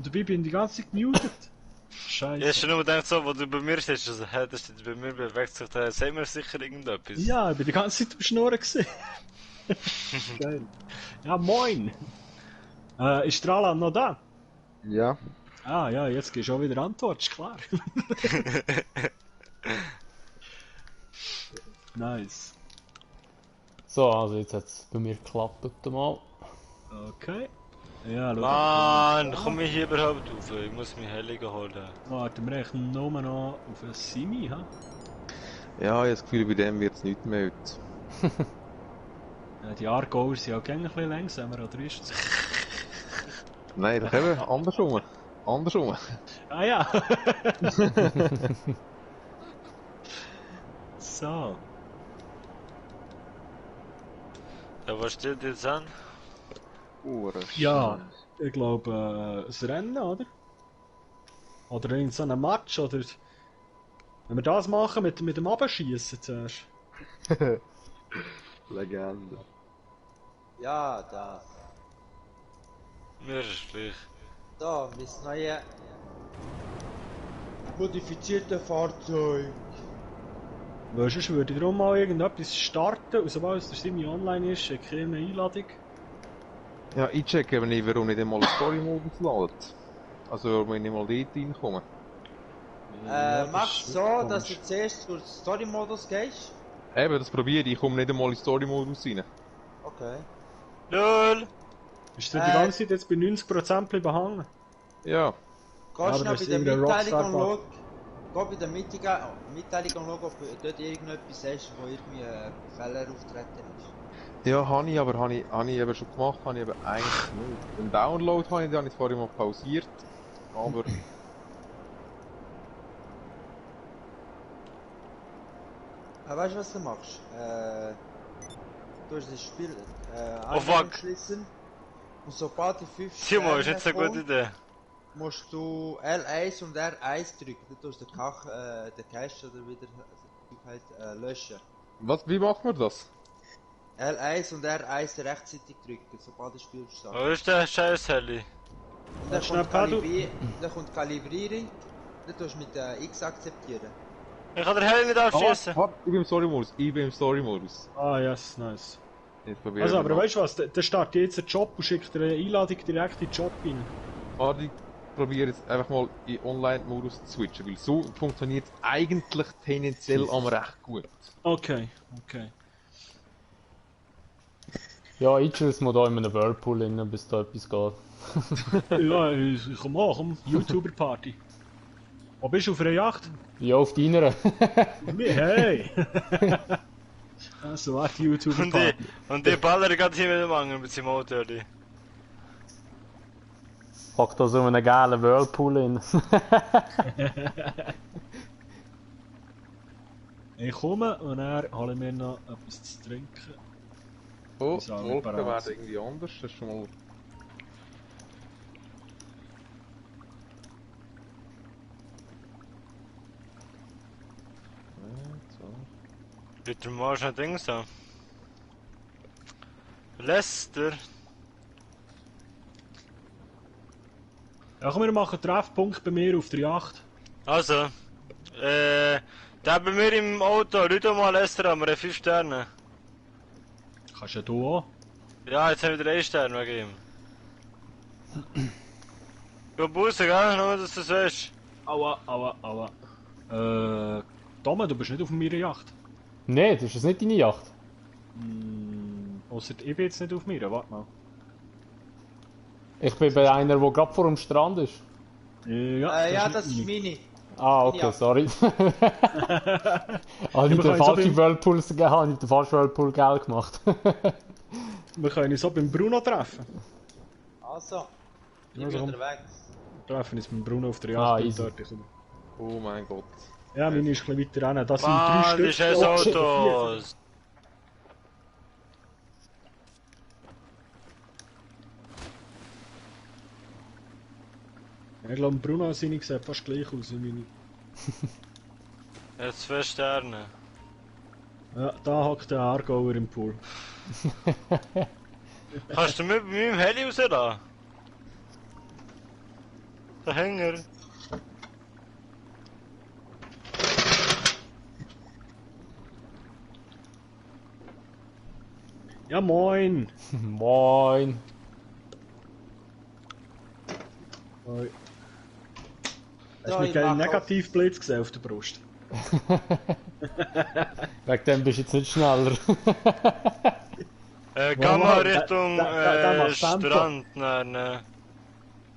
Und dabei bin ich die ganze Zeit gemutet. Scheiße. Ich hab schon nur gedacht, so, wo du bei mir stehst, also, hä, das steht bei mir bewegt sich, da sehen wir sicher irgendetwas. Ja, ich bin die ganze Zeit am Schnurren gewesen. Geil. Ja, moin! Ist der Alan noch da? Ja. Ah ja, jetzt gehst du auch wieder Antwort, ist klar. Nice. So, also jetzt hat es bei mir geklappt mal. Okay. Ja, schau. Mann, komm ich hier überhaupt rauf? Ich muss mich Helligen holen. Warten wir echt nur noch auf ein Simi, ha? Ja, ich habe das Gefühl, bei dem wird es nicht mehr heute. Ja, die Aargauer sind auch gerne ein bisschen langsamer, oder ist es? Nein, das eben andersrum. Andersrum. Ah ja! So. Ja, was steht jetzt an? Ja, ich glaube, ein Rennen, oder? Oder irgend so ein Match, oder... Wenn wir das machen mit dem Abschießen zuerst. Legende. Ja, das. Mir ist gleich. Da, mein neue modifizierte Fahrzeug. Weil sonst würde ich darum mal irgendetwas starten, und sobald der Simi online ist, schicke ich ihm eine Einladung. Ja, ich checke eben nicht, warum nicht einmal einen Story-Modus ladet. Also, warum ich nicht mal dort reinkomme. Mach so, dass du zuerst durch den Story-Modus gehst. Eben, das probiere ich. Ich komme nicht einmal in den Story-Modus rein. Okay. LOL! Ist der die ganze Zeit jetzt bei 90% bleiben hängen? Ja. Gehst aber noch das bei ist der irgendein Mitteilung und Rockstar-Bug. schau. Geh bei der Mitteilung und schau, ob du dort irgendetwas hast, wo irgendwie ein Fehler auftreten ist. Ja, habe ich, aber habe ich eben schon gemacht, habe ich eben eigentlich nicht. Den Download habe ich, den habe ich vorhin mal pausiert. Aber... Weißt du, was du machst? Du hast das Spiel Oh, fuck. angeschlossen. Und sobald die 5 Simon, ist jetzt eine kommt, gute Idee. musst du L1 und R1 drücken. Du tust den Cache oder wie der halt, löschen. Was, wie macht man das? L1 und R1 rechtzeitig drücken, sobald das Spiel startet. Wo ist der scheiß Heli? Und dann schnell, kommt, Pedro. dann kommt Kalibrierung. Dann tust du mit X akzeptieren. Ich kann den Heli nicht abschießen. Warte, ich bin im Story-Modus. Ich bin im Story-Modus. Ah, yes, nice. Jetzt probieren Also, wir aber mal. weißt du was? Der startet jetzt einen Job und schickt dir eine Einladung direkt in den Job rein. Warte, ich probiere jetzt einfach mal in Online-Modus zu switchen, weil so funktioniert es eigentlich tendenziell am recht gut. Okay, okay. Ja, ich chill mal da in einem Whirlpool rein, bis da etwas geht. Ja, komm mal, komm, YouTuber-Party. Wo bist du auf einer Yacht? Ja, auf deiner. Hey! Also, warte, YouTuber-Party. Und die ballern gerade hier mit dem anderen mit seinem Auto, die. Pack da so einen geilen Whirlpool rein. Ich komme und dann hole ich mir noch etwas zu trinken. Oh, Ist die auch Wolken parat. werden irgendwie anders, das ist schon mal... Mit dem Marsch ein Ding so. Lester. Ja, komm, wir machen einen Treffpunkt bei mir auf der Yacht. Also, der bei mir im Auto, Leute mal Lester haben wir 5 Sterne. Kannst ja du auch. Ja, jetzt haben wir 3 Sterne wegen ihm. Geh Busse, gell? Nur, dass du das weißt. Aua, aua, aua. Tome, du bist nicht auf meiner Yacht. Nee, das ist nicht deine Yacht. Ausser ich bin jetzt nicht auf mir, warte mal. Ich bin bei einer, die gerade vor dem Strand ist. Ja, das nicht ist meine. Ah, okay, Ja. sorry. Habe ich den falschen Whirlpool gegeben, habe ich den falschen Whirlpool Geld gemacht. Wir können uns auch beim Bruno treffen. Also, ich Also, bin komm. unterwegs. Wir treffen uns mit Bruno auf der Ah, Yacht. easy. Dort. Oh mein Gott. Ja, meine ist ein bisschen weiter rein. Das sind 3 Mann, Stück. die scheiß Oh, shit, 4. Autos. Ich glaube, Bruno seine sieht fast gleich aus wie meine. Jetzt 2 Sterne. Ja, da hockt der Aargauer im Pool. Kannst du mit meinem Heli rauslassen? Der Hänger. Ja, moin! Moin. Hoi. Hast So, du mir ich keinen mach Negativblitz gesehen auf der Brust? Wegen dem bist du jetzt nicht schneller. Geh mal Wow, Richtung da macht Tempo. Strand. Nein.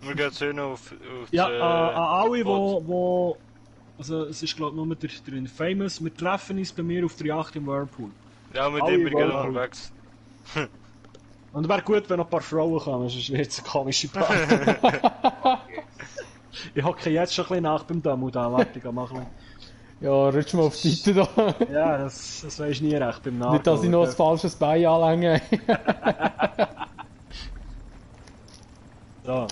Wir gehen zu ihnen auf Ja, das, an alle, Boot. wo... Also, es ist glaube ich nur der Infamous. Wir treffen uns bei mir auf der Yacht im Whirlpool. Ja, mit alle dem wir gehen wollen. unterwegs. Und wäre gut, wenn noch ein paar Frauen kommen, sonst wird es eine komische Party. Ich hocke jetzt schon ein bisschen nach beim Damu da. Warte, ich mach ein Ja, rutsch mal auf die Seite da. bisschen. Ja, das weisst nie recht beim Nachbauen. Nicht, dass ich noch ein falsches Bein anlänge. So.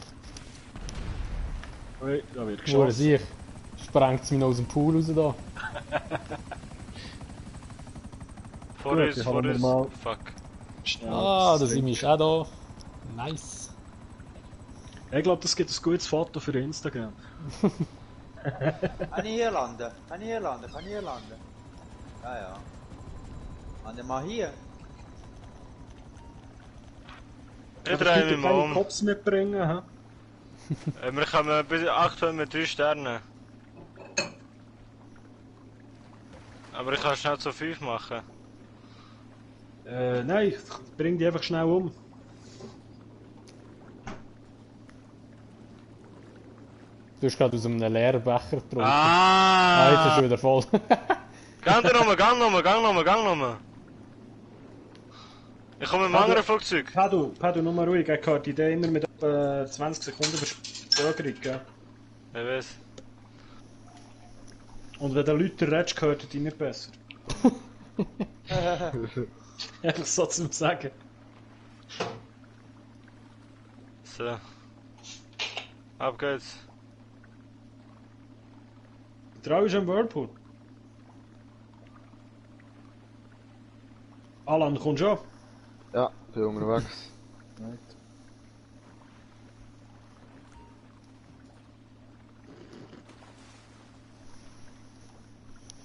Ui, da wird Schau geschossen. sich. Sprengt es mich noch aus dem Pool raus da. Vor Gut, uns, ich vor habe mir uns. mal- Fuck. Schnell. Ah, da sind wir auch da. Nice. Ich glaube, das gibt ein gutes Foto für Instagram. Kann ich hier landen? Kann ich hier landen? Kann ich hier landen? Ja, ja. Kann ich mal hier? Ich drehe mich mal um. Cops mitbringen, hä? Wir kommen bis aktuell mit 3 Sternen. Aber ich kann schnell zu 5 machen. Nein, bring die einfach schnell um. Du hast gerade aus einem leeren Becher getrunken. Ah, jetzt ist er wieder voll. Gang nochmal. Ich komme mit einem anderen Flugzeug. Pedro, nur mal ruhig, ich habe die Idee immer mit etwa 20 Sekunden Verspätung, gell? Ich weiß. Und wenn der Leute redest, gehört die nicht besser. Einfach so zu sagen. So. Ab geht's. Trau ist am Whirlpool. Alan, kommst du schon? Ja, bin unterwegs. Da ist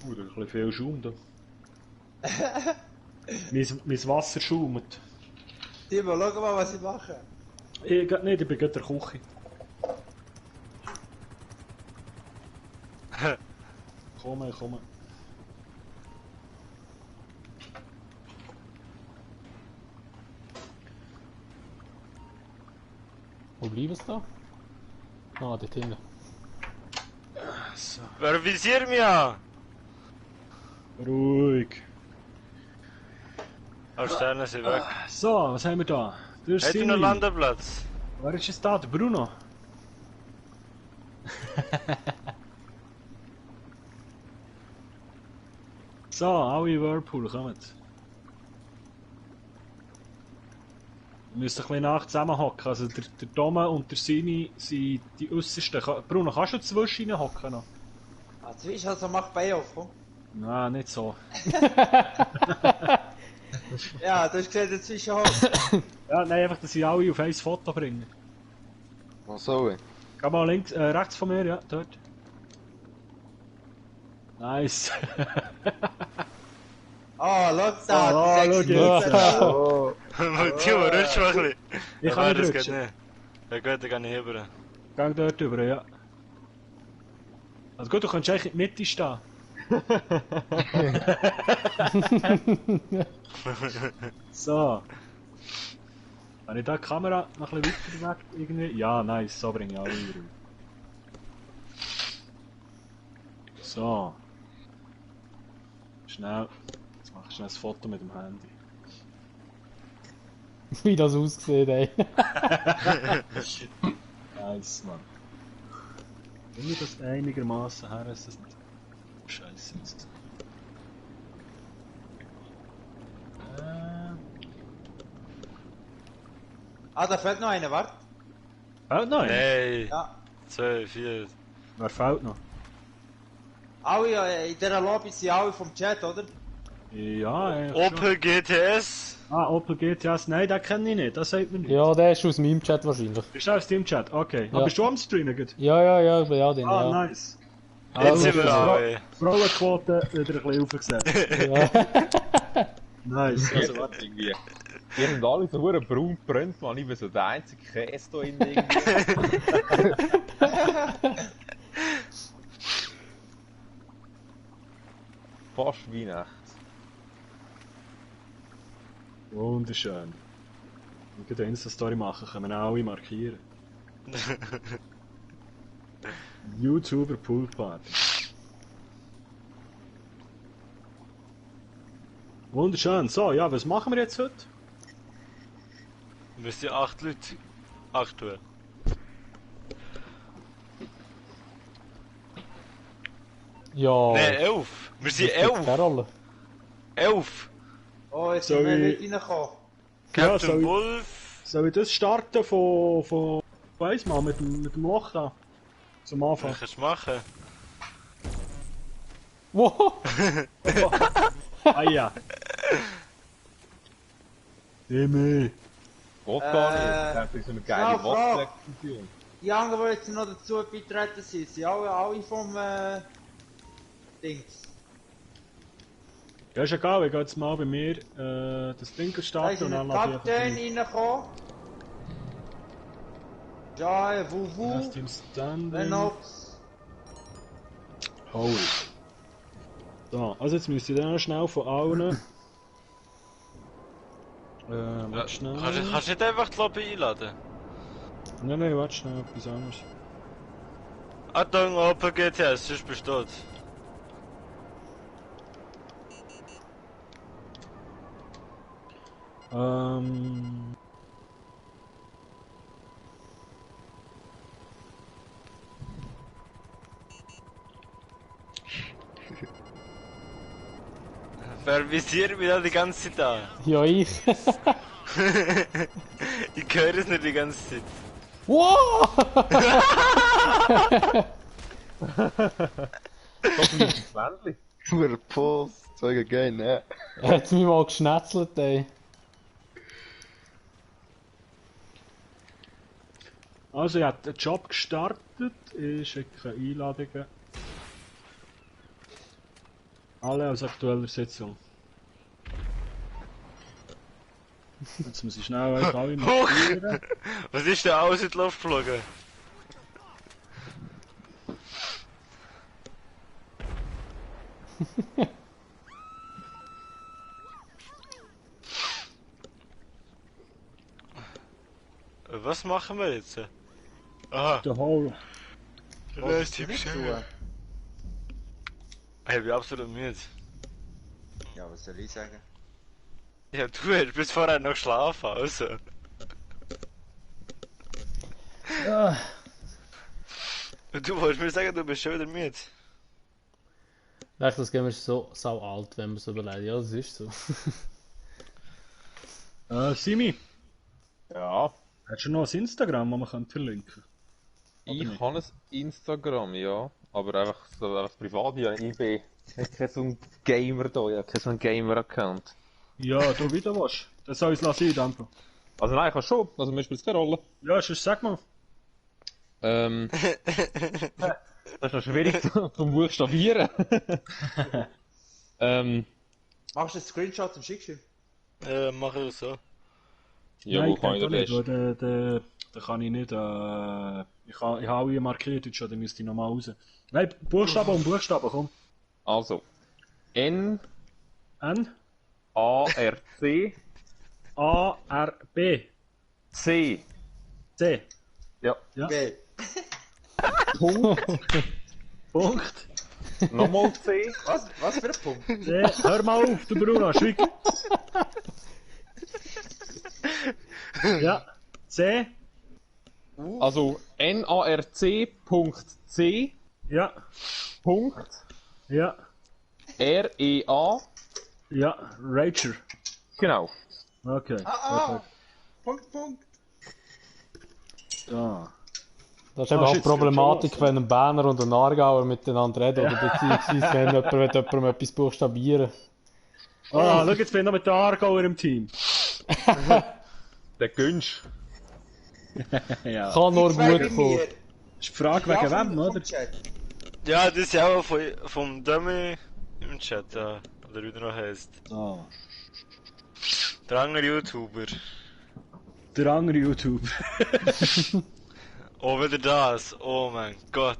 ein bisschen viel Schaum da. mein Wasser schaumt. Timo, schau mal, was ich mache. Ich geht nicht, ich bin gerade in der Küche. Komm. Wo bleiben sie da? Ah, dort hinten. So. Wer visiert mich an? Ruhig. Aber Sterne sind weg. So, was haben wir da? Der Hat er noch Landeplatz? Wer ist es da? Der Bruno? So, alle Whirlpool, kommt. Wir müssen ein bisschen nach zusammenhocken. Also der Dome und der Sini sind die äußersten. Bruno, kannst du zwischen hocken noch? Ah, zwischen, also mach Bein auf, komm. Nein, nicht so. Ja, du hast gesehen, dazwischen hoch. Ja, nein, einfach, dass sie alle auf ein Foto bringen. Was soll ich? Geh mal links, rechts von mir, ja, dort. Nice. Oh, schau da, Oh, die schau sexy jetzt. Nudel. Oh, Timo, rutsch mal ein bisschen. Ich kann nicht das rutschen. geht nicht. Ja gut, dann kann ich rüber. Gang dort rüber, ja. Also gut, du kannst eigentlich in die Mitte stehen. So. Wenn ich da die Kamera noch ein bisschen weiter weg irgendwie... Ja, nice, so bringe ich alle wieder. So. Schnell. Jetzt mache ich schnell ein Foto mit dem Handy. Wie das aussieht, ey. Nice, Mann. Wenn ich das einigermaßen her, ist das nicht... Scheiße ist. Ah, da fehlt noch einer, warte. Fehlt noch einer? Hey, Ja. 2, 4. Wer fehlt noch? Alle in dieser Lobby sind alle vom Chat, oder? Ja, eigentlich schon. Opel GTS. Ah, Opel GTS, nein, den kenne ich nicht, das sagt man nicht. Ja, der ist aus meinem Chat wahrscheinlich. Bist du aus dem Chat? Okay. Ja. Ah, bist du am Streamen? Gut? Ja, ich bin ja den, Ah, ja. nice. Jetzt sind wir Fra- alle. Frauenquote wieder ein bisschen aufgesetzt. Ja. Nice. Also, warte, irgendwie. Die sind alle so verdammt braun gebrannt, man. Ich bin so der einzige Käse da in irgendwie. Fast Weihnachten. Wunderschön. Wir können eine Insta-Story machen, können wir auch alle markieren. YouTuber Poolparty. Wunderschön. So, ja, was machen wir jetzt heute? Wir sind 8 Leute. Aktuell. Ja. Nein, 11. Wir sind 11. Rolle. 11. Oh, jetzt Soll sind wir ich- nicht reingekommen. Captain soll ich- Wolf. Soll ich das starten von weiss mal, mit dem Loch da? Zum Anfang. Was kannst du machen? Wow. Ah ja. Himmel. Geht gar nicht. Das ist so eine geile ja, Frage. Wasserexplosion. Die anderen, die jetzt noch dazu beitreten sind, sind alle vom Dings. Ja, ist egal, ich gehe jetzt mal bei mir das Ding Da starten ist und ein dann lasse ich einfach Kapitän rein. reingekommen. Ja, Wuvu, Last Team Standing. Lenox. Holy. So, also jetzt müsst ihr dann noch schnell von allen. Warte schnell. Kannst du nicht einfach die Lobby einladen? Nein, warte schnell, etwas anderes. Achtung, Opel GTS, sonst bist du tot. Ähm. Wer visiert mich da die ganze Zeit an? Ja, ich. Ich höre es nicht die ganze Zeit. Wow! Das ist ein Schwändli. Nur Post, zeige geil, ne? Er hat mich mal geschnetzelt, ey. Also, ich habe den Job gestartet. Ich schicke Einladungen. Alle aus aktueller Sitzung. Jetzt muss ich schnell euch alle markieren. Was ist denn alles in die Luft geflogen? Was machen wir jetzt? Aha, Der Hole. da ist die Nicht Beschäftigung. Ich bin absolut müde. Ja, was soll ich sagen? Ja, du hast bis vorher noch geschlafen, also. Und du wolltest mir sagen, du bist schon wieder müde. Echt, das Game ist so sau alt, wenn man es überlegt. Ja, das ist so. Simi, Ja. hast du noch ein Instagram, das man könnte verlinken? Ich nicht? habe ein Instagram, ja. Aber einfach so einfach privat. Ich bin kein so ein Gamer da. Ich habe keinen so einen Gamer-Account. Ja, du wieder was? Das soll ich lassen, Tempo. Also nein, ich habe schon. Also mir spielt es keine Rolle. Ja, sonst sag mal. Das ist noch schwierig zum Buchstabieren. Machst du einen Screenshot und schickst ihn? Mach ich so. Ja, Nein, wo kann ich geht das nicht, best? weil da kann ich nicht, ich habe alle markiert, jetzt schon, dann müsste ich nochmal raus. Nein, Buchstaben um Buchstaben, komm. Also. N N, A R C A, R, B, C. C. Ja. Ja. Okay. Punkt. Punkt. Nochmal C. Was für ein Punkt? C. Hör mal auf, du Bruno, schwieg. Ja. C. Also NARC Punkt C Ja. Punkt Ja. REA. Ja. Rager. Genau. Okay. Ah! Punkt. Da. Das ist eben auch die shit, Problematik, das wenn ein Berner und ein Aargauer miteinander reden, oder beziehungsweise wenn jemand mit jemandem etwas buchstabieren. Ah, schau, jetzt bin ich noch mit der Aargauer im Team. Der Günsch. Ja. Kann nur Die zwei gut bei kommen. mir. Ist die Frage wegen wem, oder? Chat. Ja, das ist ja auch vom Dummy im Chat, ja. Oder wie der noch heisst. Ah. Der andere YouTuber. Der andere YouTube. Oh, wieder das. Oh mein Gott.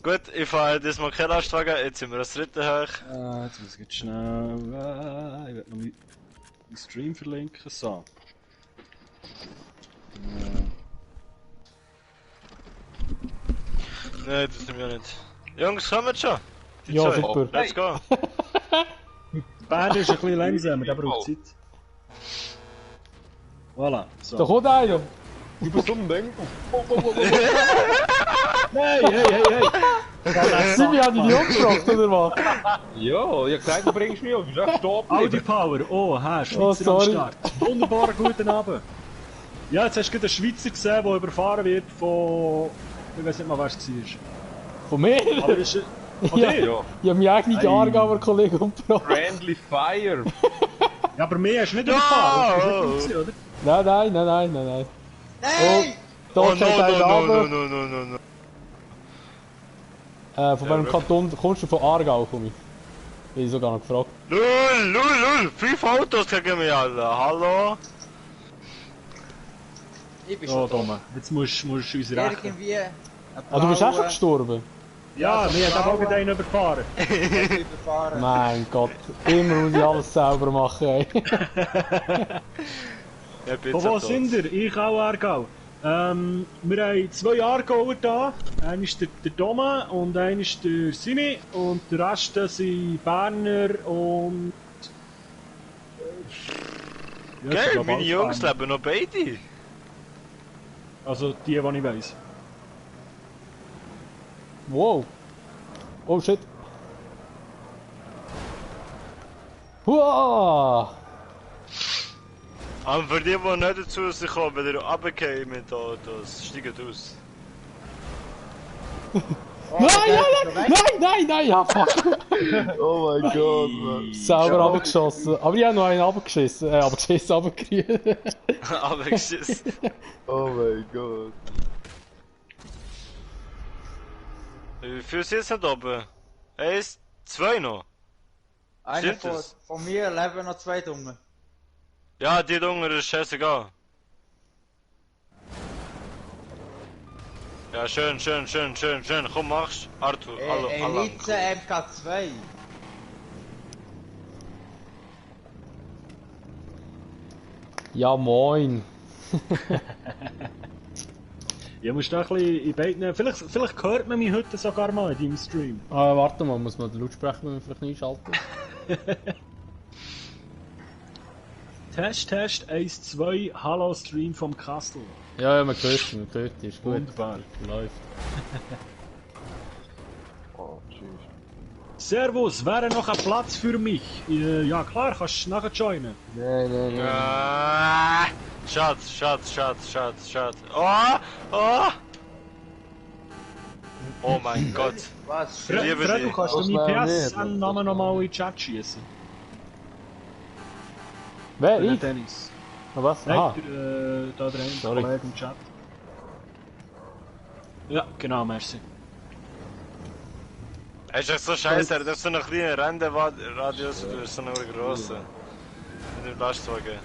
Gut, ich fahre das mal keinen Lastwagen, jetzt sind wir das dritte hoch. Jetzt muss ich jetzt schnell... ich werde noch meinen Stream verlinken. So. Nein, das sind wir nicht. Jungs, kommen schon! Die Ja, zwei. super. Let's go! Die Band ist ein bisschen langsamer, der braucht Zeit. Voilà. So. Da kommt einer! Du bist undenken. Hey, hey, hey, hey! Simi hat dich nicht gefragt, oder was? Ja, ich hab gesagt, du bringst mich auf. Du bist echt stehen Audi geblieben. Power, oh, Schweizer Oh, am sorry. Start. Wunderbarer guten Abend. Ja, jetzt hast du gerade einen Schweizer gesehen, der überfahren wird von... Ich weiß nicht mal, wer es war. Von mir? Aber ist von Ja. dir? Ja. Ich hab meinen eigenen Hey. Aargauer Kollegen umgebracht. Friendly Fire. Ja, aber mehr hast du nicht überfahren. Das war nicht gut, oder? Nein, nein, nein, nein, nein, nein. Nein! Da Oh steht no, einer no, no, runter. no, no, no, no. Von welchem Kanton kommst du? Von Aargau, komm ich. Ich sogar noch gefragt. Lul! 5 Autos gegen mich alle, hallo? Ich bin Oh, schon Dome, jetzt musst du uns rächen. irgendwie... Ah, du bist auch schon gestorben? Ja, wir haben auch gerade einen überfahren. überfahren. Mein Gott, immer muss ich alles selber machen, ey. Ja, bitte. Von wo sind ihr? Ich auch Aargau. Wir haben 2 Aargauer da. Einer ist der Dome und einer ist der Simi. Und der Rest das sind Berner und... Ja, ich Geil, glaube, meine alles Jungs Berner. leben noch beide. Also die ich weiss. Wow. Oh shit. Huah! Aber für die, die nicht dazu sind gekommen, wenn ihr runtergehen mit Autos, steigt aus. Nein, nein, ja fuck. Oh mein Gott, man. Sauber abgeschossen. Aber ich habe noch einen abgeschissen. Abgekriegt. Aber geschissen. Oh mein Gott. Wie viel sind da oben? 1, 2 noch? Einer Stimmt von, das? von mir leben noch 2 Dumme. Ja, die Dunger ist scheißegal. Ja, schön. Komm, mach's. Arthur, hallo, Elite MK2. Ja moin. Ja, musst du ein bisschen in beiden... Vielleicht hört man mich heute sogar mal in deinem Stream. Warte mal, muss man den Lautsprecher vielleicht einschalten? Test 1, 2, Hallo Stream vom Kastel. Ja, man hört ihn, ist gut. Wunderbar. Läuft. Oh, tschüss. Servus, wäre noch ein Platz für mich? Ja klar, kannst du nachher joinen. Nein. Schatz. Oh mein Gott. Was? Fred, Liebe du dich. kannst Das du meinen wäre nicht, PSN-Namen nochmal in den Chat schießen. Wer? Der Ich? Dennis. Was? Nein, Aha. da der eine Sorry. Kollege im Chat. Ja, genau, merci. Es ist so scheiße, das ist so eine kleine Renderadius, das ist so eine grosse. Mit dem Lastwagen.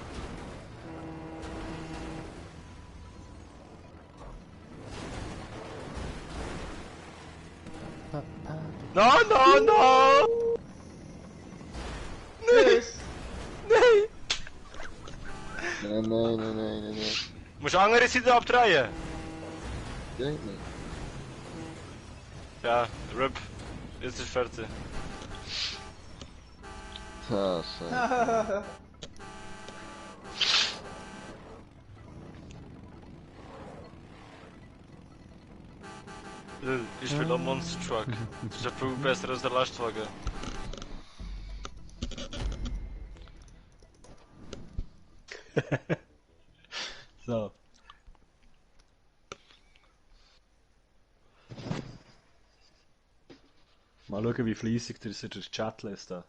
No! Tschüss. Nein. Musst du andere Seite abdrehen? Denk nicht. Ja, RIP. Jetzt ist fertig. Ah, scheiße. Ich will einen Monster Truck. Das ist ja viel besser als der Lastwagen. So. Mal schauen, wie fleissig der Chat lässt. Da.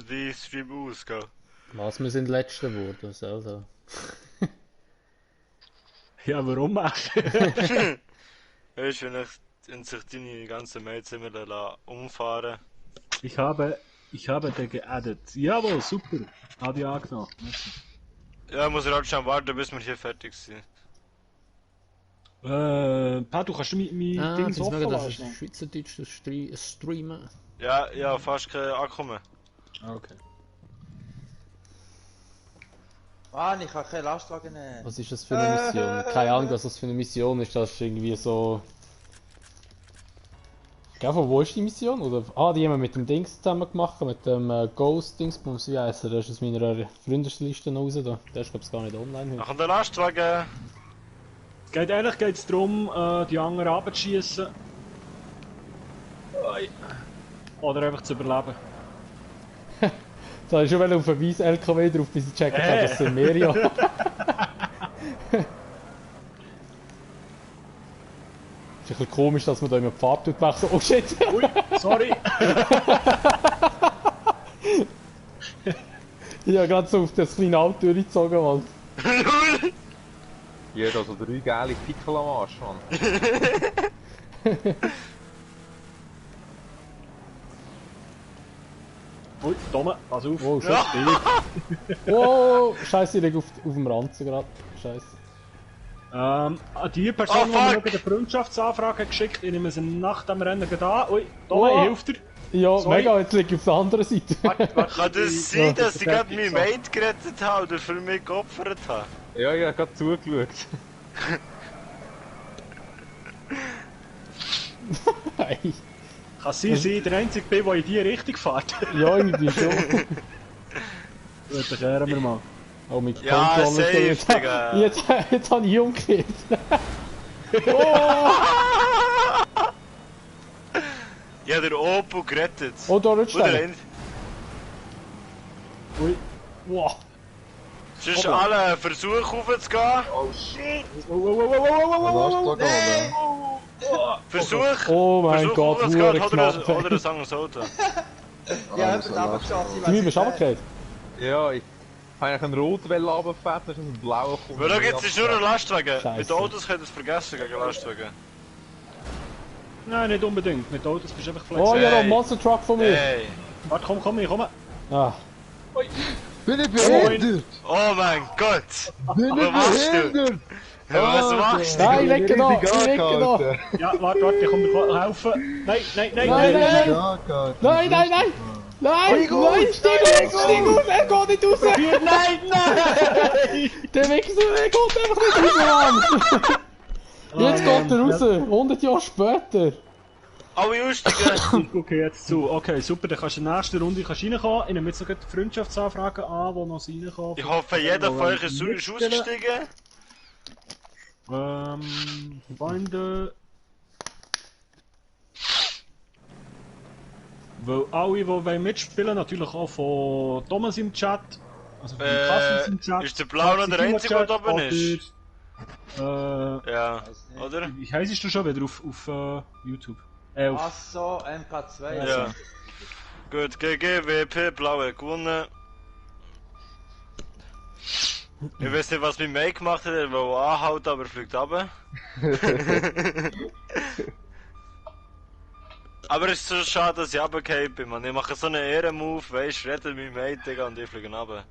die Stream ausgehen. Was, wir sind Letzte geworden, also. Ja, warum auch? Weißt du, wenn sich deine ganzen Mates immer umfahren. Ich habe den geaddet. Jawohl, super. Hat ja angenommen. Ja, muss halt schon warten, bis wir hier fertig sind. Pat, du kannst mein Ding jetzt offen mögen das lassen. Schweizerdeutsch streamen. Ja, fast kein Ankommen. Okay. Mann, ich kann keinen Lastwagen nehmen. Was ist das für eine Mission? Keine Ahnung, was das für eine Mission ist. Das ist irgendwie so... Gell, von wo ist die Mission? Oder... Ah, die haben wir mit dem Dings zusammen gemacht, mit dem Ghost-Dingsbums, wie heisst er? Der ist aus meiner Freundesliste raus. Da. Der ist, glaube ich, gar nicht online heute. Ach, und der Lastwagen. Eigentlich geht es darum, die anderen abzuschießen. Oder einfach zu überleben. Da ist schon auf einen weißen LKW drauf, bis ich checken habe, das sind wir ja. Ist ein bisschen komisch, dass man da immer die Farbe wechseln. Oh shit! Ui, sorry. Ich habe gerade so auf das kleine Auto durchgezogen, Mann. Hier hat also 3 geile Pickel am Arsch, Mann. Ui, Tome, pass auf. Oh, shit. Oh, scheiße, ich liege auf dem Ranzen gerade. Scheiße. Die Person, Oh, die mir fuck. noch eine Freundschaftsanfrage geschickt, ich nehme sie nach dem Rennen da. Ui, Tome, Oh. ich helfe dir. Ja, Sorry. mega, jetzt liege ich auf der anderen Seite. Kann das sein, dass ich gerade meinen Mate gerettet habe oder für mich geopfert habe? Ja, ich habe gerade zugeschaut. Hey. Kann sein, dass ich der Einzige bin, der in die Richtung fährt. Ja, irgendwie schon. Gut, dann kehren wir mal. Oh, mein Ja, Controller ist safe, jetzt, Digga. jetzt habe ich umgekehrt. Ich habe den Opel gerettet. Oh, da rutscht Oder einer. ein- Ui. Wow. Sonst alle Versuche raufzugehen. Lastwagen, oder? Versuch. Oh mein Versuch Gott, raufzugehen hure oder knapp. oder ein anderes Auto. Ja, Also, jemand abgeschossen. Du bist runtergefallen. Ja, ich habe eigentlich einen roten runtergefährt, dann ist ein blauer gekommen. Weil da gibt es nur einen Lastwagen. Scheiße. Mit Autos könnt ihr es vergessen gegen Lastwagen. Nein, nicht unbedingt. Mit Autos bist du einfach Oh, flexibel. ja, noch ein Monster Truck von mir. Hey. Warte, komm, ich komme. Ah. Bin ich behindert? Oh mein Gott. Bin Aber ich machst du? behindert? Was machst du? Nein, ich lecke da, ich lecke da. Alter. Ja, warte, ich komme dir helfen. Nein. Nein, Bin nein. ich angehalten. Nein, nein, nein! Nein, steig aus, er geht nicht raus! Nein! Der Wichser, er geht einfach nicht raus, Mann! Jetzt geht er raus, 100 Jahre später! Alle Justigen. Ich gucke jetzt zu. Okay, super, dann kannst du in der nächsten Runde reinkommen. Ich nehme jetzt noch die Freundschaftsanfragen an, die noch reinkommen. Ich hoffe, jeder von euch ist ausgestiegen. Freunde. Weil alle, die mitspielen, natürlich auch von Thomas im Chat. Also von Kassens im Chat. Ist der Blau noch der Einzige, der da oben ist? Oder, Ja, Weiß nicht. oder? wie heisst du schon wieder auf YouTube? Auf Ach so, MK2. Ja. Gut, GGWP, Blaue gewonnen. Ich weiß nicht, was mein Mate gemacht hat, er will anhalten, aber er fliegt runter. Aber es ist so schade, dass ich runtergefallen bin, man. Ich mache so einen Ehrenmove, weisst, rettet mein Mate, Digga, und ich fliege runter.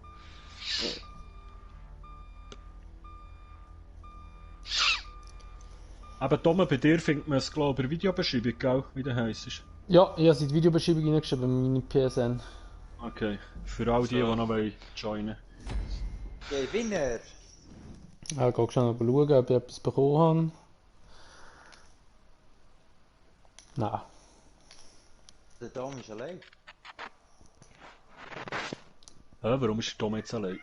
Aber Thomas, bei dir findet man es, glaube ich, in der Videobeschreibung, gell? Wie der heisst. Ja, ich habe die Videobeschreibung reingeschrieben, meine PSN. Okay, für all die, So. die noch joinen Gewinner. Ja, ich gehe schnell schauen, ob ich etwas bekommen habe. Nein. Der Dom ist allein. Warum ist der Thomas jetzt allein?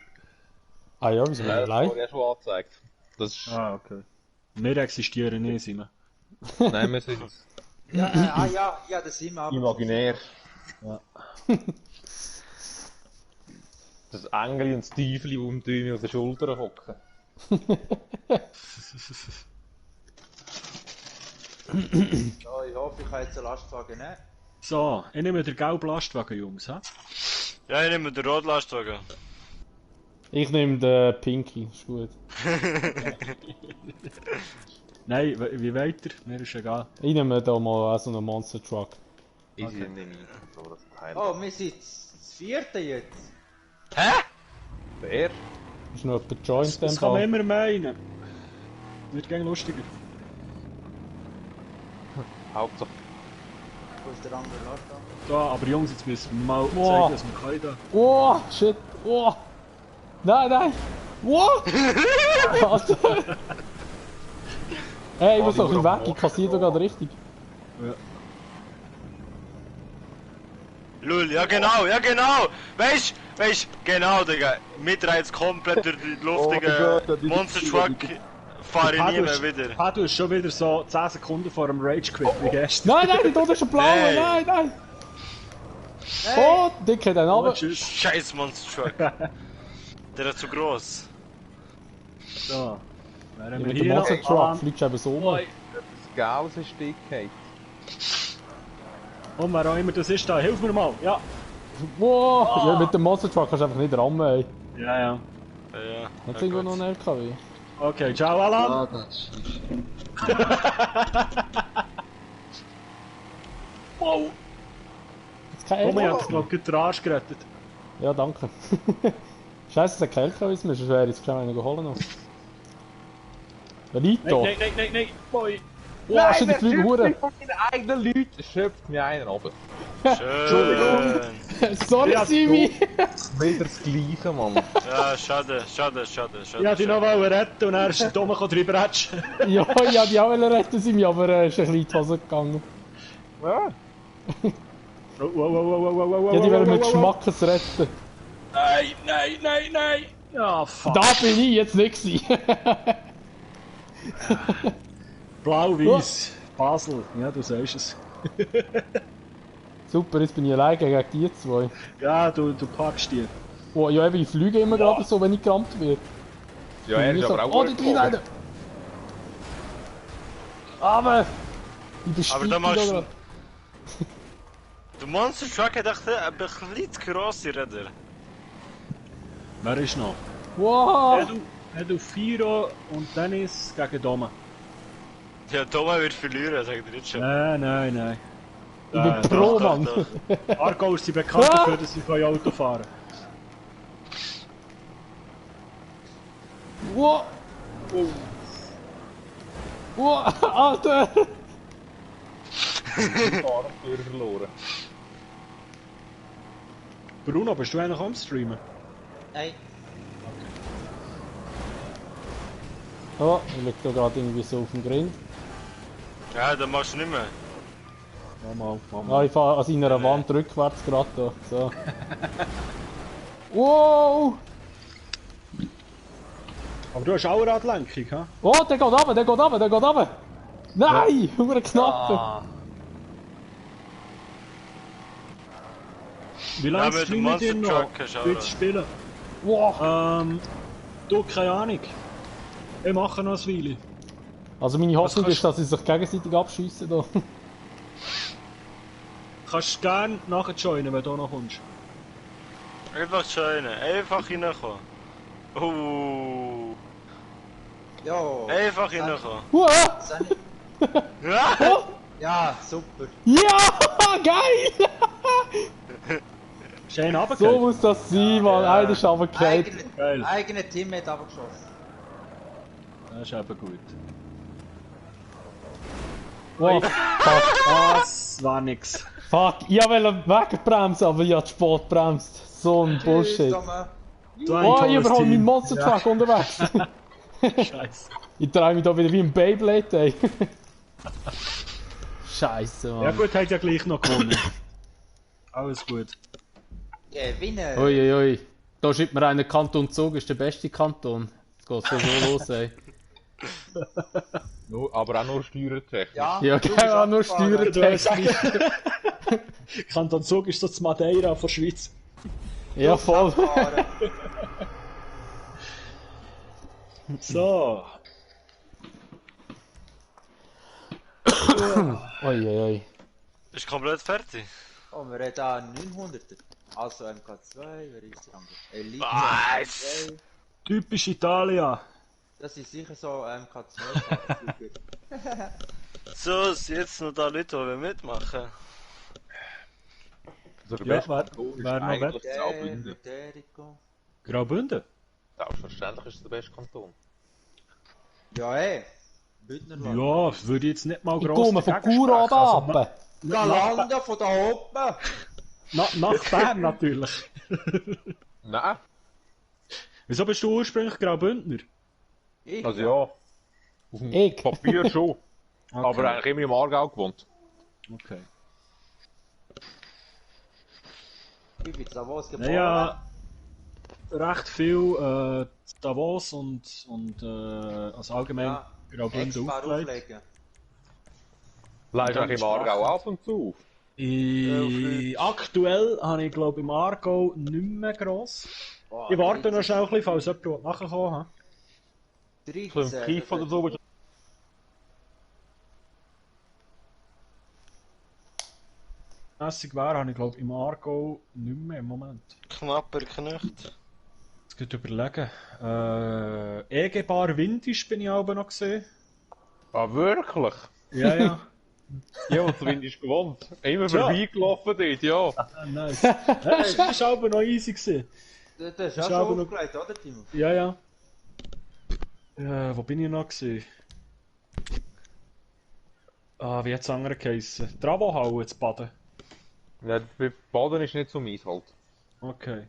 Ah ja, wieso bin ich Das allein? wurde ja schon angezeigt. Das ist... Okay. Wir existieren nicht, Simon. Nein, wir sind Ja, ja, das sind wir. imaginär. Ja. Das Engel und das Teufel, die um die auf den Schultern hocken. Ja, ich hoffe, ich kann jetzt einen Lastwagen nehmen. So, ich nehme den gelben Lastwagen, Jungs. He? Ja, ich nehme den Rotlastwagen. Ich nehme den Pinky, ist gut. Nein, wie weiter? Mir ist egal. Ich nehme da mal auch so einen Monster Truck. Ich sehe nicht so das Teil. Oh, wir sind das vierte jetzt. Hä? Wer? Ist noch jemand Joint Das dem kann man Fall? immer meinen. Wird gegen lustiger. Hauptsache. Wo ist der andere Lasta? Da, aber Jungs, jetzt müssen wir mal Boah. zeigen, dass wir können da. Oh, shit, oh! Nein, nein! Wow! Alter! Hey, ich muss noch ein bisschen weg, ich kassiere da gerade richtig. Ja. Lul, ja genau, ja genau! Weißt, genau, Digga. Wir drehen jetzt komplett durch die Oh mein luftige Gott, das ist Monster die- Truck. Fahre ich nie mehr wieder. Du hast schon wieder so 10 Sekunden vor dem Rage Quit wie gestern. Nein, nein, da ist ein blauer, Nein. nein, nein! Oh, dicke den Oh, runter. tschüss. Scheiß Monster Truck. Der ist zu gross. So. Wären Mit wir dem hier Monster noch Truck an. fliegst du eben so um. Das Gauss ist dick. Und wer auch immer das ist da, hilf mir mal. Ja. Wow! Ja, mit dem Monster Truck kannst du einfach nicht rammen, ey. Ja, ja. Ja, Jetzt irgendwo noch ein LKW. Okay, ciao Alan. Ah, das ist... Wow. Jetzt kein Komm, ich LKW. hab glaube ich den Arsch gerettet. Ja, danke. Scheiße, es hat kein LKW mehr, sonst wäre ich jetzt schnell einen holen noch. Wer liegt da? Nein, boy. Wow, shit, ich fliege Hure. Von deinen eigenen Leuten schöpft mir einen runter. schön. Sorry, Ja, Simi! Wieder das Gleiche, Mann. Ja, schade. Ich wollte dich noch retten und er ist dumm drüber rätschen. Ja, ich wollte die auch retten, Simi, aber ist ein bisschen in die Hose gegangen. Ja. Ja, die werden mit Schmackes retten. Nein. Ja, fuck. Da bin ich jetzt nicht gewesen. Blau-Weiß. Basel. Ja, du sagst es. Super, jetzt bin ich alleine gegen die zwei. Ja, du packst die. Oh, ja, eben, ich fliege immer gerade so, wenn ich gerammt werde. Ja, er ist Ich so, aber auch oh, gut die geflogen. Kleine! Aber! Ich bin Aber da machst du... gerade. Der Monster Truck hat echt ein bisschen zu grosse Räder. Wer ist noch? Wow! Edu Firo und Dennis gegen Doma. Ja, Thomas wird verlieren, sagt er jetzt schon. Nein. Ich bin Pro, Doch, Mann! doch. Argo ist bekannt Ah! dafür, dass sie Auto fahren. Wow! Wow! Alter! Fahrtür verloren. Bruno, bist du eigentlich am Streamen? Nein. Oh, ich liege da gerade irgendwie so auf dem Grind. Ja, dann machst du nicht mehr. Mal. Ah, ich fahre an seiner Wand rückwärts gerade da. So. Wow! Aber du hast auch Radlenkung, hä? Oh, der geht runter! Nein! Hure knapp! Ah. Wie Ja, lange mit dem streamt ihr Monster noch? Truck hast du auch Willst du Rad. spielen? Wow! Du, keine Ahnung. Ich mache noch ein Weile. Also meine Hoffnung kannst ist, dass sie sich gegenseitig abschiessen da. Kannst du gerne nachher joinen, wenn du noch kommst. Einfach schön, einfach reinkommen. Ja. Einfach reinkommen. Wow! Sani- Ja! Ja, super. Ja! Geil! Schön So runtergefallen. muss das sein, Mann. Einer ist runtergefallen. Geil. Eigene Teammate abgeschossen. Das ist eben gut. Wow, fuck. Das war nix. Fuck, ich wollte wegbremsen, aber ich habe zu spät bremst. So ein Bullshit. Thomas. Du ein Oh, ich tolles überhole meinen Team. Monster Truck unterwegs. Scheiße. Ich drehe mich da wieder wie ein Beyblade, ey. Scheiße, Mann. Ja gut, hat ja gleich noch gewonnen. Alles gut. Gewinnen. Uiuiui. Da schreibt mir einer, Kanton Zug ist der beste Kanton. Jetzt geht's so los, ey. Aber auch nur steuertechnisch. Ja, Ja, du genau, bist auch nur abgefahren. steuertechnisch. Kanton Zug ist so das Madeira von der Schweiz. Ja, voll. Abgefahren. So. Uiuiui. Ist komplett fertig. Oh, wir haben da 900er. Also MK2, wer ist der andere? Elite Was? MK2. Typisch Italia. Das ist sicher so MK2. So, sind jetzt noch da Leute, die mitmachen. Also der Ja, beste Kanton ist wer noch eigentlich Der Graubünden. Meterico. Graubünden? Selbstverständlich ist es der beste Kanton. Ja, Bündnerland. Ja, das würde ich jetzt nicht mal Ich gross komme von dagegen Chur sprechen. Also, runter. Galanda von da oben! nach Bern natürlich. Nein, Wieso bist du ursprünglich Graubündner? Ich? also ja, auf dem Ich. Papier schon. Okay. Aber eigentlich immer im Aargau gewohnt. Okay. Ich bin Davos geboren. Naja, recht viel Davos und also allgemein Ja, Graubünden Extra aufgelegt. auflegen. Leist dann eigentlich im Aargau ab und zu auf. Aktuell habe ich glaube im Aargau nicht mehr gross. Oh, Ich warte noch 13, schnell ein bisschen, falls jemand nachkommen hat. So im 13, Kief oder so. willst Mässig wäre, habe ich glaube im Aargau nicht mehr im Moment. Knapper Knecht. Jetzt geht überlegen. EG-Bar Windisch bin ich aber noch gesehen. du- Ah, wirklich? Ja, ja. Ja, und zumindest gewohnt. Immer Ja. vorbeigelaufen dort, ja. Nice. Ja, das war aber noch easy gewesen. Das ist Ist ja aber schon noch- aufgelegt, oder Timo? Ja, ja. Wo bin ich noch gewesen? Ah, wie hat es andere geheissen? Travohalle zu baden. Ja, Baden ist nicht so meins halt. Okay.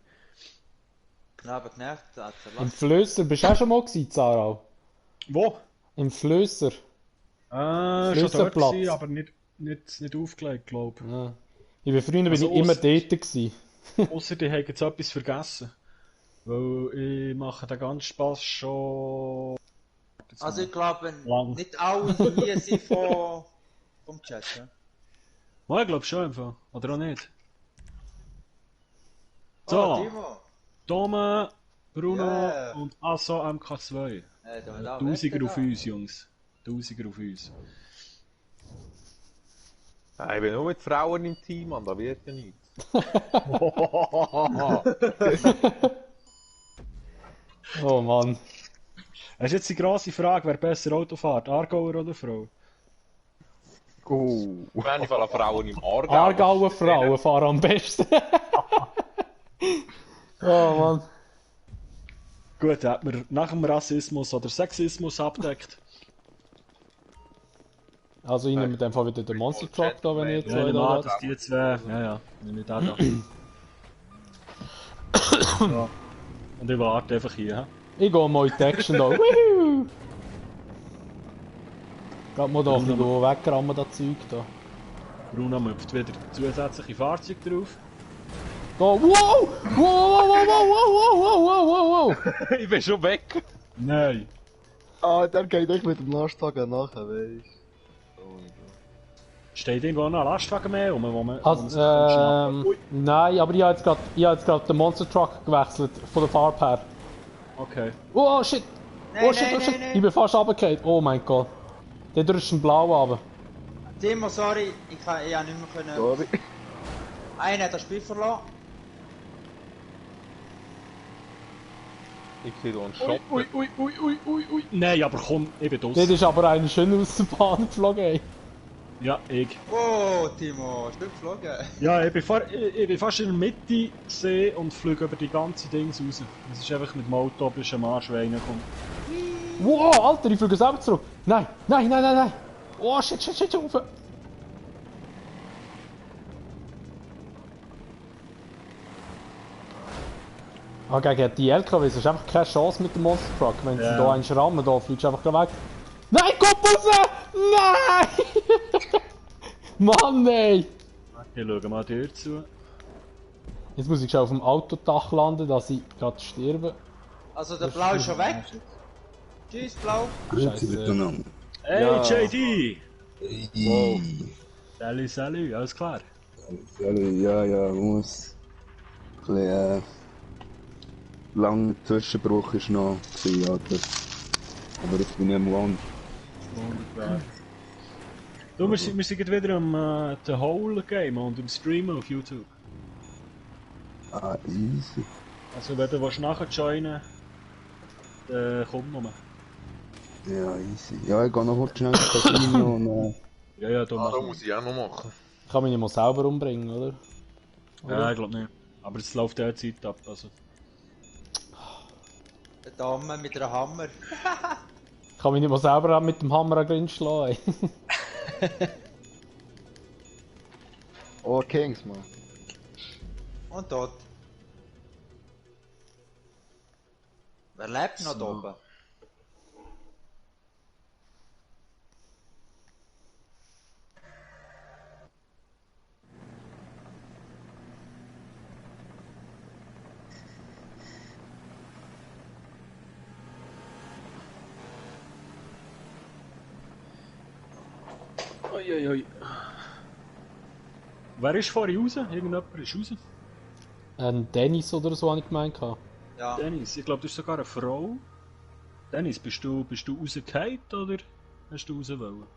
Knabe Knecht, hat Im verlassen. Flösser, bist du auch schon mal gewesen, Zarau? Wo? Im Flösser. Schon dort Flösserplatz. gewesen, aber nicht aufgelegt, glaube Ja. Ich bin früher Also bin ich immer aus- dort gewesen. ich. Ausser die haben jetzt etwas vergessen. Weil ich mache den ganzen Spaß schon... Also ich glaube, Lang. nicht alle hier sind vom Chat. Ja? Ja, ich glaube schon einfach. Oder auch nicht. So, Oh, Timo! Tome, Bruno Ja. und Asso MK2. Da haben wir da Tausiger weg, auf da. uns, Jungs. Tausiger auf uns. Nein, ich bin nur mit Frauen im Team, Mann, da wird ja nichts. Oh Mann. Das ist jetzt die grosse Frage, wer besser Auto fährt, Aargauer oder Frau? Auf jeden Fall Frauen im Aargau. Aargauer Frauen fahren am besten. Oh Mann. Gut, hat man nach dem Rassismus oder Sexismus abdeckt. Also ich nehme in dem Fall wieder den Monster Truck da, wenn ich jetzt Ja, ich nehme da an, dass die zwei... Ja, nehme ich den da. Ja. Und ich warte einfach hier. hä? Ich gehe mal in die Action da. Wuhu! Geht mal da ein bisschen wegrammen, das Zeug da. Bruno müpft wieder zusätzliche Fahrzeuge drauf. Da, wow! Wow, wow, wow, wow, wow, wow, wow, wow, wow! Ich bin schon weg. Nein. Ah, der geht euch mit dem Lastwagen nachher, weißt Steht irgendwo noch ein Lastwagen mehr rum, wo man... Also, nein, aber ich habe jetzt gerade den Monster Truck gewechselt, von der Farbe her. Okay. Oh shit! Nein, Oh shit, nein, oh shit! nein, nein. Ich bin fast runtergefallen. Oh mein Gott. Der ist ein Blau runter. Timo, sorry, ich habe nicht mehr können. Sorry. Einer hat das Spiel verloren. Ich sehe hier einen Ui, Shop. ui, ui, ui, ui, ui, ui. Nein, aber komm, ich bin Das draussen. ist aber einer schön aus der Bahn geflogen, ey. Ja, ich. Oh, Timo, Stück geflogen. Ja, ich bin fast in der Mitte gesehen und fliege über die ganze Dings raus. Es ist einfach mit dem Auto bis am Arsch reinkommt. Wow, Alter, ich fliege selber zurück. Nein, nein, nein, nein, nein. Oh shit, shit, shit, rauf. Ah, gegen die LKWs ist einfach keine Chance mit dem Monster Truck. Wenn sie Ja. da einen rammen, da fliegst du einfach gleich weg. Nein, komm raus! Nein! Mann, ey! Ich schaue mal dir zu. Jetzt muss ich schon auf dem Autodach landen, dass ich gerade sterbe. Also der Blau ist schon weg. Tschüss, Blau. Scheiße. Hey, Ja. JD! Wow. Salut, alles klar? Ja, muss. Ein bisschen, langer Zwischenbruch ist noch gewesen, ja, aber ich bin nicht am Land. Wunderbar. Du, wir sind wieder am The Whole Game und im Streamen auf YouTube. Ah, easy. Also wenn du nachher joinen willst, komm nochmal. Ja, easy. Ja, ich gehe noch kurz schnell ins Casino und Ja, da Ah, da machen muss ich auch noch machen. Ich kann mich nicht mal selber umbringen, oder? Ja, ich glaube nicht. Aber es läuft derzeit ab, also. Eine Dame mit einem Hammer. Ich kann mich nicht mal selber mit dem Hammer an den Grind schlagen. Oh, Kings, man. Und dort. Wer lebt noch da oben? Uiuiui. Wer ist vorhin raus? Irgendjemand ist raus? Ein Dennis oder so habe ich gemeint. Ja. Dennis, ich glaube, das ist sogar eine Frau. Dennis, bist du rausgefallen oder hast du raus wollen?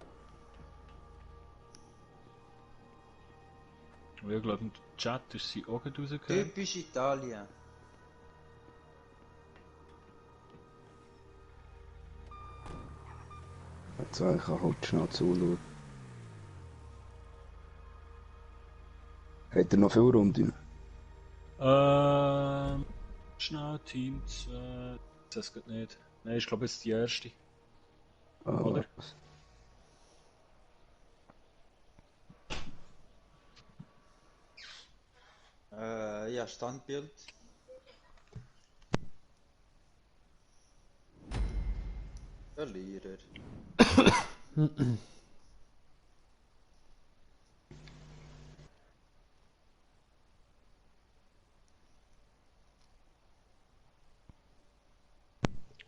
Oh, ich glaube, im Chat ist sie auch nicht rausgefallen. Typisch Italien. Jetzt ich kann halt schnell zuschauen. Hat er noch viele Runden? Schnell, Team 2. Das geht nicht. Nein, ich glaube, es ist die erste. Ah, Oder? Ja, Standbild. Verlierer.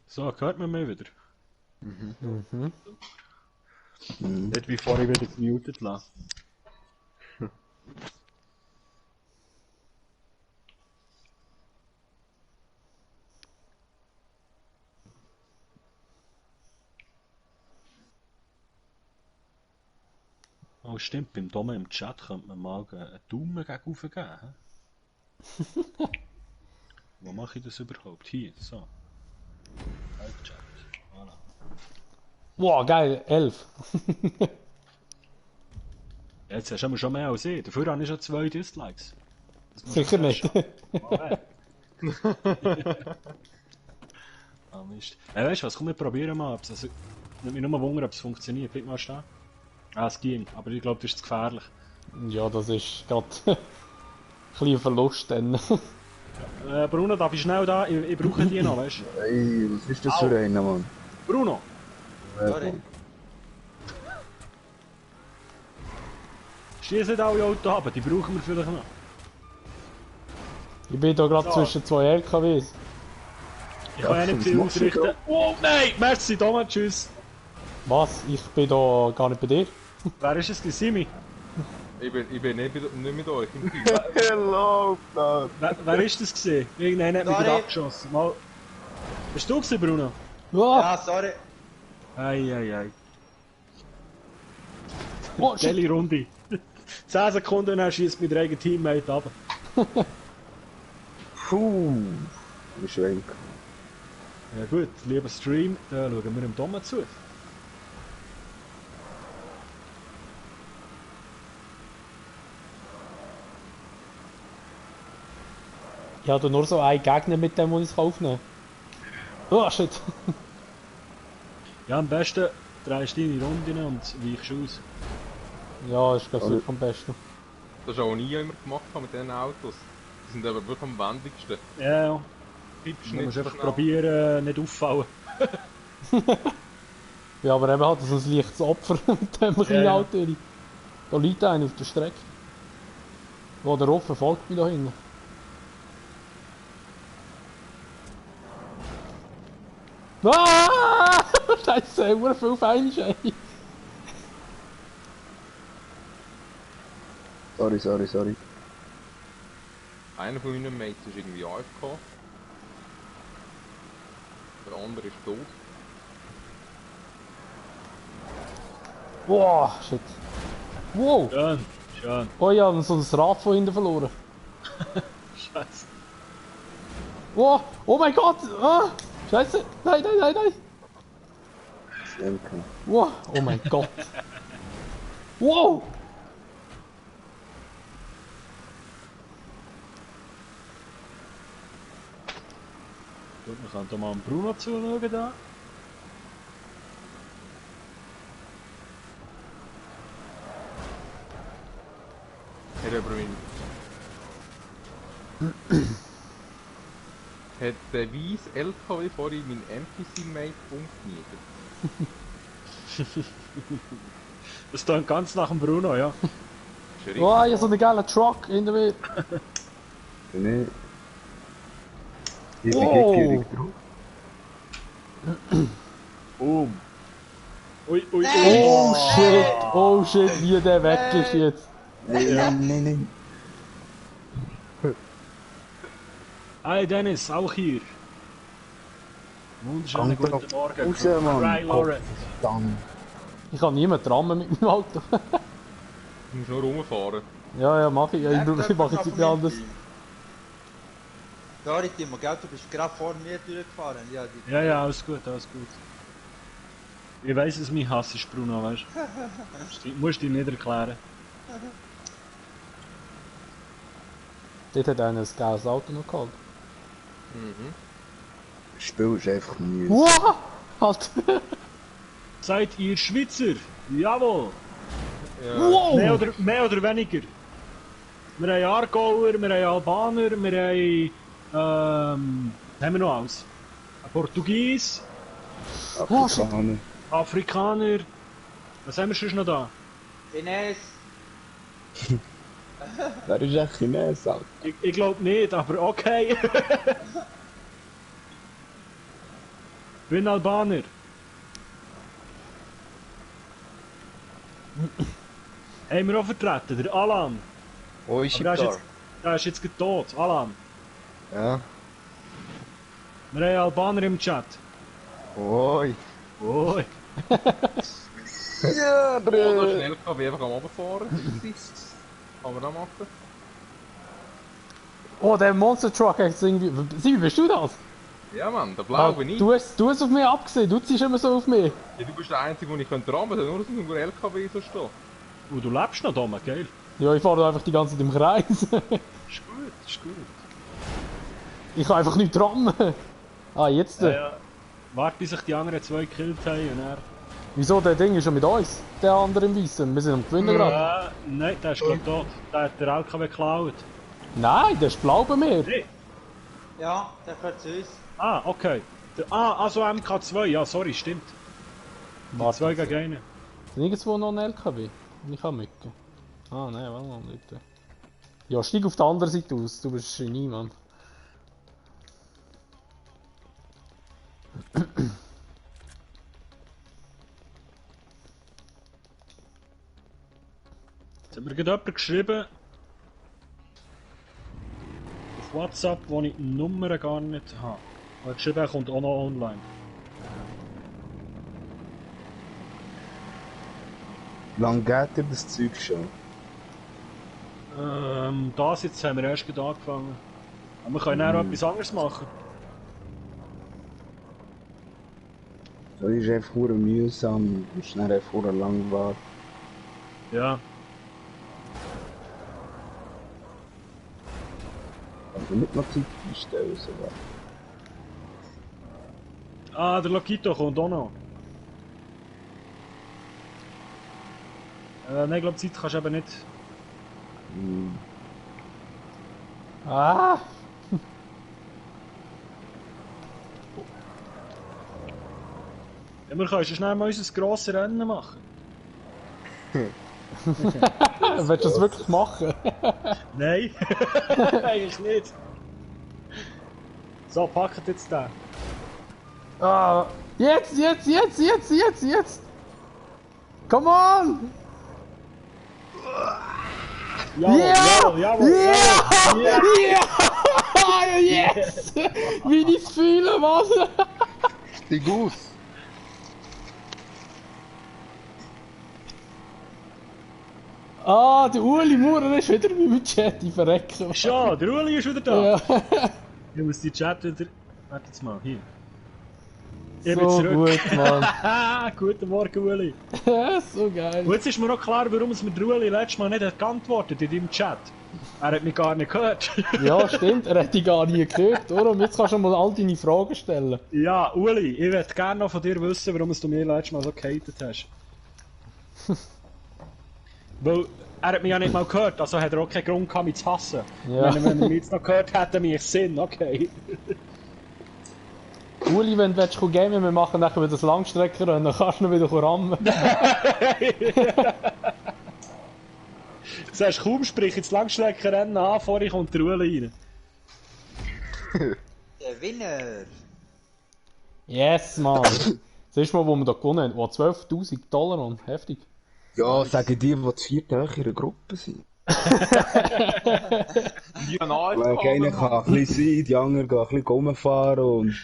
So, hört man mich wieder? Mhm. Nicht wie vorhin wieder gemutet lassen. Oh stimmt, beim Dome im Chat könnte man mal einen Daumen gegen rauf geben. Hä? Wo mache ich das überhaupt? Hier, so. Live-Chat. Voilà. Wow, geil, 11. Jetzt hast du schon mehr als ich. Dafür habe ich schon 2 Dislikes. Das muss Sicher ich nicht. schaffen. Ah, Mist. Weißt du was, komm, wir probieren mal. Ob es, also, nicht mich nur wundern, ob es funktioniert. Bleib mal stehen. Ah, es ging. Aber ich glaube, das ist zu gefährlich. Ja, das ist gerade ein kleiner Verlust dann. Bruno, darf ich schnell da? Ich brauche die noch, weißt du? Ey, was ist das für einer, Mann? Bruno! Sorry. Schießen alle Autos ab, die brauchen wir vielleicht noch. Ich bin hier gerade So. zwischen zwei LKWs. Ich kann ja nicht viel was machst du ausrichten. Oh nein! Merci, Thomas, tschüss! Was? Ich bin da gar nicht bei dir? Wer ist es? Simi? Ich bin nicht mit euch im Team. Hello, da. Wer ist das gesehen? Irgendeiner hat mich Sorry. gerade abgeschossen. Mal. Bist du gewesen, Bruno? Ah! Ja, sorry. Ei. Oh, shit. Geile Runde. 10 Sekunden und dann schießt mein eigener Teammate ab. Puh. Beschränkt. Ja gut, lieber Stream, da schauen wir dem Thomas zu. Ich habe nur so einen Gegner, mit dem ich es aufnehmen kann. Oh shit. Ja, am besten drehst du deine Runden und weichst aus. Ja, ist glaube ich am besten. Das ist auch nie immer gemacht habe mit diesen Autos. Die sind aber wirklich am wendigsten. Ja, Tippst du nicht musst so einfach schnell. probieren, nicht auffallen. Ja, aber eben hat das ein leichtes Opfer mit dem kleinen Ja. Auto. Da liegt einer auf der Strecke. Wo der offen folgt mich da hinten. Ah! Scheiße, sehr viel auf einmal, ey. Sorry. Einer von meinen Mates ist irgendwie AFK. Der andere ist tot. Wow, shit. Wow! Schön. Oh ja, so ein Rad von hinten verloren. Scheiße. Oh, oh mein Gott! Ah, Scheiße! Nein, nein, nein, nein! Selke. Wow, oh mein Gott! Wow! Gut, wir können da mal dem Bruno zuschauen da. Hat aber hat der weiss LKW vorhin mein NPC-Mate umgenietet? Das klingt ganz nach dem Bruno, ja. Ist ja richtig. Oh, hier so eine geile Truck in der Mitte. Nee. Ich Oh. bin gierig drauf. Boom. Ui, ui, ui. Oh shit, wie der weg ist jetzt. Nein. Hi Dennis, auch hier. Wunderschönen Kommt guten doch Morgen. raus, Mann. Cry Lauren. Dann. Ich kann niemand rammen mit meinem Auto. Du musst nur rumfahren. Ja, mach ich. Ja, ich mach jetzt nicht anders. Sorry Timo, gell, du bist gerade vor mir durchgefahren. Ja, Ja, alles gut, alles gut. Ich weiss, dass mein Hass ist, Bruno, weißt du? Musst dich nicht erklären. Dort hat einer ein geiles Auto noch geholt. Mhm. Das Spiel ist einfach müde. Wow! Halt! Seid ihr Schweizer? Jawohl! Ja. Wow! Mehr oder weniger. Wir haben Aargauer, wir haben Albaner, wir haben wir noch alles? Portugies, Afrikaner. Afrikaner. Was haben wir sonst noch da? Ines, Wer ist echt Chines, Alter? Ich glaube nicht, aber okay. Bin Albaner. Haben wir auch vertreten, der Alan. Wo ist Aber der ist jetzt tot, Alan. Ja. Wir haben Albaner im Chat. Oi. Oi. Ja, Oder Bruder. schnell kann wir einfach am runterfahren. Kann man das machen? Oh, der Monster Truck hat jetzt irgendwie. Sibi, bist du das? Ja Mann, der blaue nicht. Du hast auf mich abgesehen, du ziehst immer so auf mich. Ja, du bist der Einzige, den ich rammen könnte, nur dass nur LKW so steht. Oh, du lebst noch da, gell? Ja, ich fahre einfach die ganze Zeit im Kreis. Ist gut, ist gut. Ich kann einfach nicht rammen. Ah, jetzt. Ja. Warte, bis sich die anderen zwei gekillt haben und er. Wieso, der Ding ist schon mit uns? Der andere im Weißen. Wir sind am Gewinnen gerade. Nein, der ist glaub tot. Der hat der LKW geklaut. Nein, der ist blau bei mir. Nee. ja, der gehört zu uns. Ah, okay. Also MK2, ja, sorry, stimmt. Warte, 2 gegen 1. ist nirgendwo noch ein LKW? Ich kann mücken. Ah, nein, warte mal, nicht. Ja, steig auf der anderen Seite aus, du bist Genie, Mann. Jetzt hat mir gerade jemand geschrieben. Auf WhatsApp, wo ich die Nummer gar nicht habe. Er hat geschrieben, er kommt auch noch online. Wie lange geht dir das Zeug schon? Das jetzt haben wir erst gerade angefangen. Aber wir können auch etwas anderes machen. Das ist einfach nur mühsam. Du musst dann einfach nur lang warten. Ja. Also nicht noch Zeit einstellen sogar. Ah, der Lokito kommt auch noch. Nein, ich glaube, Zeit kannst du eben nicht. Hm. Ah! Ja, wir können schnell mal unser grosses Rennen machen. Willst du das wirklich machen? Nein, eigentlich nicht. So, packt jetzt den. Ah, jetzt! Come on! Jawohl, jawohl. Ja! Yes! Wie ich es fühle, was? Die Guss! Ah, der Uli Maurer ist wieder in meinem Chat, ich verrecke. Schon, der Uli ist wieder da. Ja, Ich muss die Chat wieder... Warte jetzt mal, hier. Ich bin so zurück. gut, Mann. Guten Morgen, Uli. So geil. Und jetzt ist mir noch klar, warum es mir der Uli letztes Mal nicht hat geantwortet in deinem Chat. Er hat mich gar nicht gehört. Ja, stimmt, er hat dich gar nie gehört, oder? Und jetzt kannst du mal all deine Fragen stellen. Ja, Uli, ich würde gerne noch von dir wissen, warum du mir letztes Mal so gehatet hast. Weil er hat mich ja nicht mal gehört, also hat er auch keinen Grund gehabt, mich zu hassen. Ja. Wenn er mich jetzt noch gehört hätte, mich Sinn, okay. Uli, wenn du gamen, wir machen nachher wieder das Langstreckerrennen, dann kannst du ihn wieder rammen. Du sagst, kaum sprich ins Langstreckenrennen an, vorher kommt der Uli rein. Der Winner! Yes, Mann. Siehst du mal, wo wir da gewonnen haben? Oh, 12.000 $, Mann. Heftig. Ja, sagen die zu viert auch in einer Gruppe sind. Ja, nein, Weil einer kann ein bisschen sein, die anderen gehen ein bisschen rumfahren und...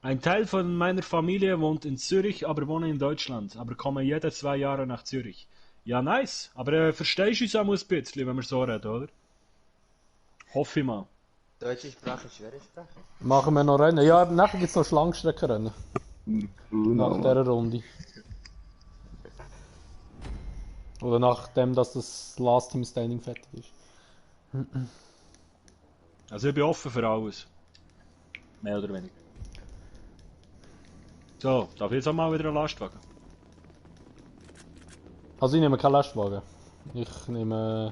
Ein Teil von meiner Familie wohnt in Zürich, aber wohne in Deutschland, aber komme jede 2 Jahre nach Zürich. Ja, nice. Aber verstehst du uns auch ein bisschen, wenn wir so reden, oder? Hoffe ich mal. Deutsche Sprache, schwere Sprache. Machen wir noch Rennen? Ja, nachher gibt es noch Langstreckenrennen. Nach dieser Runde. Oder nachdem, dass das Last Team Standing fertig ist. Also ich bin offen für alles. Mehr oder weniger. So, darf ich jetzt auch mal wieder einen Lastwagen? Also ich nehme keinen Lastwagen. Ich nehme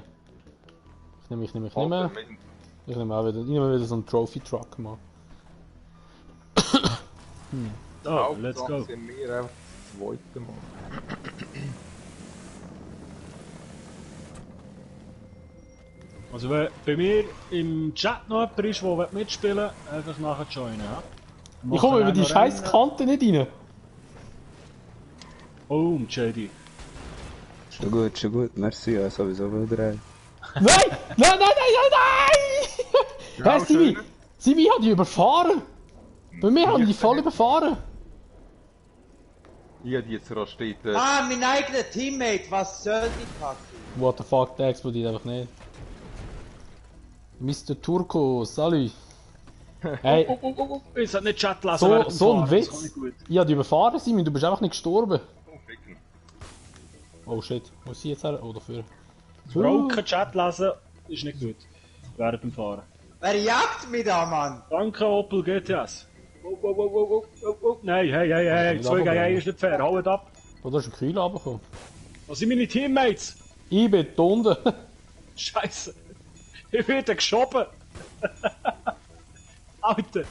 auch wieder so einen Trophy Truck mal. So, let's go. Sind wir einfach das zweite Mal. Also wenn bei mir im Chat noch jemand ist, der mitspielen will, einfach nachher joinen, ja? Ich komme über die noch scheiß Rennen. Kante nicht rein. Oh, JD. Schon gut, merci, ja, sowieso wieder ein. Nein! Nein, nein, nein, nein, nein! Hey, Sibi! Sibi hat die überfahren! Bei mir haben die voll überfahren! Ich habe die jetzt rastiert. Ah, mein eigener Teammate, was soll die Kacke? What the fuck, der explodiert einfach nicht. Mr. Turco, salut! Hey, Ich sollte nicht Chat lesen so, während dem so ein Fahren, das kann Witz! ich gut. Ich hab die überfahren, Simon, du bist einfach nicht gestorben. Oh shit, wo ist sie jetzt her? Oh, dafür. Broken Chat lesen ist nicht gut. Während dem Fahren. Wer jagt mich da, Mann? Danke Opel GTS. Oh. Nein, hey, 2 gegen 1 ist nicht fair, haut ab. Oh, da ist ein Kühl runtergekommen. Was sind meine Teammates? Ich bin da unten. Scheiße. Ich werde geschoben. Alter.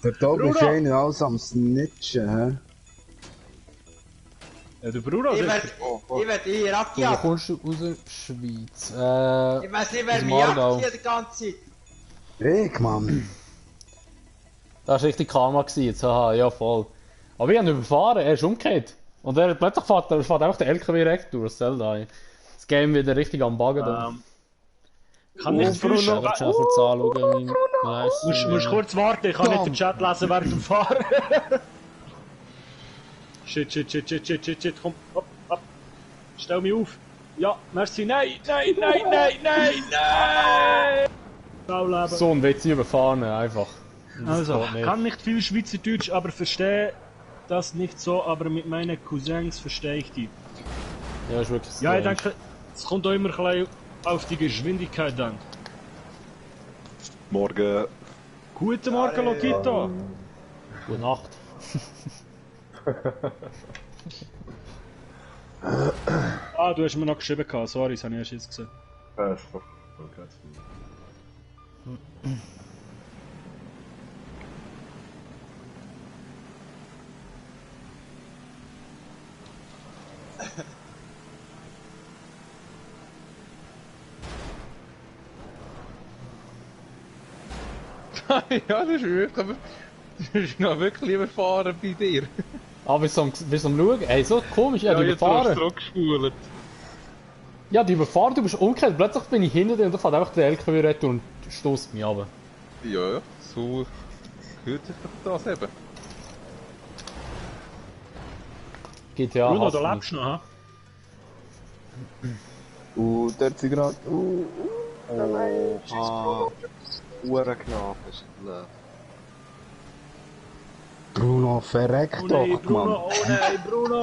Der Tobi ist Bruder! einer alles am Snitchen, hä? Ja, der Bruder Ich sicher. werd hier Wo abgejagt. kommst du aus der Schweiz? Ich weiß nicht, wer aus mich jagt Aargau. hier die ganze Zeit. Ich, Mann. Das war richtig Karma gewesen jetzt, haha, ja voll. Aber ich habe ihn überfahren, er ist umgekehrt. Und er plötzlich fährt einfach der LKW direkt durch, das soll da. Das Game wieder richtig am Buggen da. Kann nicht viel Ich werde schnell kurz anschauen. Musst kurz warten, ich kann nicht den Chat lesen während dem Fahren. Shit, komm, hopp. Stell mich auf. Ja, merci, nein! Leben. So ein Witz überfahren, einfach. Das Also, geht nicht. kann nicht viel Schweizerdeutsch, aber verstehe das nicht so, aber mit meinen Cousins verstehe ich die. Ja, ist wirklich Ja, ich strange. denke, es kommt auch immer ein bisschen auf die Geschwindigkeit an. Morgen. Guten Morgen, Lokito! Gute Nacht. Ah, du hast mir noch geschrieben, sorry, das habe ich erst jetzt gesehen. Ja, das ist wirklich, das ist noch wirklich überfahren bei dir. Aber wir sind am Schauen. Ey, so komisch, ja, die jetzt hast du überfahren. zurückgespult. Ja, die überfahren, du bist umgekehrt. Plötzlich bin ich hinter dir und da fährt einfach der LKW retour und stößt mich runter. Ja, so gehört sich doch das eben. GTA Bruno, hasst du mich. lebst noch, ha? Dort sind gerade. Oha. Uhrenknapp ist blöd. Bruno, verreck Oh doch, nein, Bruno, Mann. oh nein, Bruno!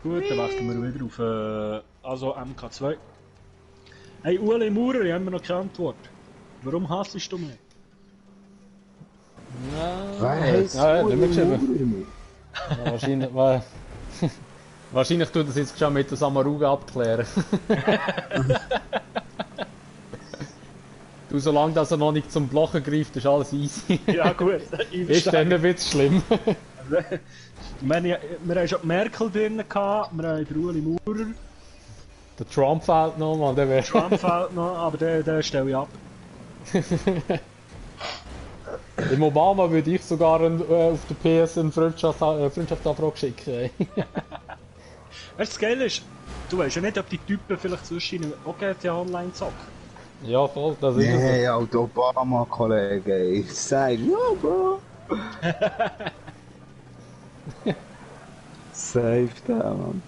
Gut, dann wechseln wir wieder auf also MK2. Hey, Ueli Maurer, ich habe mir noch keine Antwort. Warum hassest du mich? Wer heisst Ja, nicht mehr geschrieben. Ueli? Ja, wahrscheinlich, wahrscheinlich tut das jetzt schon mit der Samaruga abklären. Du, solange dass er noch nicht zum Blochen greift, ist alles easy. Ja gut, Ist dann ein bisschen schlimm. Ich meine, wir haben schon die Merkel drin gehabt, wir haben den Ueli Maurer, Der Trump fehlt noch, man, der wäre. Trump fehlt noch, aber den stelle ich ab. Im Obama würde ich sogar auf der PS eine Freundschaftsanfrage schicken. Ey. Weißt du, das Geile ist, du weißt ja nicht, ob die Typen vielleicht zwischen auch GTA Online zocken. Ja, voll, das ist es. Nee, Alter, Obama-Kollege, ich sag, ja, Bro. Safe da, Mann.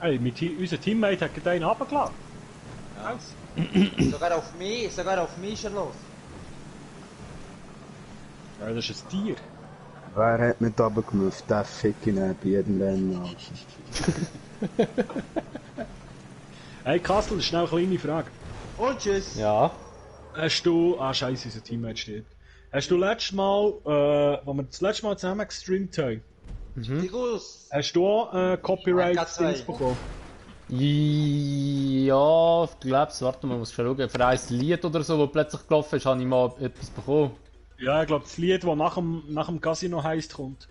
Hey, unser Teammate hat gerade einen runtergelassen. Sogar auf mich schon los. Ja, das ist ein Tier. Wer hat mich runtergemufft? Der Fick ihn bei jedem Rennen, Alter. Hey Kassel, schnell eine kleine Frage. Und tschüss. Ja. Hast du... Ah, scheiße, unser Teammate steht. Hast du letztes Mal, wo wir das letzte Mal zusammen gestreamt haben, Tigus. hast du auch MK2. Copyright-Dings bekommen? Ja, ich glaube, warte mal, muss schon schauen. Für ein Lied oder so, das plötzlich gelaufen ist, habe ich mal etwas bekommen. Ja, ich glaube, das Lied, das nach dem Casino heisst, kommt.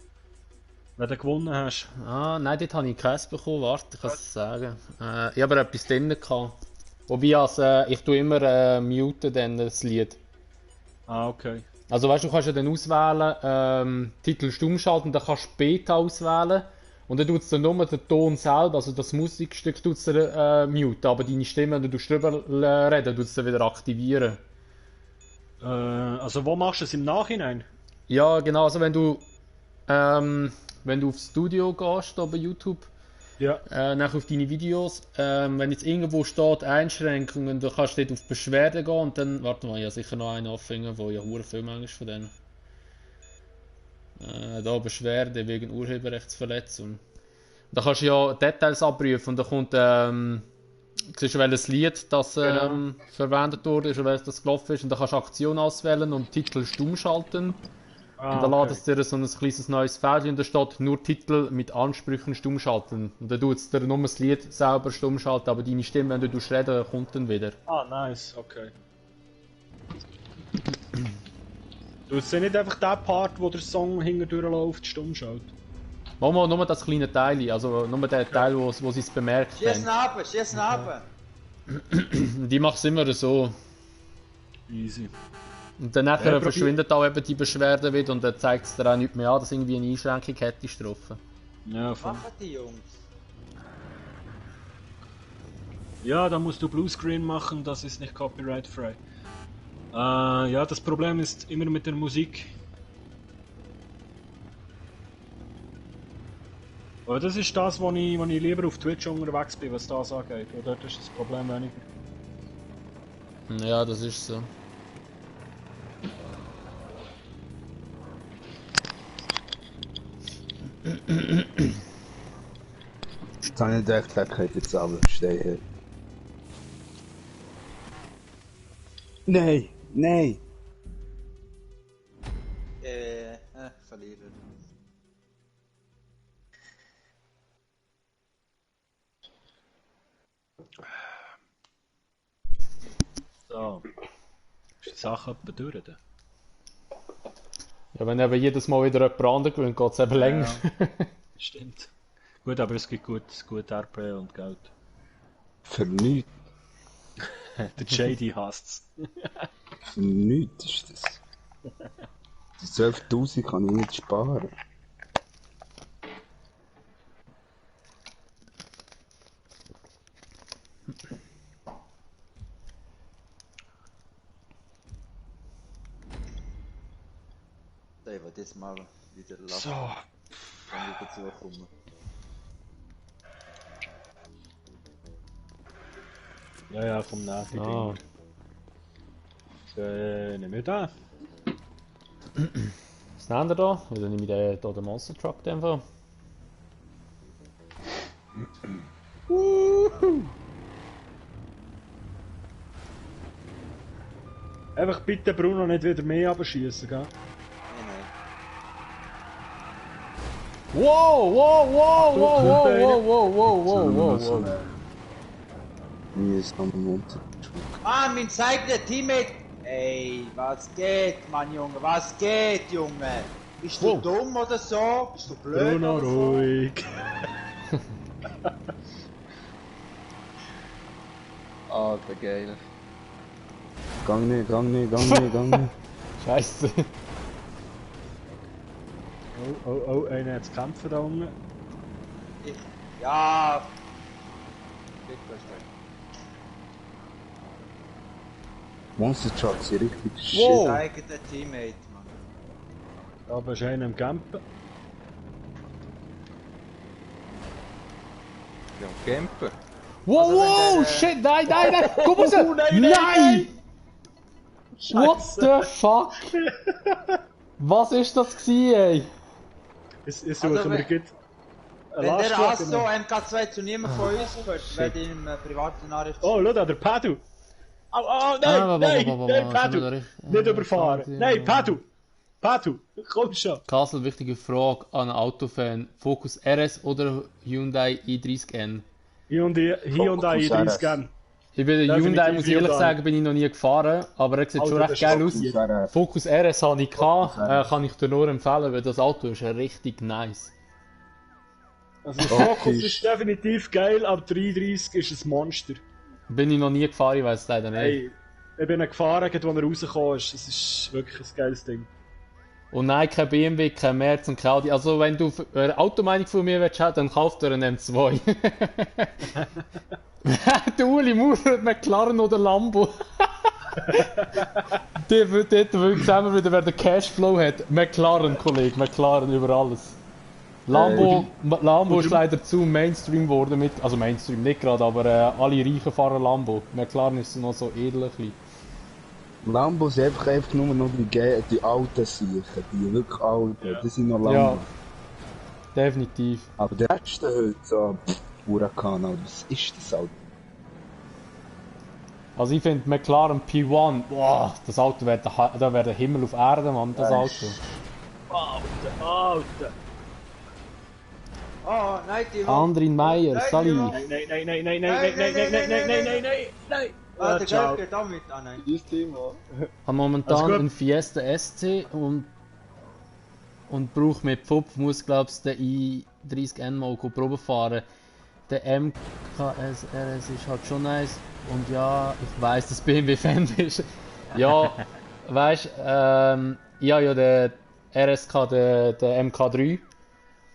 Wenn du gewonnen hast. Ah, nein, dort habe ich keins bekommen, warte, ich kann es sagen. Ich habe aber etwas drin gehabt. Wobei, also, ich tue immer muten dann das Lied. Ah, okay. Also weißt du, kannst ja dann auswählen, Titel stumm schalten, dann kannst du Beta auswählen. Und dann tut es dann nur den Ton selber, also das Musikstück tut es muten, aber deine Stimme, wenn du drüber reden, tut es dann wieder aktivieren. Also wo machst du es im Nachhinein? Ja, genau, also wenn du aufs Studio gehst, da bei YouTube, Ja. nachher auf deine Videos, wenn jetzt irgendwo steht Einschränkungen, dann kannst du dort auf Beschwerden gehen und dann, warte mal, ja sicher noch einen anfangen, wo ja hure viel manchmal von denen. Da Beschwerde wegen Urheberrechtsverletzung. Da kannst du ja Details abprüfen und da kommt, siehst du welches Lied das verwendet wurde, und welches das gelaufen ist und dann kannst du Aktion auswählen und Titel stumm schalten. Ah, Und dann okay. lädt es dir so ein kleines neues Feld und da steht nur Titel mit Ansprüchen stumm schalten. Und dann tut es dir nur das Lied selber stumm schalten, aber deine Stimme, wenn du reden, kommt dann wieder. Ah, nice, okay. Du hast ja nicht einfach den Part, wo der Song hintendurch läuft, stumm schaut. Mal nur das kleine Teil, also nur der Teil, wo sie es bemerkt Schießen haben. ab, schießen ab. Die macht es immer so. Easy. Und dann nachher Ja, verschwindet auch eben die Beschwerde wieder und dann zeigt es dir auch nicht mehr an, dass irgendwie eine Einschränkung hätte getroffen. Ja, voll. Machen die Jungs. Ja, da musst du Bluescreen machen, das ist nicht copyrightfrei. Ja, das Problem ist immer mit der Musik. Aber das ist das, wo ich lieber auf Twitch unterwegs bin, was das angeht. Und dort ist das Problem weniger. Ja, das ist so. Jetzt habe ich nicht gedacht, er könnte jetzt aber stehen hier. Nein, nein. Verlierer. So. Ist die Sache etwa durch? Dann? Ja, wenn eben jedes Mal wieder jemand anderes gewinnt, geht es eben länger. Stimmt. Gut, aber es gibt gut RP und Geld. Für nichts. Der JD hasst's. Für nichts ist das. Die 12.000 kann ich nicht sparen. ich will jetzt mal wieder lassen, So. wenn ich dazu komme. Ja, komm nach, die Ah. Dinge. Nehmen wir da. Was nehmen wir da? Oder nehme ich den Monster Truck den einfach? Einfach bitte Bruno nicht wieder mehr abschießen, gell? Nein, Wow, wow, wow, wow, wow, wow, wow, wow, wow, wow, So wow. mühsam Monster. Ah, mein eigener Teammate! Ey, was geht, Mann, Junge? Was geht, Junge? Bist du Wow. dumm oder so? Bist du blöd Bruno, oder so? ruhig. Alter, geil. Gang nicht, gang nicht, gang nicht, gang nicht. Scheiße. Oh, einer hat zu kämpfen da unten. Ich, ja. Geht gleich weg. Monster Trucks sind richtig shit. Wow. Mein eigener Teammate, Mann. Da ist einer am Campen. Ja, campen. Wow, Also wenn wow, der, shit, nein, nein, nein, komm raus! Nein! What the fuck? Was ist das gewesen, ey? Ich suche Also, mir wenn- gleich einen Wenn der Lastwagen. Asso MK2 zu niemandem von uns gehört, werde ich ihm private Nachricht Oh, schau da, der Padu. Au, Ah, nein, nein, sind wir Padu. da Nicht überfahren. Nein, Padu. Padu, komm schon. Kassel, wichtige Frage an einen Autofan. Focus RS oder Hyundai i30N? Hyundai Focus i30 RS. gern. Ich bin den Definitiv Hyundai, muss ich ehrlich Hyundai. sagen, bin ich noch nie gefahren, aber er sieht schon Alter, recht das geil ist aus. RS. Focus RS habe ich gehabt, kann ich dir nur empfehlen, weil das Auto ist richtig nice. Also der Focus ist definitiv geil, aber der i30 ist ein Monster. Bin ich noch nie gefahren, ich weiß es leider nicht. Hey, ich bin gefahren, als er rausgekommen ist. Das ist wirklich ein geiles Ding. Und nein, kein BMW, kein Merz und kein Audi. Also wenn du eine Automeinung von mir willst, dann kauf dir einen M2. Der Uli Maurer hat McLaren oder Lambo. Der wird dort wirklich zusammen wieder, wer den Cashflow hat. McLaren, Kollege, McLaren über alles. Lambo ist leider zu Mainstream geworden mit, also Mainstream nicht gerade, aber alle Reichen fahren Lambo. McLaren ist noch so edel ein bisschen. Lambo sind einfach nur noch die alten Siechen, die wirklich alten, Ja. die sind noch Lambo. Ja. Definitiv. Aber der letzte heute, so, Huracan, aber was ist das Auto? Also ich finde McLaren P1, boah, das Auto wäre da wäre der Himmel auf Erden, Mann, das Ja, Auto. Alter. Oh, nein, die Andrin Meyer, Nein, Sali. Junge. Nein. Ah, der Ciao. Gelb geht auch mit. Ah, nein. Dieses Thema. Habe momentan Also gut. einen Fiesta SC und brauche mit Pfupf, muss glaube ich den i30N mal Probe fahren. Der MKS RS ist halt schon nice und ja, ich weiß, dass BMW-Fan bist. Ja, weißt ja, der RSK, der MK3.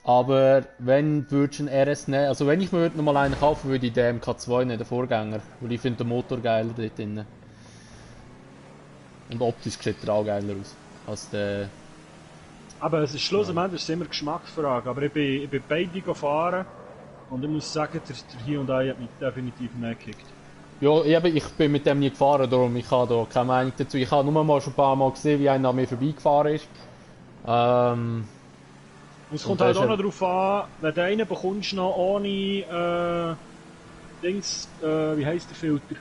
Aber wenn würdest du einen RS nehmen, also wenn ich mir noch mal einen kaufen würde, ich den MK2 nehmen, den Vorgänger, weil ich finde den Motor geiler dort drin. Und optisch sieht er auch geiler aus als der. Aber es ist schlussendlich ist immer Geschmacksfrage. Aber ich bin beide gefahren und ich muss sagen, der Hyundai hat mich definitiv mehr gekickt. Ja, eben, ich bin mit dem nie gefahren, darum ich habe da keine Meinung dazu. Ich habe nur mal schon ein paar Mal gesehen, wie einer an mir vorbeigefahren ist. Und es kommt Und halt da auch ist noch darauf an, wenn du einen bekommst noch ohne Dings, wie heisst der Filter?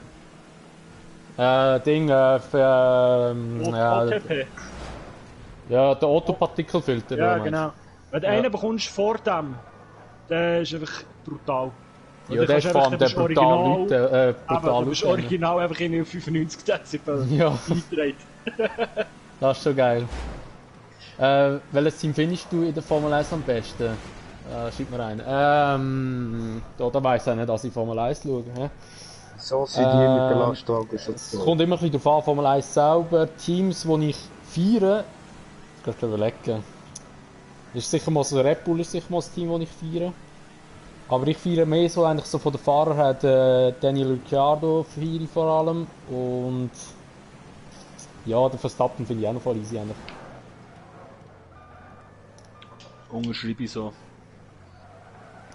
Ja, OTP. ja, der Autopartikelfilter. Ja, oder meinst du? genau. Wenn du Ja. einen bekommst vor dem, der ist einfach brutal. Weil Ja, dann der ist kannst du vor allem einfach- der du bist brutal original- Leute, Aber brutal du bist Leute. original einfach irgendwie auf 95 Dezibel Ja, eingetragen. das ist schon geil. Welches Team findest du in der Formel 1 am besten? Schreib mir rein. Da weiss ich nicht, dass ich Formel 1 schaue. Hä? So sind die mit den Lastwagen so Es zu. kommt immer ein bisschen darauf an, Formel 1 selber. Teams, die ich feiere, ich kann schon überlegen. Ist sicher mal so Red Bull ist sicher mal das Team, das ich feiere. Aber ich feiere mehr so eigentlich so von den Fahrern her, Daniel Ricciardo feiere ich vor allem. Und ja, der Verstappen finde ich auch noch voll easy eigentlich. unterschreibe ich so.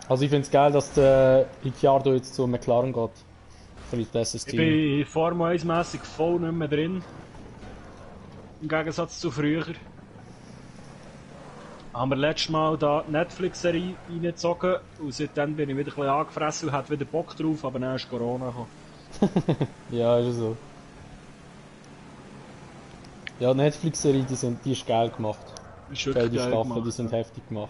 Also ich finde es geil, dass der Ricciardo jetzt zu McLaren geht. Vielleicht das Ich Team. bin Formel 1-mässig voll nicht mehr drin. Im Gegensatz zu früher. Haben wir letztes Mal da die Netflix-Serie reingezogen und seitdem bin ich wieder ein bisschen angefressen und hatte wieder Bock drauf, aber dann ist Corona gekommen. Ja, ist so. Ja, die Netflix-Serie, die ist geil gemacht. Ist wirklich Beide geil Staffeln, gemacht, die sind ja. heftig gemacht.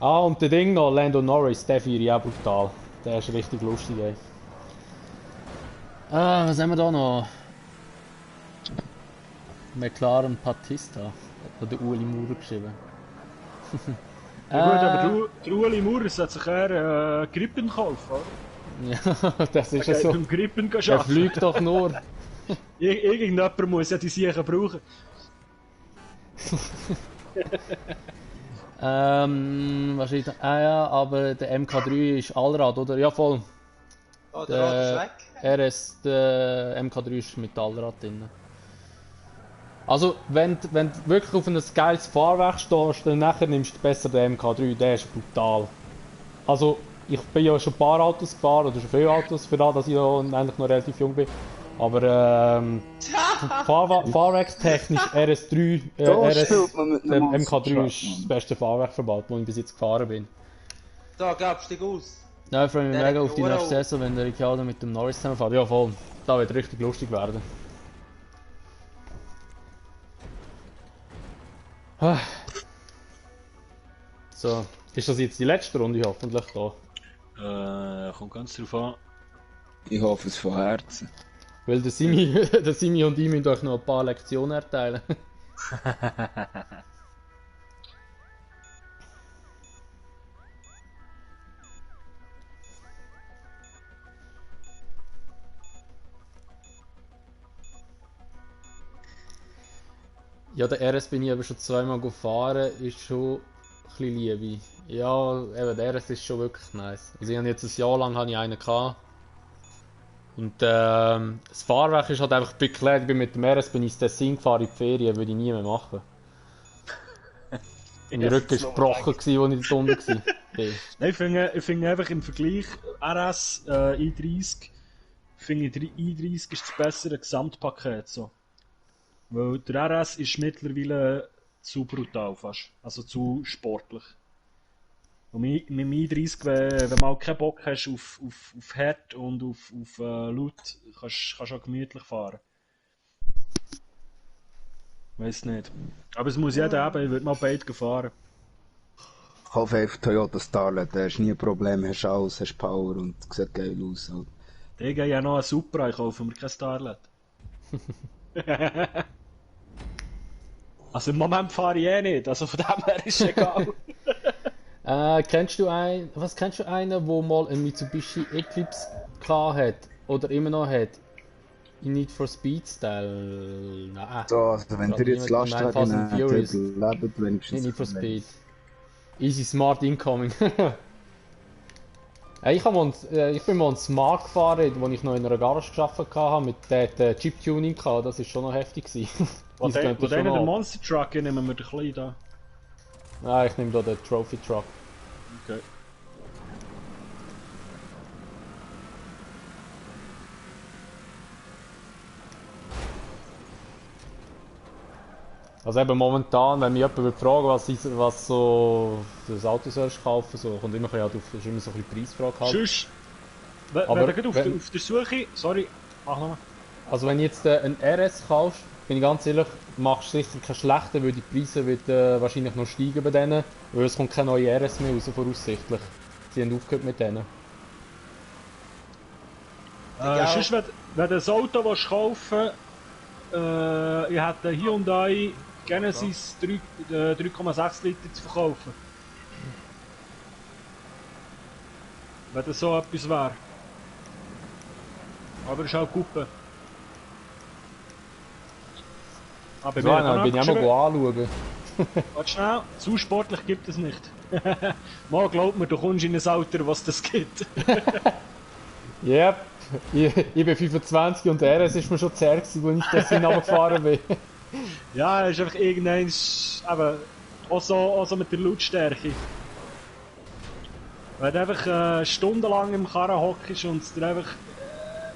Ah, und der Ding noch, Lando Norris, der finde ich auch brutal. Der ist richtig lustig, ey. Ah, was haben wir da noch? McLaren Battista. Hat der Ueli Maurer geschrieben. Ja gut, aber der Ueli Maurer sollte sich eher Grippen kaufen, oder? Ja, das ist ja Er geht so. beim Grippen Er arbeiten. fliegt doch nur. Irgendjemand muss ja die Sachen brauchen. Was steht da? Ah ja, aber der MK3 ist Allrad, oder? Ja, voll. Oh, der Rad ist weg. RS, der MK3 ist mit Allrad drin. Also, wenn du wirklich auf ein geiles Fahrwerk stehst, dann nachher nimmst du besser den MK3, der ist brutal. Also, ich bin ja schon ein paar Autos gefahren, oder schon viele Autos, für das, dass ich ja eigentlich noch relativ jung bin. Aber fahrwerkstechnisch RS3, RS, der MK3 ist das beste Fahrwerk verbaut, das ich bis jetzt gefahren bin. Da, Gab, steig aus. Ja, ich freue mich Der mega auf die Euro. nächste Saison, wenn der Ricciardo mit dem Norris zusammenfährt. Ja, voll. Da wird richtig lustig werden. Ah. So, ist das jetzt die letzte Runde hoffentlich da? Kommt ganz drauf an. Ich hoffe es von Herzen. Weil der Simi, der Simi und ich müssen euch noch ein paar Lektionen erteilen. Ja, der RS bin ich aber schon zweimal gefahren, ist schon ein bisschen Liebe. Ja, eben, der RS ist schon wirklich nice. Also ich habe jetzt ein Jahr lang habe ich einen gehabt. Und das Fahrwerk ist halt einfach beklärt. Ich bin mit dem RS bin ich ins Tessin gefahren in die Ferien, würde ich nie mehr machen. Mein Rücken war gebrochen, als ich dort unten war. Nein, ich finde einfach im Vergleich RS i30, finde ich der i30 ist das bessere Gesamtpaket. So. Weil der RS ist mittlerweile zu brutal fast. Also zu sportlich. Und mit dem i30, wenn du mal keinen Bock hast auf Hard und auf Laut, kannst du auch gemütlich fahren. Weiß nicht. Aber es muss jeder haben, ich würde mal beide fahren. Kauf einfach Toyota Starlet, da hast nie ein Problem, hast alles, hast Power und sieht geil aus. Halt. Die gehen ja noch einen Supra, ich kaufe mir kein Starlet. Also im Moment fahre ich eh nicht, also von dem her ist es egal. Kennst du einen, der mal einen Mitsubishi Eclipse hat oder immer noch hat? In Need for Speed Style? Nein. So, also wenn Gerade dir jetzt niemand- ich meine Fast and Furious. lebt wenigstens. Nicht Need for Speed. Easy Smart Incoming. Ich bin mal einen Smart gefahren, wo ich noch in einer Garage gearbeitet habe, mit der Chip-Tuning gehabt, das war schon noch heftig gewesen. Wo Das tönt der schon den ab. Monster Truck nehmen wir den kleinen da. Nein, ich nehme da den Trophy Truck. Okay. Also eben momentan, wenn mich jemand würde fragen, was so das Auto sollst kaufen, so kommt immer ein bisschen halt auf, ist immer so ein bisschen Preisfrage halt. Sonst, Aber wenn du gerade wenn- auf der Suche... Sorry, mach nochmal. Also wenn du jetzt einen RS kaufst, bin ich ganz ehrlich, machst du sicher keinen schlechten, weil die Preise würden wahrscheinlich noch steigen bei denen, weil es kommt keine neue RS mehr raus, voraussichtlich. Sie haben aufgehört mit denen. Sonst, wenn du ein Auto willst kaufen willst, ich hätte einen Hyundai Genesis 3,6 Liter zu verkaufen. Wenn das so etwas wäre. Aber es ist auch Kuppe. Aber So einen bin ich auch mal anschauen. Warte schnell, zu sportlich gibt es nicht. Mal glaub mir, du kommst in ein Alter, was das gibt. Yep. Ich bin 25 und der RS ist mir schon zu zäh gewesen, als ich das hinabgefahren bin. Ja, es ist einfach irgendeins, eben, auch so mit der Lautstärke. Wenn du einfach stundenlang im Karren hockst und es dir einfach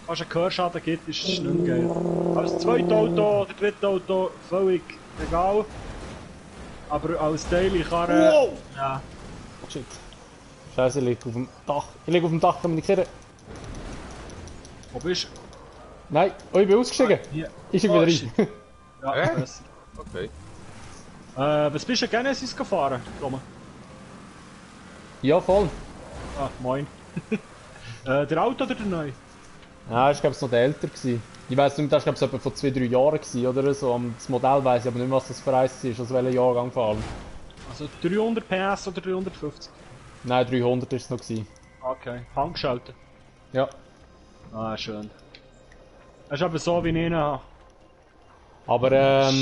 fast einen Gehörschaden gibt, ist es nicht mehr geil. Als zweites Auto oder drittes Auto völlig egal. Aber als Daily Karren, Wow! ja. Shit. Scheiße, ich liege auf dem Dach. Ich liege auf dem Dach, kann mich nicht kehren. Wo bist du? Nein, oh, ich bin ausgestiegen. Hier. Ich bin Oh, wieder shit. rein. Ja, besser. Okay. Was bist du Genesis gefahren, Roman? Ja, voll. Ah, moin. Der Auto oder der neue? Ja, ich glaube, es noch der älter gewesen. Ich weiss nicht, das war glaube ich vor 2-3 Jahren gewesen, oder so. Das Modell weiss ich aber nicht mehr, was das für eins ist, aus welchem Jahrgang fahren. Also 300 PS oder 350? Nein, 300 ist es noch gewesen. Okay, Handgeschaltet. Ja. Ah, schön. Das ist aber so, wie ich ihn habe. Aber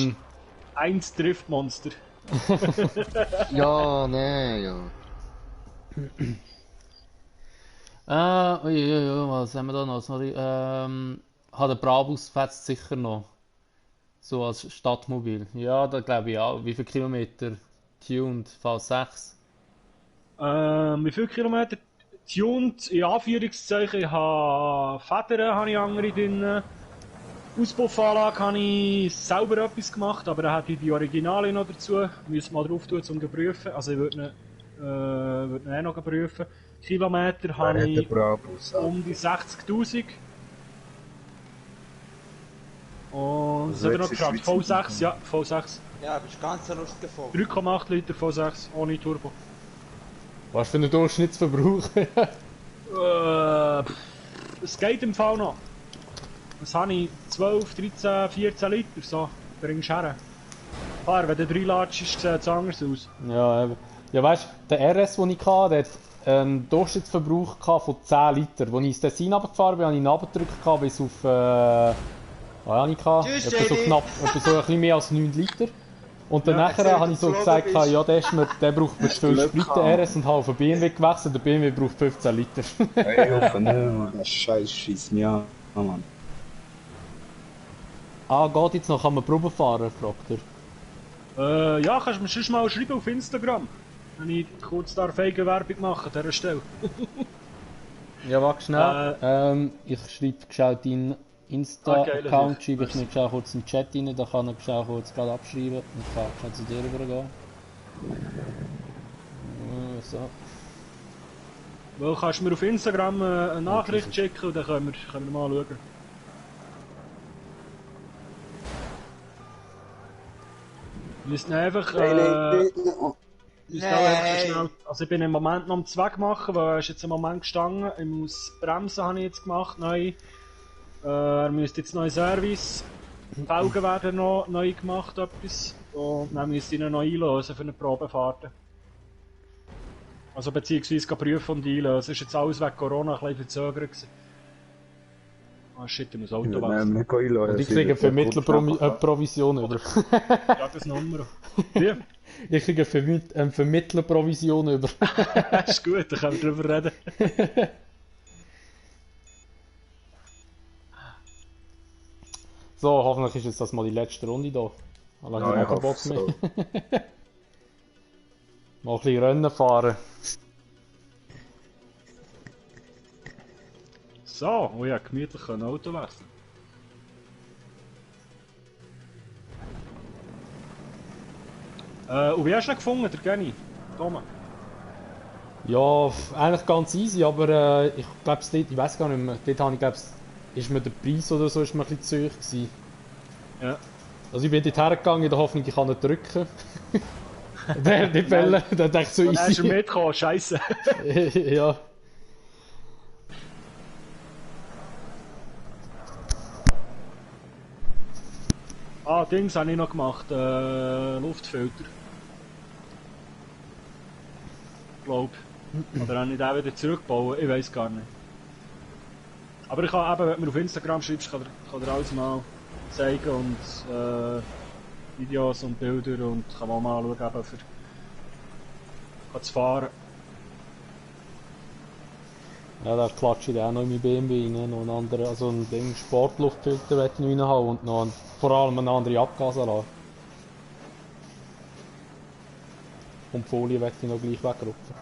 Eins Driftmonster. Ja, nee, ja. was haben wir da noch? Sorry. Hat der Brabus fetzt sicher noch. So als Stadtmobil. Ja, da glaube ich auch. Wie viele Kilometer? Tuned V6. Wie viele Kilometer? Tuned, in Anführungszeichen, ich habe Federn, habe ich andere drin. Auspuffanlage habe ich selber etwas gemacht, aber dann hätte ich die Originale noch dazu. Müssen mal drauf tun, um zu prüfen. Also ich würde ihn auch noch prüfen. Kilometer habe ich Brabus. um die 60.000. Und was haben wir noch geschafft? V6, ja, V6. Ja, bist ganz lustig gefolgt. 3,8 Liter V6 ohne Turbo. Was für einen Durchschnittsverbrauch? Es geht im Fall noch. Was habe ich? 12, 13, 14 Liter, so. Bringst du her. Klar, wenn du 3 latschst, sieht es anders aus. Ja, eben. Ja, weißt du, der RS, den ich hatte, der hat einen Durchschnittsverbrauch von 10 Liter. Als ich ins Tessin runtergefahren bin, habe ich ihn runtergedrückt bis auf. Was habe ich gehabt? Tschüss, Etwa so JD. knapp, etwa so ein bisschen mehr als 9 Liter. Und dann nachher erzähl, habe ich so dass du gesagt, geflogen ja, der braucht mir zu viel Glück Sprit, gehabt. der RS, und habe auf den BMW gewechselt. Der BMW braucht 15 Liter. Hey, hoffe nicht, Mann. Das Scheiß schießt mich an, Mann. Ah, geht jetzt noch, kann man Probe fahren, fragt er. Ja, kannst du mir sonst mal schreiben auf Instagram. Wenn ich kurz da Eigenwerbung mache an dieser Stelle. Ja, warte schnell. Ich schreibe gescheit in Insta-Account, Okay, schreibe ich mir gescheit kurz in den Chat rein, da kann er gescheit kurz gerade abschreiben und kann gescheit zu dir rübergehen. So. Weil kannst du mir auf Instagram eine Nachricht schicken und dann können wir mal schauen. Wir müssen einfach, müssen auch einfach schnell, also ich bin im Moment noch am Zweck machen, weil er ist jetzt im Moment gestanden. Ich muss Bremsen habe ich jetzt gemacht, neu. Er müsste jetzt neuen Service. Die Felgen werden noch neu gemacht, etwas. Und dann müsste ich ihn noch einlösen für eine Probefahrt. Also beziehungsweise prüfen und einlösen. Ist jetzt alles wegen Corona ein bisschen verzögert gewesen. Ah shit, ich muss Auto wechseln. Und ich kriege Vermittlerprovision über. Ja, das Nummer. Wie? Ich kriege eine Vermittlerprovision über. Ist gut, dann können wir drüber reden. So, hoffentlich ist jetzt das mal die letzte Runde da. Dann habe ich keinen Bock mehr. Mal ein bisschen Rennen fahren. So, oh ja, gemütlich ein Auto wechseln. Und wie hast du ihn gefunden, der Genny? Thomas? Ja, eigentlich ganz easy, aber ich glaube, ich weiß gar nicht mehr. Dort habe ich, glaube ist mir der Preis oder so ist mir ein bisschen zu hoch gewesen. Ja. Also ich bin dort hergegangen in der Hoffnung, ich kann nicht drücken. Der die Fälle, dann dachte ich so Dann hast du easy. mitgekommen, scheisse. Ja. Ah, Dings habe ich noch gemacht, Luftfilter. Glaub. Oder habe ich den wieder zurückgebaut? Ich weiß gar nicht. Aber ich kann eben, wenn du mir auf Instagram schreibst, kann dir alles mal zeigen und Videos und Bilder und kann man mal schauen, eben für zu fahren. Ja, da klatsche ich dann auch noch in mein BMW rein. Noch einen anderen, also ein Ding, Sportluftfilter möchte ich noch reinhaben und noch vor allem eine andere Abgasanlage. Und die Folie möchte ich noch gleich wegrupfen.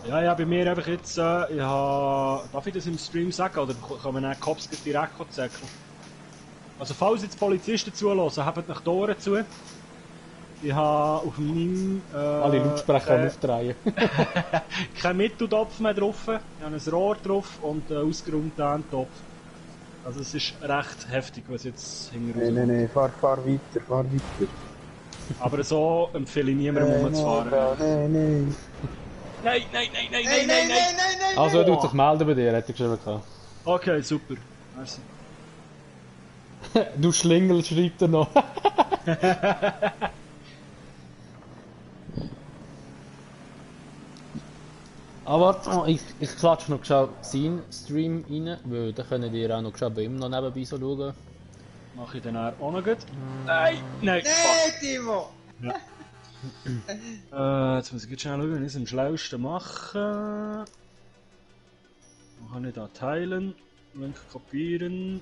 Ja, bei mir einfach jetzt, darf ich das im Stream sagen, oder kann man dann Cops direkt sagen? Also falls jetzt Polizisten zulassen, habt nach die Ohren zu. Ich habe auf meinem... Alle Lautsprecher aufdrehen. kein Mitteltopf mehr drauf, ich habe ein Rohr drauf und einen ausgeräumten Topf. Also es ist recht heftig, was jetzt hinten raus Nein, fahr weiter. Aber so empfehle ich niemandem rumzufahren. Nein. Nein! Also er tut sich melden bei dir, hätte ich geschrieben. Gehabt. Okay, super. Merci. Du Schlingel, schreibt er noch. Aber ich klatsche noch schnell seinen Stream rein, weil dann könnt ihr auch noch schnell bei ihm noch nebenbei so schauen. Mach ich dann auch noch gut? Nein! Nee, Timo! Ja. Jetzt muss ich jetzt schnell schauen, wie ich es am schlausten mache. Dann kann ich da teilen, Link kopieren.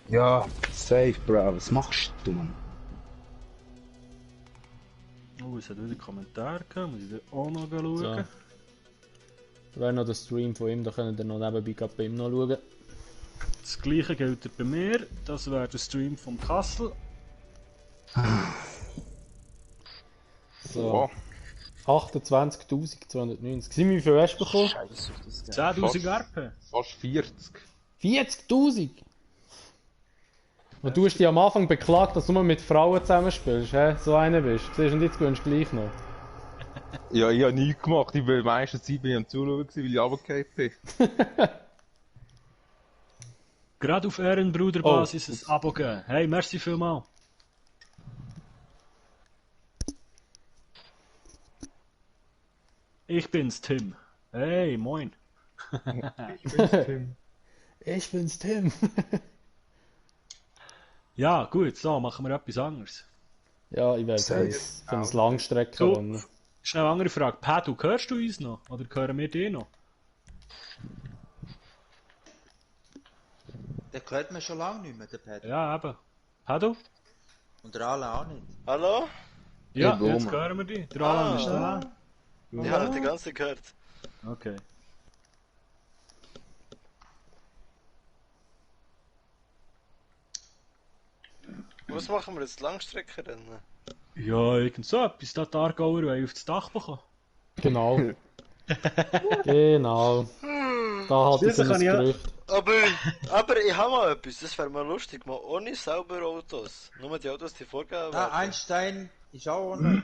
Ja, safe, Bro. Was machst du, Mann? Oh, es hat wieder Kommentare gehabt, muss ich da auch noch schauen. So. Da wäre noch der Stream von ihm, da könnt ihr noch nebenbei gerade bei ihm noch schauen. Das gleiche gilt bei mir, das wäre der Stream vom Kassel. So. 28.290. Sind wir wie viel hast du bekommen? Scheiße, auf das Geld. 10.000 RP. Fast 40. 40.000! Und du hast dich am Anfang beklagt, dass du nur mit Frauen zusammenspielst, hä? So einer bist. Siehst du, und jetzt gewinnst du gleich noch. Ja, ich habe nichts gemacht. Ich war meistens Zeit am Zuschauen, weil ich runtergefallen bin. Gerade auf Ehrenbruderbasis ein Abo geben. Hey, merci vielmals. Ich bin's, Tim. Hey, moin. Ich bin's, Tim. Ja, gut, so, machen wir etwas anderes. Ja, ich weiß jetzt für ein Langstreckenrennen. Schnell eine andere Frage. Pedro, hörst du uns noch? Oder hören wir dich noch? Den hört man schon lange nicht mehr, der Pedro. Ja, eben. Pedro? Und der Alan auch nicht. Hallo? Ja, Ja, jetzt hören wir dich. Der Alan ist da. Ich habe die ganze Zeit gehört. Okay. Was machen wir jetzt? Langstreckenrennen? Ja, irgend so etwas. Da die Aargauer wollen auf das Dach bekommen. Genau. Genau. Da hat ich Schließlich ein kann ich ja- Gerücht. Aber ich habe mal etwas, das wäre mal lustig, mal ohne saubere Autos. Nur die Autos, die vorgegeben Ah, werden. Einstein ist auch ohne.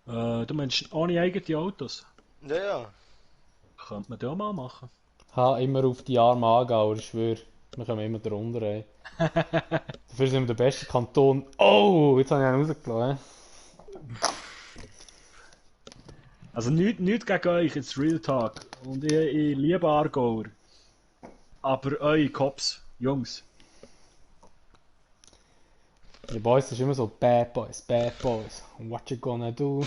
Du meinst ohne eigene Autos? Ja. Könnte man das auch mal machen. Ha, immer auf die armen Aargauer, ich schwöre. Wir kommen immer drunter, ey. Dafür sind wir der beste Kanton. Oh, jetzt habe ich einen rausgelassen. Also nichts gegen euch, jetzt Real Talk. Und ich liebe Aargauer. Aber eure Cops, Jungs. Die Boys ist immer so Bad Boys. What you gonna do?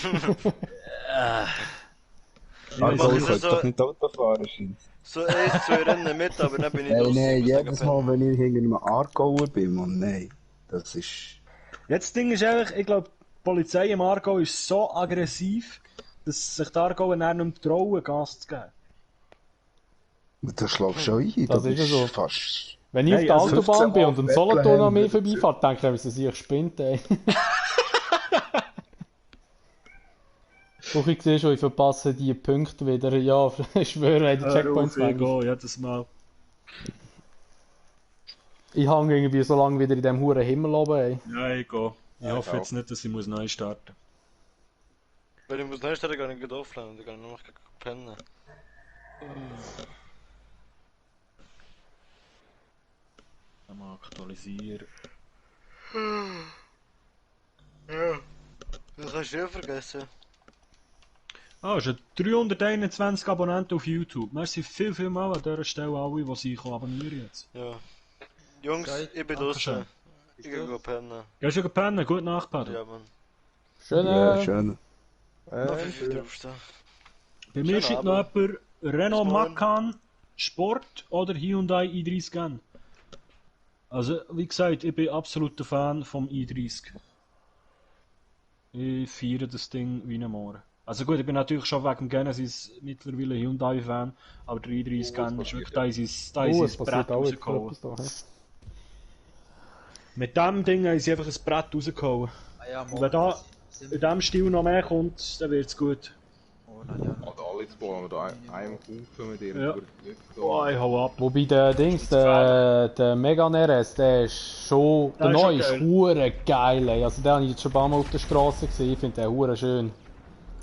Aargauer ist könnt so- doch nicht Auto fahren, scheint. So 1-2 Rennen mit, aber dann bin ich Nein, draussen, nein, ich muss jedes sagen, Mal, wenn ich hinter einem Aargauer bin, Mann, nein. Das ist... Jetzt das Ding ist einfach, ich glaube, die Polizei im Aargau ist so aggressiv, dass sich die Aargauer dann nicht mehr trauen, Gas zu geben. Da schlägst du ein, Das ist ja so. fast... Wenn ich auf Hey, der also Autobahn bin und ein Solothurn an mir Bethlehem, vorbeifährt, denke ich, dass ich spinnt, ey. Doch ich sehe schon, ich verpasse die Punkte wieder. Ja, ich schwöre, die Checkpoints ich weg. gehe jedes Mal. Ich hänge irgendwie so lange wieder in dem huren Himmel oben, ey. Ja, ich gehe. Ich hoffe jetzt nicht, dass ich neu starten muss. Wenn ich muss neu starten, kann ich nicht offline, dann kann ich nur noch pennen. Mal aktualisieren. Ja. Das hast du ja vergessen. Ah, es sind 321 Abonnenten auf YouTube. Merci viel mal an dieser Stelle alle, die sich abonnieren jetzt. Ja. Jungs, Okay, ich bin Dankeschön. draußen. Ich gehe pennen. Gehst du pennen? Gute Nacht, Pedro. Ja, Mann. Schön, Ja, schön. Noch 5 Uhr aufstehen. Bei mir steht noch jemand Renault Bis morgen. Macan Sport oder Hyundai i30N. Also, wie gesagt, ich bin absoluter Fan vom i30. Ich feiere das Ding wie ein Mohren. Also gut, ich bin natürlich schon wegen dem Genesis mittlerweile Hyundai-Fan, aber der i30N ist wirklich da ist Es sein passiert Brett auch jetzt rausgehauen. etwas da. Hä? Mit dem Ding haben sie einfach ein Brett rausgehauen. Ah ja, Und wenn da in diesem Stil noch mehr kommt, dann wird's gut. Oh, na ja. Also alle zu bauen, da einem Haufen mit Ja. dir. Oh, ich hau ab. Wobei der Dings, der Megane RS, der ist schon. Der Der ist neue schon ist geil. hure geil, ey. Also den habe ich jetzt schon ein paar Mal auf der Straße gesehen. Ich finde den hure schön.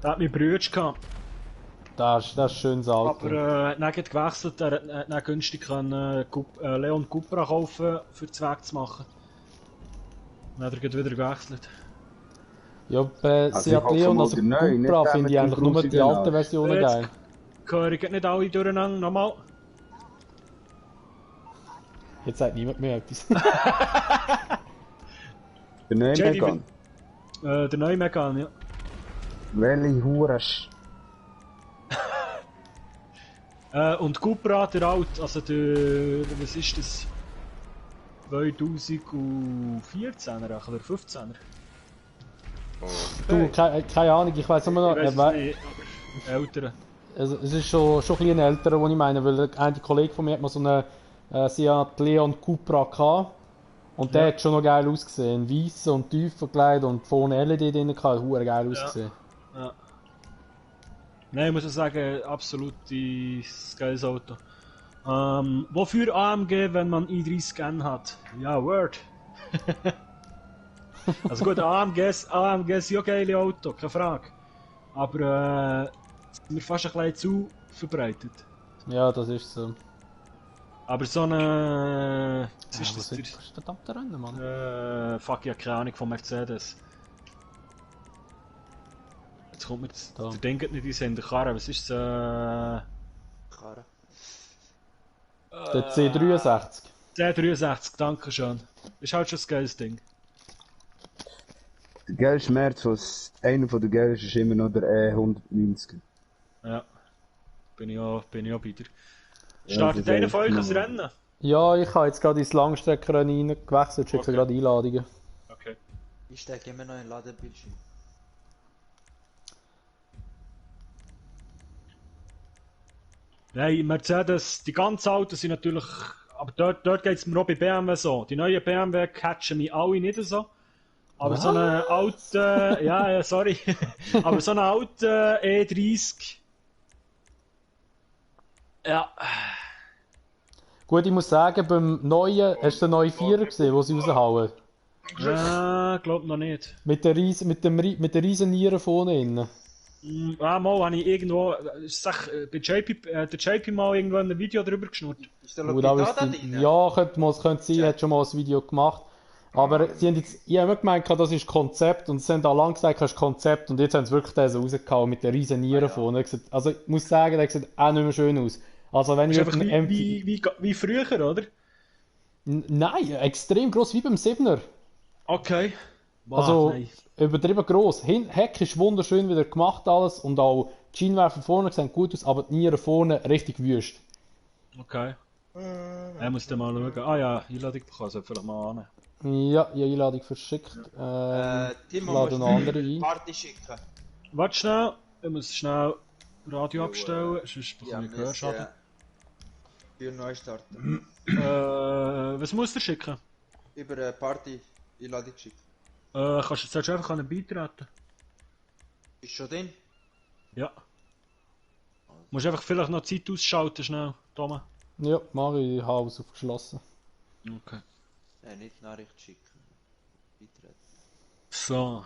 Da hat mein Bruder gehabt. Das ist schönes Auto. Aber dann hat gewechselt, er hat dann günstig können, Leon Cupra kaufen, für den Zweck zu machen. Dann hat er gleich wieder gewechselt. Ja, Also Seat ich hoffe Leon, mal also der neue, nicht Cupra der finde mit ich dem eigentlich nur die grusigen alten Arsch. Versionen Jetzt- geil. Höre ich nicht alle durcheinander, nochmal. Jetzt sagt niemand mehr etwas. Der neue Jedi Megan. Der neue Megan, ja. Welche Hurasch? Und Cupra, der alt, also der, was ist das? 2014er oder 15er? Du, keine Ahnung, ich weiß immer noch. Ich weiss es nicht, aber ältere. Also, es ist schon ein bisschen ein älterer, den ich meine, weil ein Kollege von mir hat mal so einen Seat Leon Cupra gehabt. Und der hat schon noch geil ausgesehen. Weiss und tiefer gelegt und vorne LED drin gehabt, hat geil ausgesehen. Ja. Nein, ich muss sagen, absolut geiles Auto. Wofür AMG, wenn man i30N hat? Ja, Word. Also gut, AMG ist ja geile Auto, keine Frage. Aber sind wir fast ein bisschen zu verbreitet. Ja, das ist so. Aber so eine... Was Ja, ist was das? ist das verdammte Rennen, Mann? Fuck, ich hab keine Ahnung von Mercedes. Jetzt kommt mir das... Da. Der Ding geht nicht in den Karren, was ist das? Karre. Der C63. C63, danke schön. Ist halt schon ein geiles Ding. Der geilste Merz, einer der geilsten ist immer noch der E190. Ja. Bin ich auch bei dir. Ja, Startet das einer ist von euch ein echt Rennen? Ja, ich habe jetzt gerade ins Langstreckenrennen reingewechselt, schicke Okay. gerade Einladungen. Okay. Ich stecke immer noch in Ladebildschirm. Nein, Mercedes, die ganzen Autos sind natürlich... Aber dort geht es mir auch bei BMW so. Die neuen BMW catchen mich alle nicht so. Aber so eine alte... ja, sorry. Aber so eine alte E30... Ja. Gut, ich muss sagen, beim neuen, hast du den neuen Vierer gesehen, den sie raushauen? Glaub noch nicht. Mit der riesen Niere vorne innen. Mal habe ich irgendwo... bei der JP mal irgendwo ein Video drüber geschnurrt. Ist der Gut, aber Lopita da es- drin? ja, könnte sein, hat schon mal ein Video gemacht. Aber sie haben jetzt, ich habe immer gemeint, das ist Konzept und sie haben auch lange gesagt, das ist Konzept und jetzt haben sie wirklich das rausgehauen mit der riesen Niere vorne. Also ich muss sagen, der sieht auch nicht mehr schön aus. Also wenn Ist ich einfach jemanden wie früher, oder? Nein, extrem gross wie beim 7er. Okay. Wow, Also nein. übertrieben gross. Heck ist wunderschön wieder gemacht alles und auch die Schienenwerfer vorne sehen gut aus, aber die Nieren vorne richtig wüst. Okay. Er muss dann mal schauen. Ah ja, Einladung bekommen, sollte vielleicht mal an. Ja, die Einladung verschickt. Timo, lade musst noch andere du ein. Party schicken. Warte schnell, ich muss schnell Radio abstellen, sonst bekomme ich Gehörschaden. Für Neustarten. Was muss er schicken? Über eine Party Einladung schicken. Sollst du einfach beitreten? Ist schon drin? Ja. Musst einfach vielleicht noch Zeit ausschalten, schnell, Thomas. Ja, mache ich Haus aufgeschlossen. Okay. Nein, nicht Nachricht schicken. Beitreten. So.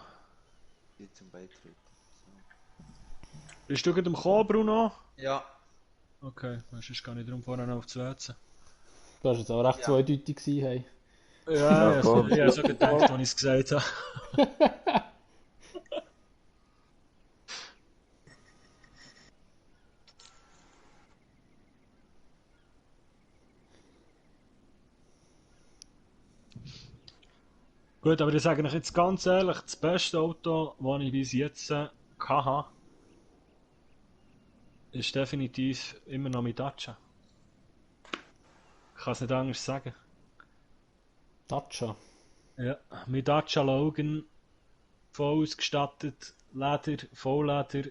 Hier zum Beitreten. Bist du gerade am Kommen, Bruno? Ja. Okay, sonst gar nicht darum, vorher noch auf das WC. Das war jetzt auch recht zweideutig gewesen, hey. Ja, ja, voll. ich habe so gedacht, als ich es gesagt habe. Gut, aber ich sage euch jetzt ganz ehrlich, das beste Auto, das ich bis jetzt hatte, ist definitiv immer noch mit Dacia. Ich kann es nicht anders sagen. Dacia. Ja, mit Dacia Logan, voll ausgestattet, Leder, Vollleder,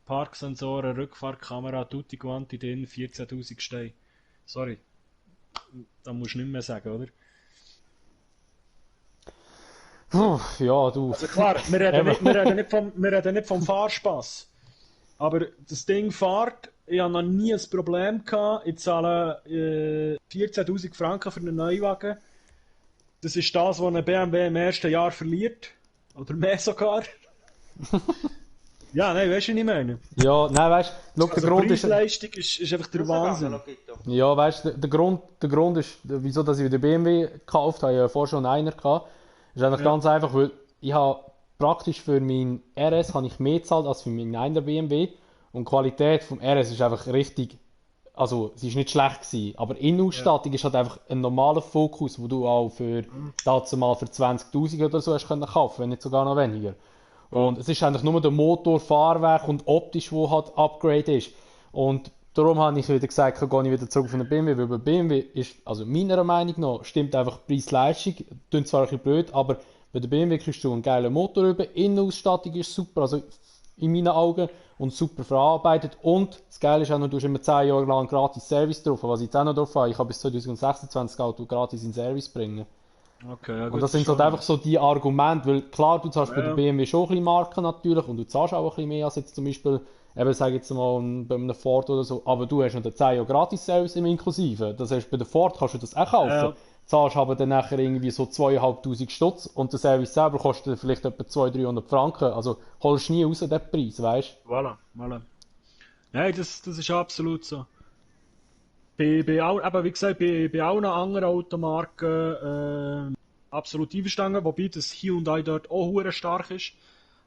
Parksensoren, Rückfahrkamera, tutti quanti drin, 14.000 Steine. Sorry, da musst du nicht mehr sagen, oder? Puh, ja, du. Also klar, wir reden nicht vom Fahrspaß. Aber das Ding fährt, ich habe noch nie ein Problem gehabt. Ich zahle 14.000 Franken für einen Neuwagen. Das ist das, was ein BMW im ersten Jahr verliert. Oder mehr sogar. Ja, nein, weißt du, was ich meine? Ja, nein, weißt du, der Also Grund ist. Preis-Leistung ist einfach der Wahnsinn. Ja, weißt du, der Grund ist, wieso dass ich wieder BMW gekauft habe, ich habe ja vorher schon einer gehabt, ist einfach ganz einfach, weil ich habe praktisch für meinen RS habe ich mehr gezahlt als für meinen einer BMW und die Qualität vom RS ist einfach richtig, also sie ist nicht schlecht gewesen, aber Innenausstattung ist halt einfach ein normaler Fokus, wo du auch für dazu mal für 20.000 oder so hast können kaufen, wenn nicht sogar noch weniger. Und es ist eigentlich nur der Motor, Fahrwerk und optisch, wo halt Upgrade ist. Und darum habe ich wieder gesagt, gehe ich wieder zurück auf einen BMW, weil bei BMW ist, also meiner Meinung nach, stimmt einfach Preis-Leistung, klingt zwar ein bisschen blöd, aber bei der BMW kriegst du einen geilen Motor über, Innenausstattung ist super, also in meinen Augen, und super verarbeitet. Und das Geile ist auch noch, du hast immer 10 Jahre lang gratis Service drauf, was ich jetzt auch noch drauf habe. Ich habe bis 2026 das Auto gratis in Service bringen. Okay, ja, gut, Und das sind halt einfach so die Argumente, weil klar, du zahlst bei der BMW schon ein bisschen Marken natürlich und du zahlst auch ein bisschen mehr als jetzt zum Beispiel, eben sag jetzt mal bei einem Ford oder so, aber du hast noch den 10 Jahre Gratis-Service im Inklusive. Das heißt, bei der Ford kannst du das auch kaufen. Zahlst aber dann nachher irgendwie so 2'500 Stutz und der Service selber kostet vielleicht etwa 200-300 Franken. Also holst du nie raus den Preis, weißt du? Voilà. Nein, das ist absolut so. Wie gesagt, bei allen anderen Automarken absolut einverstanden, wobei das Hyundai dort auch hure stark ist,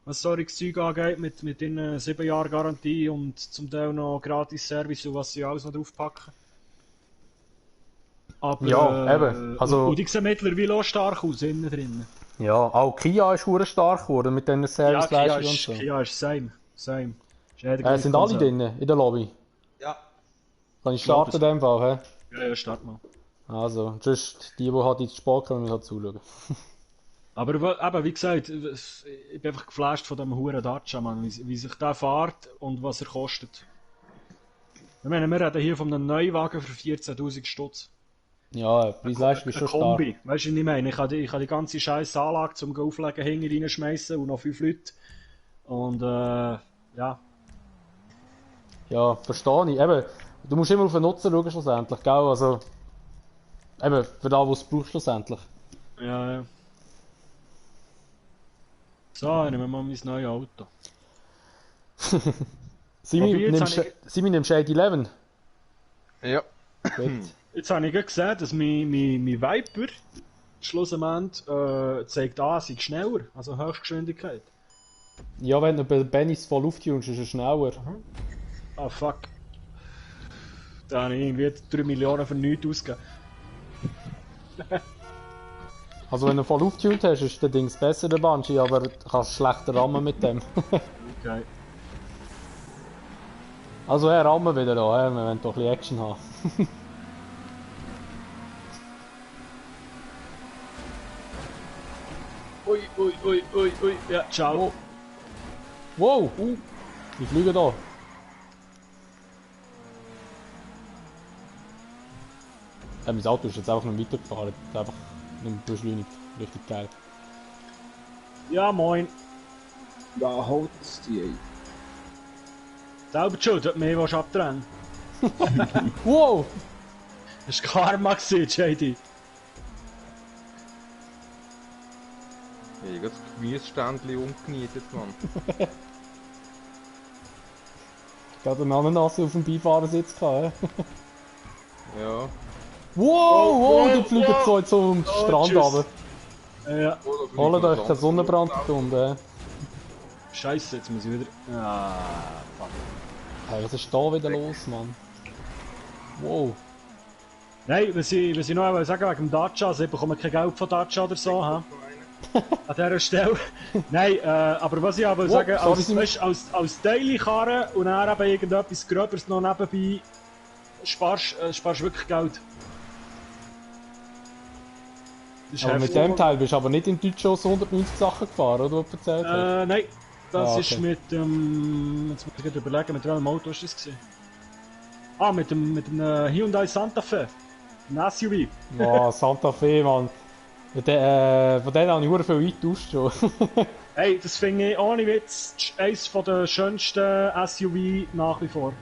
was solches Zeug angeht, mit den 7 Jahren Garantie und zum Teil noch gratis Service und was sie alles noch draufpacken. Aber, ja, eben. Also, und die sehen mittlerweile auch stark aus, innen drin. Ja, auch Kia ist hure stark geworden mit diesen Serviceleistungen und so. Kia ist same. Sind alle drin in der Lobby? Ja. Kann ich starten in dem Fall, hä? Ja, start mal. Also, just die halt ins Sport kommen, müssen halt zuschauen. Aber wie gesagt, ich bin einfach geflasht von dem huren Dacia, Mann, wie sich der fährt und was er kostet. Ich meine, wir reden hier von einem Neuwagen für 14.000 Stutz. Ja, Preis-Leistung ist schon stark. Kombi, weißt du, was ich meine? Ich kann die ganze scheiß Anlage zum Auflegen hinten reinschmeißen und noch 5 Leute. Und ja. Ja, verstehe ich. Eben, du musst immer auf den Nutzen schauen schlussendlich, gell? Also, eben, für das, was du brauchst schlussendlich. Ja. So, nehmen wir mal mein neues Auto. Simi, nimmst du 811? Ja. Gut. Jetzt habe ich gesehen, dass mein Viper schlussendlich zeigt an, sei schneller, also Höchstgeschwindigkeit. Ja, wenn du bei Bennys voll auftunst, ist er schneller. Ah, fuck. Da habe ich irgendwie 3 Millionen für nichts ausgegeben. Also wenn du voll aufgetunt hast, ist der Dings besser, der Banshee, aber du kannst schlechter rammen mit dem. Okay. Also rammen wieder da, wir wollen doch ein bisschen Action haben. Ui, ja, ciao. Wow, die fliegen da. Mein Auto ist jetzt einfach noch weitergefahren, einfach nur beschleunigt. Richtig geil. Ja, moin. Da holt's die, ey. Selber schuld, dass du mich abdrängen. Wow! Das war Karma, JD. Ich habe das Gemüseständchen umgenietet, Mann. Gerade eine Ananas auf dem Beifahrersitz gehabt, Ja. Wow, die fliegen so jetzt so am Strand tschüss. runter. Ja. Holt euch keinen Sonnenbrand und Scheiße, jetzt muss ich wieder. Ah, fuck. Hey, was ist da wieder los, Mann? Wow. Nein, was ich noch sagen wegen dem Dacia, also ich bekomme kein Geld von Dacia oder so, ha? An dieser Stelle. Nein, aber was ich aber sagen, als Daily-Karren und dann eben irgendetwas Gröberes noch nebenbei, sparst wirklich Geld. Aber mit dem Teil bist du aber nicht in Deutschland 190 Sachen gefahren, oder? Du erzählt hast. Nein, das okay. ist mit dem. Jetzt muss ich gerade überlegen, mit welchem Auto ist das gewesen? Ah, mit dem Hyundai Santa Fe. Ein SUV. Boah, Santa Fe, Mann. Von denen habe ich sehr viel eingetauscht schon. Hey, das finde ich ohne Witz eines der schönsten SUV nach wie vor.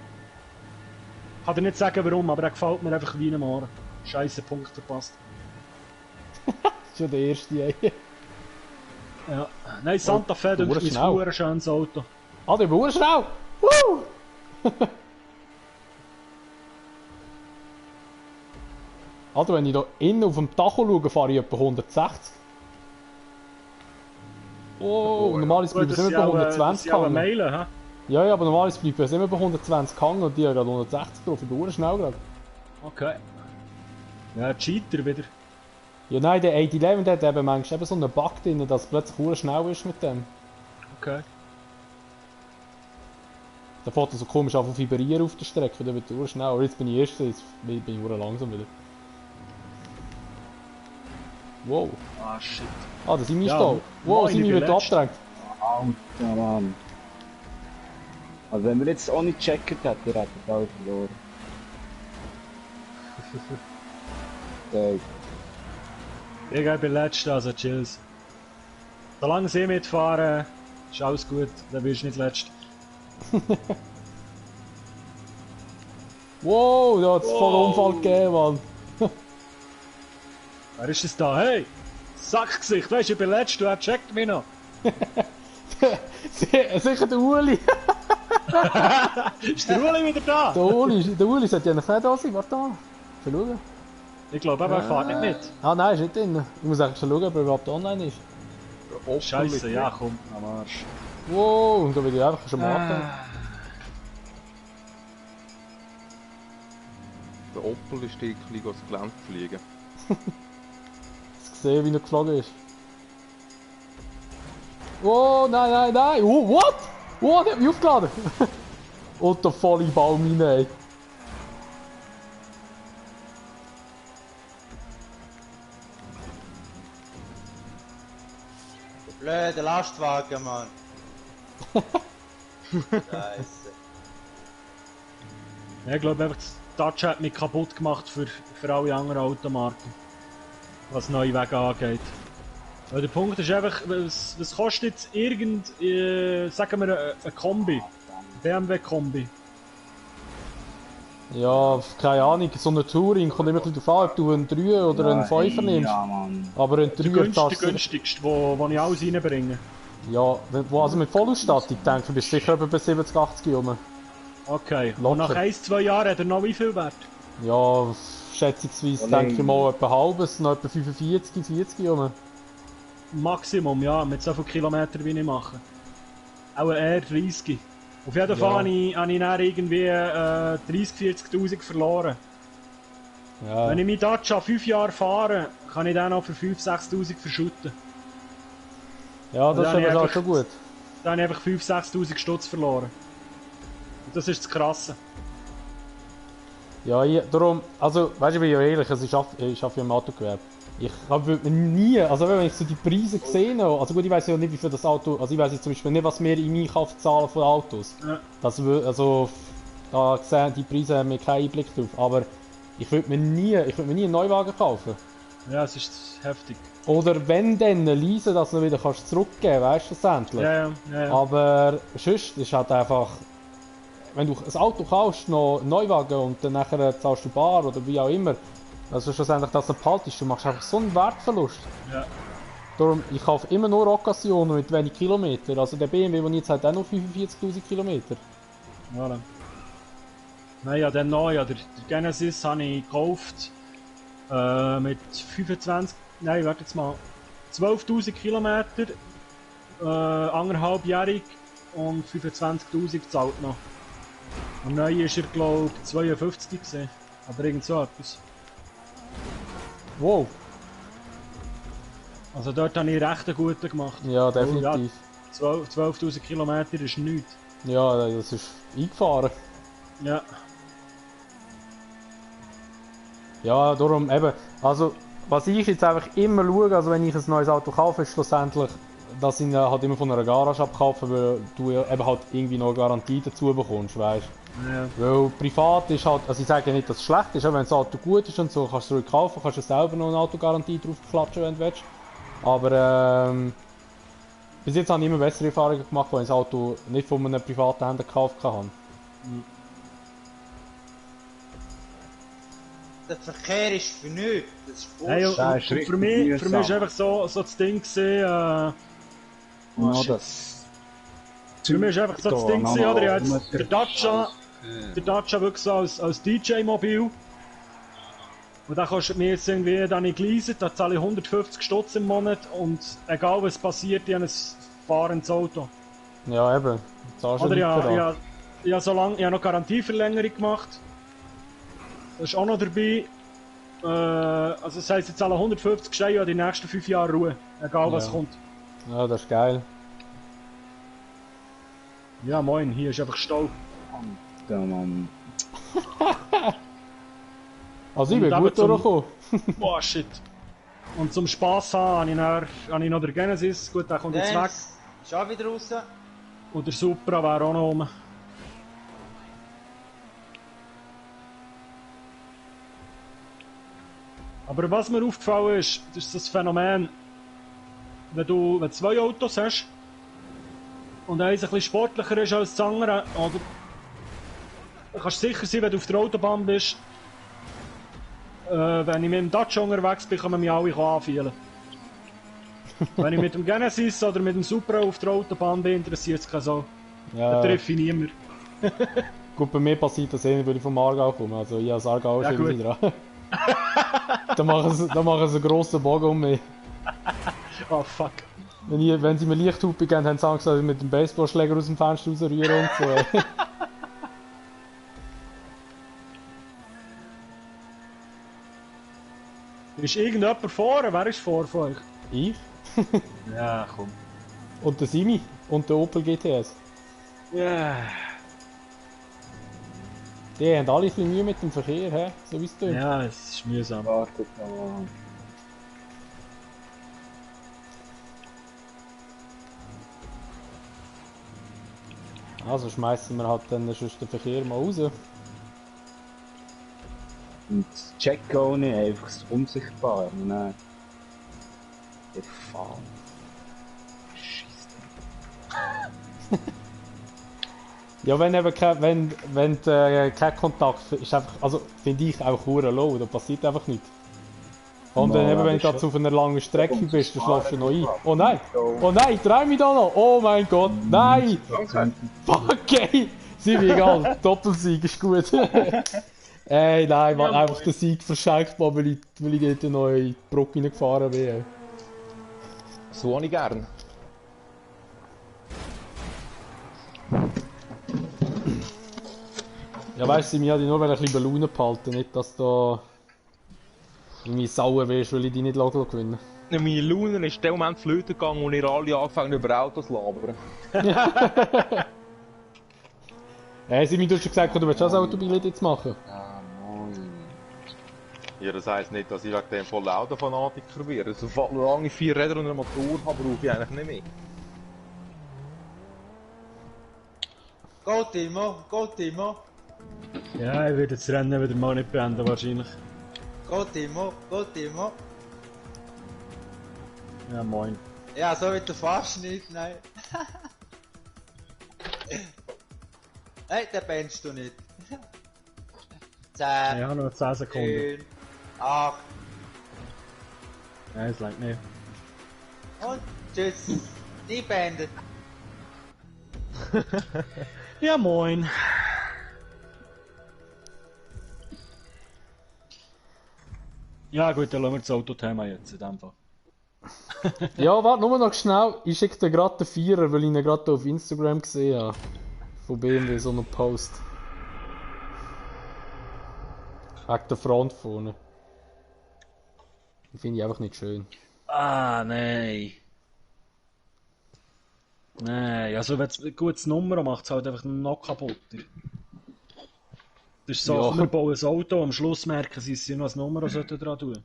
Ich kann dir nicht sagen warum, aber er gefällt mir einfach wie ein Ohren. Scheisse Punkt verpasst. Schon der erste, ey. Ja. Nein, Santa Fe, das ist ein schönes Auto. Ah, der ist schnell! Woo! Also, wenn ich da innen auf dem Tacho schaue, fahre ich etwa 160. Oh, normalerweise bleiben es immer bei 120 hängen. Meilen, Ja, aber normalerweise bleiben es immer bei 120 hängen und die haben gerade 160 drauf. Ich bin schnell gerade. Okay. Ja, Cheater wieder. Ja, nein, der 811 hat eben manchmal eben so einen Bug drin, dass es plötzlich schnell ist mit dem. Okay. Der fährt so komisch auf vibrieren auf der Strecke, dann wird er schnell. Aber jetzt bin ich erst, jetzt bin ich langsam wieder. Wow. Ah, shit. Ah, der Simi ist Ja, da. Wow, moin, Simi ich bin wird abgedrängt. Alter Mann. Also wenn wir jetzt auch nicht gecheckt hätten, hätten wir auch verloren. Ich bin letzter, also chills. Solange sie mitfahren, ist alles gut, dann wirst du nicht letzt. Wow, da hat es voll Unfall gegeben, Mann. Wer ist das da? Hey! Sackgesicht, weißt du, ich bin letzter, er checkt mich noch. Sicher der Uli. Ist der Uli wieder da? Der Uli sollte ja noch nicht da sein, warte mal. Schauen. Ich glaube, er fährt nicht mit. Ah nein, ist nicht drin. Ich muss eigentlich schon schauen, ob er überhaupt online ist. Scheiße, ja komm, am Arsch. Wow, und da will ich einfach schon mal abgehen. Der Opel ist irgendwie aufs Gelände fliegen. Hast gesehen, wie er geflogen ist? Oh, nein! Oh, what? Oh, der hat mich aufgeladen! Und der volle Baum rein, ey. Blöde Lastwagen, Mann. Scheiße. Ja, ich glaube einfach, das Touch hat mich kaputt gemacht für alle anderen Automarken. Was neue Wege angeht. Weil der Punkt ist einfach, was kostet jetzt sagen wir, ein Kombi? BMW-Kombi? Ja, keine Ahnung, so eine Touring kommt immer ein bisschen darauf an, ob du einen 3 oder einen 5er nimmst. Ja, Mann. Aber ein 3er Der günstigste, wo ich alles reinbringe. Ja, also mit Vollausstattung, denke ich, bist du sicher etwa bei 70, 80 rum. Okay, Locker. und nach 1-2 Jahren hat er noch wie viel Wert? Ja, schätzungsweise denke ich mal etwa halbes, noch etwa 45, 40 rum. Maximum, ja, mit so vielen Kilometern wie ich mache. Auch eher 30. Auf jeden Fall habe ich dann irgendwie 30.000, 40.000 verloren. Ja. Wenn ich meinen Dacia 5 Jahre fahre, kann ich den noch für 5.000, 6.000 verschütten. Ja, das ist dann aber einfach- schon gut. Dann habe ich einfach 5.000, 6.000 Stutz verloren. Und das ist das Krasse. Ja, darum, also, weißt du, ich bin ja ehrlich, also ich arbeite ja im Autogewerbe. Ich würde mir nie, also wenn ich so die Preise gesehen habe, also gut, ich weiß ja nicht, wie viel das Auto, also ich weiß jetzt zum Beispiel nicht, was wir im Einkauf zahlen von Autos. Ja. Das, also, da sehen die Preise haben wir keinen Einblick drauf, aber ich würde mir nie einen Neuwagen kaufen. Ja, es ist heftig. Oder wenn dann leasen, dass du ihn wieder kannst zurückgeben, weißt du, schlussendlich. Ja. Aber sonst ist halt einfach, wenn du ein Auto kaufst, noch einen Neuwagen und dann nachher zahlst du bar oder wie auch immer, also schlussendlich das nicht behaltest, du machst einfach so einen Wertverlust. Ja. Darum, ich kaufe immer nur Occasionen mit wenig Kilometer. Also der BMW, den ich jetzt habe, auch noch 45.000 Kilometer. Voilà. Nein, ja, dann neu, ja, der Genesis habe ich gekauft mit 25, nein, warte jetzt mal, 12.000 Kilometer, 1,5-jährig und 25.000 zahlt noch. Und neu ist er, glaube ich, 52 gewesen, aber irgend so etwas. Wow. Also dort habe ich recht einen guten gemacht. Ja, Oh, definitiv. 12'000 Kilometer ist nichts. Ja, das ist eingefahren. Ja. Ja, darum eben, also was ich jetzt einfach immer schaue, also wenn ich ein neues Auto kaufe, ist schlussendlich, dass ich ihn halt immer von einer Garage abkaufe, weil du ja eben halt irgendwie noch eine Garantie dazu bekommst, weißt Ja. du? Weil privat ist halt, also ich sage ja nicht, dass es schlecht ist, aber wenn das Auto gut ist und so, kannst du es ruhig kaufen, kannst du selber noch eine Autogarantie drauf klatschen, wenn du willst. Aber bis jetzt habe ich immer bessere Erfahrungen gemacht, weil ich das Auto nicht von einem privaten Händler gekauft habe. Der Verkehr ist für nichts. Das ist Hey, Bullshit. und, Das ist und richtig für mich mühsam. ist einfach so das Ding gesehen, Ja, shit. das... Für mich ist einfach so das Ding gewesen, oder? Jetzt, der Dacia wirklich so als DJ-Mobil. Und da kostet mir jetzt irgendwie dann nicht geleast, da zahle ich 150 Stutz im Monat und egal was passiert, ich habe ein fahrendes Auto. Ja, eben. Zahlst du Oder nicht ja, daran. ich habe noch Garantieverlängerung gemacht. Das ist auch noch dabei. Also das heisst, ich zahle 150 Steine und die nächsten 5 Jahre Ruhe. Egal was Ja. kommt. Ja, das ist geil. Ja moin, hier ist einfach Stau. Ja, Mann. Also ich Und bin eben gut zum- durchgekommen. Boah shit. Und zum Spass haben habe ich noch den Genesis. Gut, der kommt jetzt weg. James ist auch wieder raus. Und der Supra wäre auch noch rum. Aber was mir aufgefallen ist, das ist das Phänomen, wenn du zwei Autos hast und eins ein bisschen sportlicher ist als das andere, oder du kannst sicher sein, wenn du auf der Autobahn bist, wenn ich mit dem Dacia unterwegs bin, kann man mich alle anfühlen. Wenn ich mit dem Genesis oder mit dem Supra auf der Autobahn bin, interessiert es keine Sau. Da Ja, treffe ich niemanden. gut, bei mir passiert das eh nicht, weil ich vom Aargau komme. Also ich als Aargau Ja, ist gut. irgendwie dran. Da machen sie einen grossen Bogen um mich. Oh fuck. Wenn sie mir Lichthupe geben, haben sie Angst, dass ich mit dem Baseballschläger aus dem Fenster rausrühre und so. Ist irgendjemand vorne? Wer ist vor von euch? Ich Ja, komm. und der Simi und der Opel GTS. Ja. Die haben alle ein bisschen Mühe mit dem Verkehr, he? So wie es tut. Ja, es ist mühsam. Wartet mal. Also schmeißen wir halt dann sonst den Verkehr mal raus. Und das Check auch nicht, einfach das Unsichtbare. Nein. Ich fahr. Scheisse. Ja, wenn eben kein Kontakt ist, einfach, also finde ich auch hure low, da passiert einfach nichts. Und dann Mal, eben, wenn du aber gerade auf einer langen Strecke bist, dann schläfst du noch ein. Fahren. Oh nein! Oh nein, dreh mich da noch! Oh mein Gott, nein! Fuck, ey! Sind wir egal, Doppelsieg ist gut. Ey, nein, man hat einfach den Sieg verschenkt, weil ich dort noch in die Brücke reingefahren bin. So habe ich gern. Ja, weißt du, mir hatte ich nur ein bisschen Laune behalten, nicht dass du irgendwie sauer wirst, weil ich die nicht gewinnen. Meine Laune ist in dem Moment flöten gegangen und ihr alle angefangen über Autos zu labern. Hey, Simi, du hast schon gesagt, du willst auch das Autobillett jetzt machen. Ja, moin. Ja, das heisst nicht, dass ich wegen dem voll Autofanatiker wäre. Also, solange ich 4 Räder und einen Motor habe, brauche ich eigentlich nicht mehr. Go Timo, go Timo, Ja, ich werde das Rennen wieder mal nicht beenden, wahrscheinlich. go Timo, go Timo. Ja, moin. Ja, so wie du fährst nicht, nein. Nein, den bennst du nicht. 10, Ich habe noch 10 Sekunden. 9, 8 Nein, es langt nicht. und tschüss. Die beendet. Ja, moin. Ja gut, dann lassen wir das Autothema jetzt in dem Fall. Ja, warte, nur noch schnell. Ich schicke dir gerade den Vierer, weil ich ihn gerade auf Instagram gesehen habe. Von BMW, so einen Post. Wegen der Front vorne. Den finde ich einfach nicht schön. Ah, nein. Nein, also wenn es ein gutes Nummer macht, es halt einfach noch kaputter. Das ist so, Ja. wir bauen ein Auto, am Schluss merken sie, dass sie noch ein Nummer dran tun.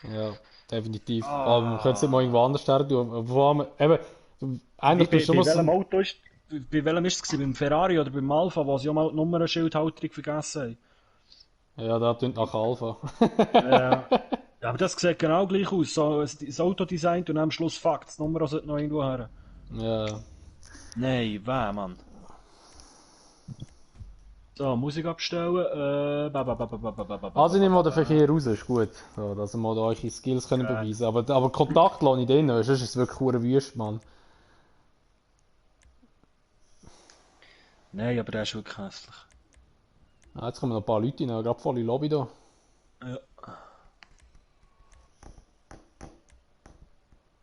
Ja, definitiv. Aber man könnte es nicht mal irgendwo anders her tun. Vor allem, eben, eigentlich Bei bist du schon welchem mal so... Auto ist, bei welchem ist es gewesen? Beim Ferrari oder beim Alfa, wo sie auch mal die Nummernschildhalterung vergessen haben? Ja, der tönt nach Alpha. Ja. Ja, aber das sieht genau gleich aus. So, das Auto designt und am Schluss fuck, das Nummer sollte noch irgendwo her. Ja. Nein, weh, Mann. So, Musik abstellen. Also ich nehme mal den Verkehr raus, ist gut. So, dass ihr mal da eure Skills können beweisen können. Aber Kontakt lasse ich drin, sonst ist es wirklich hure wüst, Mann. Nein, aber der ist wirklich hässlich. Ah, jetzt kommen noch ein paar Leute rein, gerade volle Lobby da. Ja.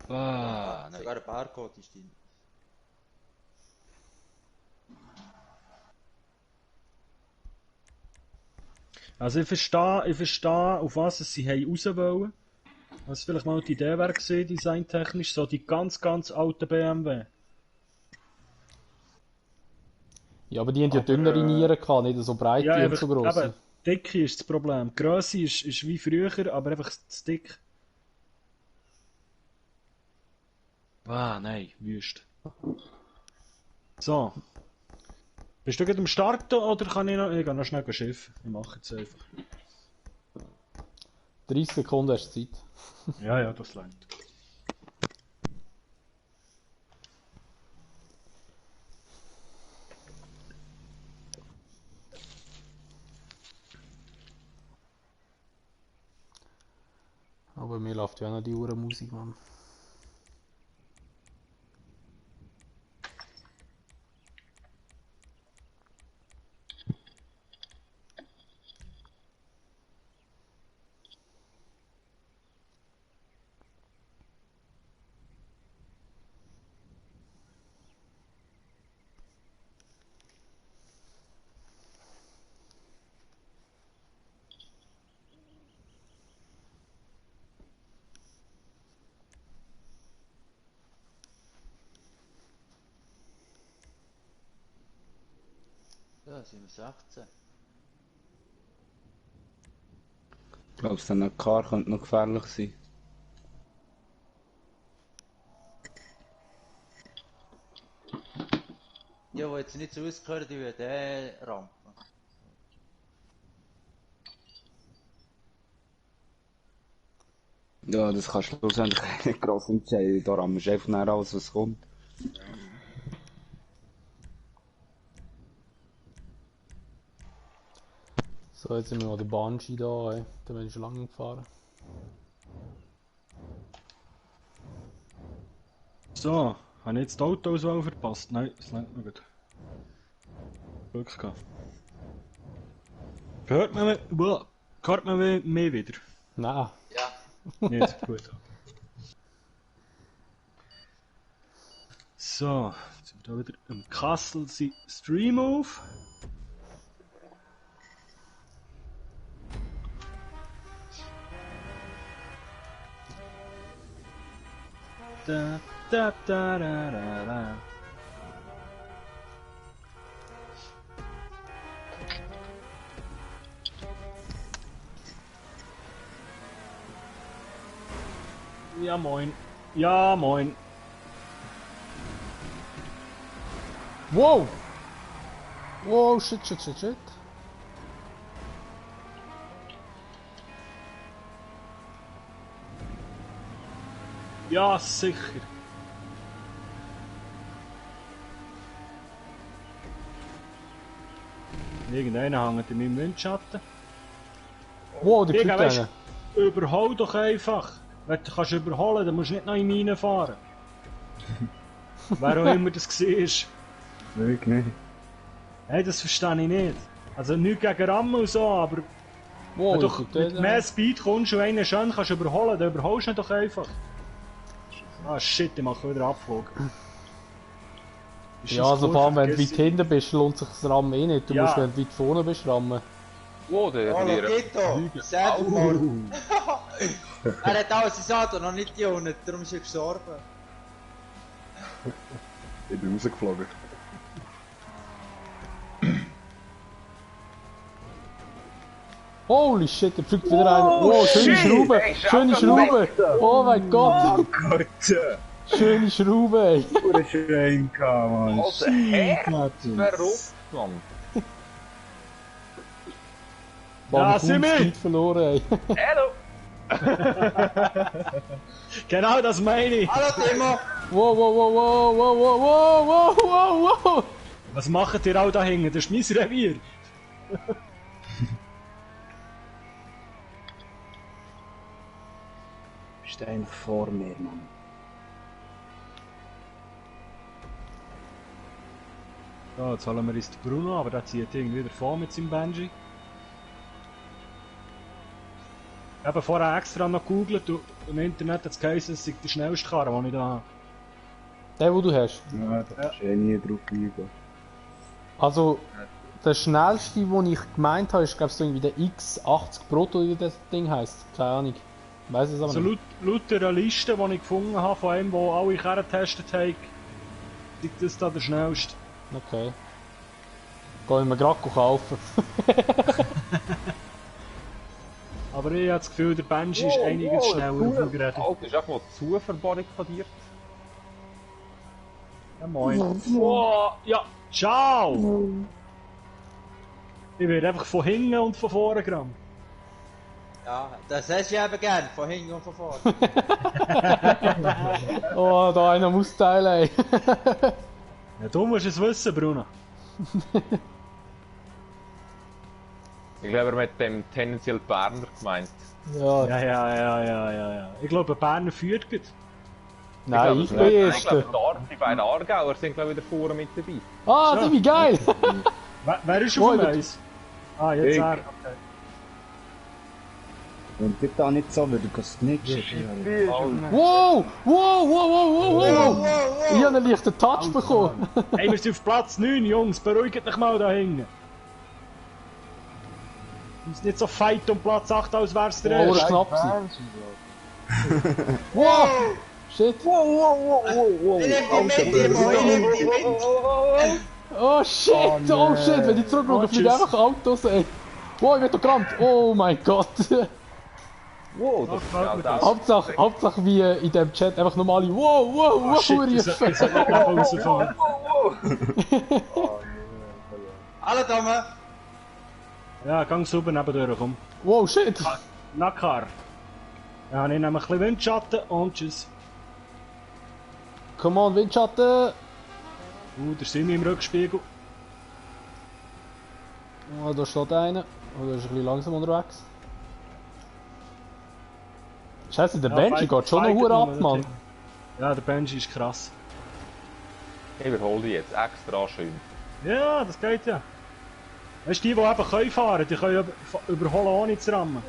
Ah, nein. Sogar ein Barcode ist drin. Also ich verstehe, auf was sie raus wollen. Was vielleicht mal die Idee wäre gewesen, designtechnisch, so die ganz alten BMW. Ja, aber die haben ja dünnere Nieren gehabt, nicht so breite Ja, und einfach, so grosse. eben, Dicke ist das Problem. Die Grösse ist wie früher, aber einfach zu dick. Ah, nein, wüst. So. Bist du gerade am Starten oder kann ich noch... Ich gehe noch schnell Schiff. Ich mache jetzt einfach. 30 Sekunden hast du Zeit. Ja, das reicht. Aber mir läuft ja auch noch die Uhrenmusik, Mann. Ja, sind wir 16. Ich glaube, so ein Car könnte noch gefährlich sein. Ja, wo jetzt nicht so ausgehört, die würde rampen. Ja, das kannst du schlussendlich nicht gross entscheiden. Da rammen wir einfach nach alles, was kommt. So, jetzt sind wir noch der Banshee da, ey. Da bin ich schon lange gefahren. So, habe ich jetzt die Autoauswahl verpasst? Nein, das lernt man gut. Glück gehabt. Hört man mich wieder? Nein. Ja. Nicht? Gut. So, jetzt sind wir da wieder im Kassel Stream auf. Da, da, da, da, da, da. Ja moin. Ja moin. Wow! Wow, shit. Ja sicher. Irgendeiner hängt in meinem Windschatten. Wow, der Digga, kriegt weißt einen. du, überhol doch einfach. Wenn du kannst überholen, dann musst du nicht noch in meine fahren. Wer auch immer das war. Wirklich nicht. Hey, das verstehe ich nicht. Also nichts gegen Rammen und so, aber Wow, wenn du der kriegt mit einen. mehr Speed kommst und einen schön kannst überholen, dann überholst du ihn doch einfach. Ah shit, ich mache wieder Abflug. Ist Ja, das also Kurve vor allem wenn du weit vergessen? hinten bist, lohnt sich das Rammen eh nicht. Du Ja. musst, wenn du weit vorne bist, rammen. Wo der Hallo verlieren? Ghetto! Saddleboard! Er hat alles sein Auto, noch nicht die unten, darum ist er gestorben. Ich bin rausgeflogen. Holy shit, er fliegt wieder rein. Wow, schöne Schraube! Schöne Schraube! Oh mein Gott! Gott! Schöne Schraube, ey! Pure Schwein, Mann. Alter, hä? Verrückt, Mann. Mann, sind wir? Zeit verloren, ey. Hallo! Genau das meine ich. Hallo Timo! Wow, wow, wow, wow, wow, wow, wow, wow, wow, wow! Was macht ihr auch da hinten? Das ist mein Revier. Bist du eigentlich vor mir, Mann? Ja, jetzt holen wir uns den Bruno, aber der zieht irgendwie wieder vor mit seinem Benji. Ich habe vorher extra noch gegoogelt und im Internet hat es geheißen, es sei der schnellste Karren, den ich da habe. Den, den du hast. Ja, da kannst du nie drauf eingehen. Also, der schnellste, den ich gemeint habe, ist, glaube ich, so irgendwie der X80 Proto, wie das Ding heisst. Keine Ahnung. Ich weiss es aber Also nicht. laut der Liste, die ich gefunden habe, von einem, der alle Karren getestet haben, ist das da der schnellste. Okay. Gehen wir gerade kaufen. Aber ich habe das Gefühl, der Benji ist einiges schneller auf dem Gerät. Alter, ist einfach mal zu verbarrikadiert. Ja, moin. Wow, ja, ciao! Ich werde einfach von hinten und von vorne gerammt. Ja, das hast du eben gern, von hinten und von vorne. Oh, da einer muss teilen, ey. Ja, du musst es wissen, Bruno. Ich glaube, er hat dem tendenziell Berner gemeint. Ja, Ja. Ich glaube, Berner führt gut. nein, ich bin Ich Erster. glaube, die beiden Aargauer sind glaube ich wieder vorne mit dabei. Ah, das ist wie geil! Wer ist auf Moin, dem Eis? Ah, jetzt Ich. er. Okay. Und du da nicht so, weil du snitchen. Wow! Wow, wow, wow, wow, wow! Ich habe einen leichten Touch bekommen. Hey, wir sind auf Platz 9, Jungs. Beruhigt euch mal da hinten. Wir sind nicht so feit um Platz 8, als wär's der Oh, das Erste. ist knapp gewesen. Wow! Shit! Ich nehm die mit, Timo, ich nehm die mit. Oh shit! Oh shit! Wenn ich zurückschaue, fliegen tschüss. einfach Autos, ey. Wow, ich werde gerammt! Oh mein Gott! Wow, das gefällt mir ist das. Hauptsache wie in dem Chat einfach normale Wow, wow, wow Shit, ich rufen. soll noch gleich rausfahren. Hallo Timo! Ja, gang sauber nebendurch, komm. Wow, shit! Nakar. Ja, ich nehme ein bisschen Windschatten und tschüss. Come on, Windschatten! Da sind wir im Rückspiegel. Oh, da steht einer. Oh, der ist ein bisschen langsam unterwegs. Scheiße, der Ja, Benji geht schon noch fightet hure nur, ab, das Mann. Ding. Ja, der Benji ist krass. Ich überhole dich jetzt extra schön. Ja, das geht ja. Weißt du, die eben können fahren, die können überholen ohne zu rammen.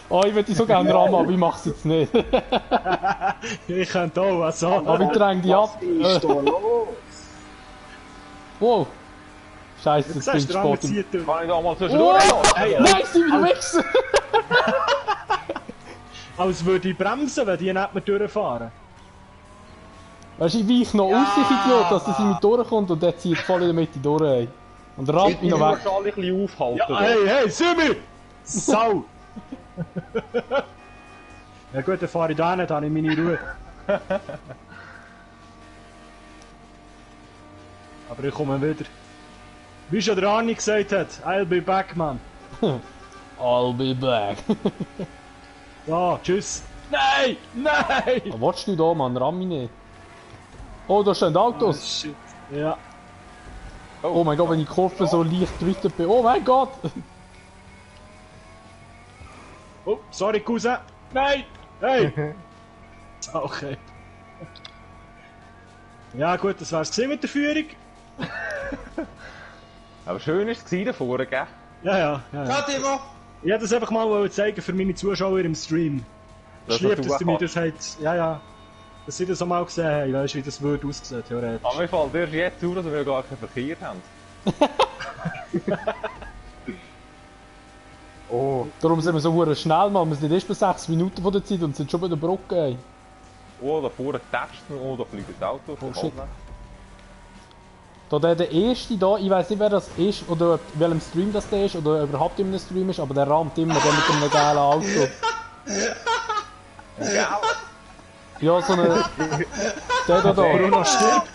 Oh, ich würde die so gerne rammen, aber ich mach's jetzt nicht. Ich könnte auch, was Aber ich dränge die ab. Ist da los? Wow! Scheiße, das Siehst Ding du, der andere spottet. zieht durch. Kann ich da mal zwischendurch Wow! Hey, Nein, sie sind wieder weg! Als würde ich bremsen, wenn die nicht mehr durchfahren. Weißt du, ich weich noch aus, ich Idiot, dass das in mich durchkommt und der zieht voll in der Mitte durch, ey. Und rammt mich noch weg. Ich muss alle ein bisschen aufhalten. Ja, hey, Simi! Sau! Ja gut, dann fahre ich da nicht, dann habe ich meine Ruhe. Aber ich komme wieder. Wie schon der Arni gesagt hat, I'll be back, man. I'll be back. Ja, tschüss. Nein! Nein! Was willst du da, Mann? Ramm mich nicht. Oh, da stehen Autos. Shit. Ja. Oh mein Gott, wenn ich die Kurve so leicht drückt bin. Oh mein Gott! Oh, sorry, Cousin. Nein! Hey! Okay. Ja gut, das war's gewesen mit der Führung. Aber schön war es davor, gell? Ja. Ciao Timo! Ich wollte das einfach mal zeigen für meine Zuschauer im Stream. Das Ich liebe, hast du dass du mir auch. das halt, ja, dass sie das auch mal gesehen haben, weißt du, wie das würde aussehen, theoretisch. Aber mir fällt erst jetzt auf, dass wir gar keinen Verkehr haben. Oh, Darum sind wir so hure schnell, man. Wir sind erst bei 6 Minuten von der Zeit und sind schon bei der Brücke, ey. oh, da vorne tätscht oh, da fliegt das Auto. Oh, shit. Da der erste da, ich weiß nicht wer das ist oder in welchem Stream das der ist oder überhaupt in einem Stream ist, aber der rammt immer der mit einem geilen Auto. Ja, so eine... Der da. Bruno stirbt.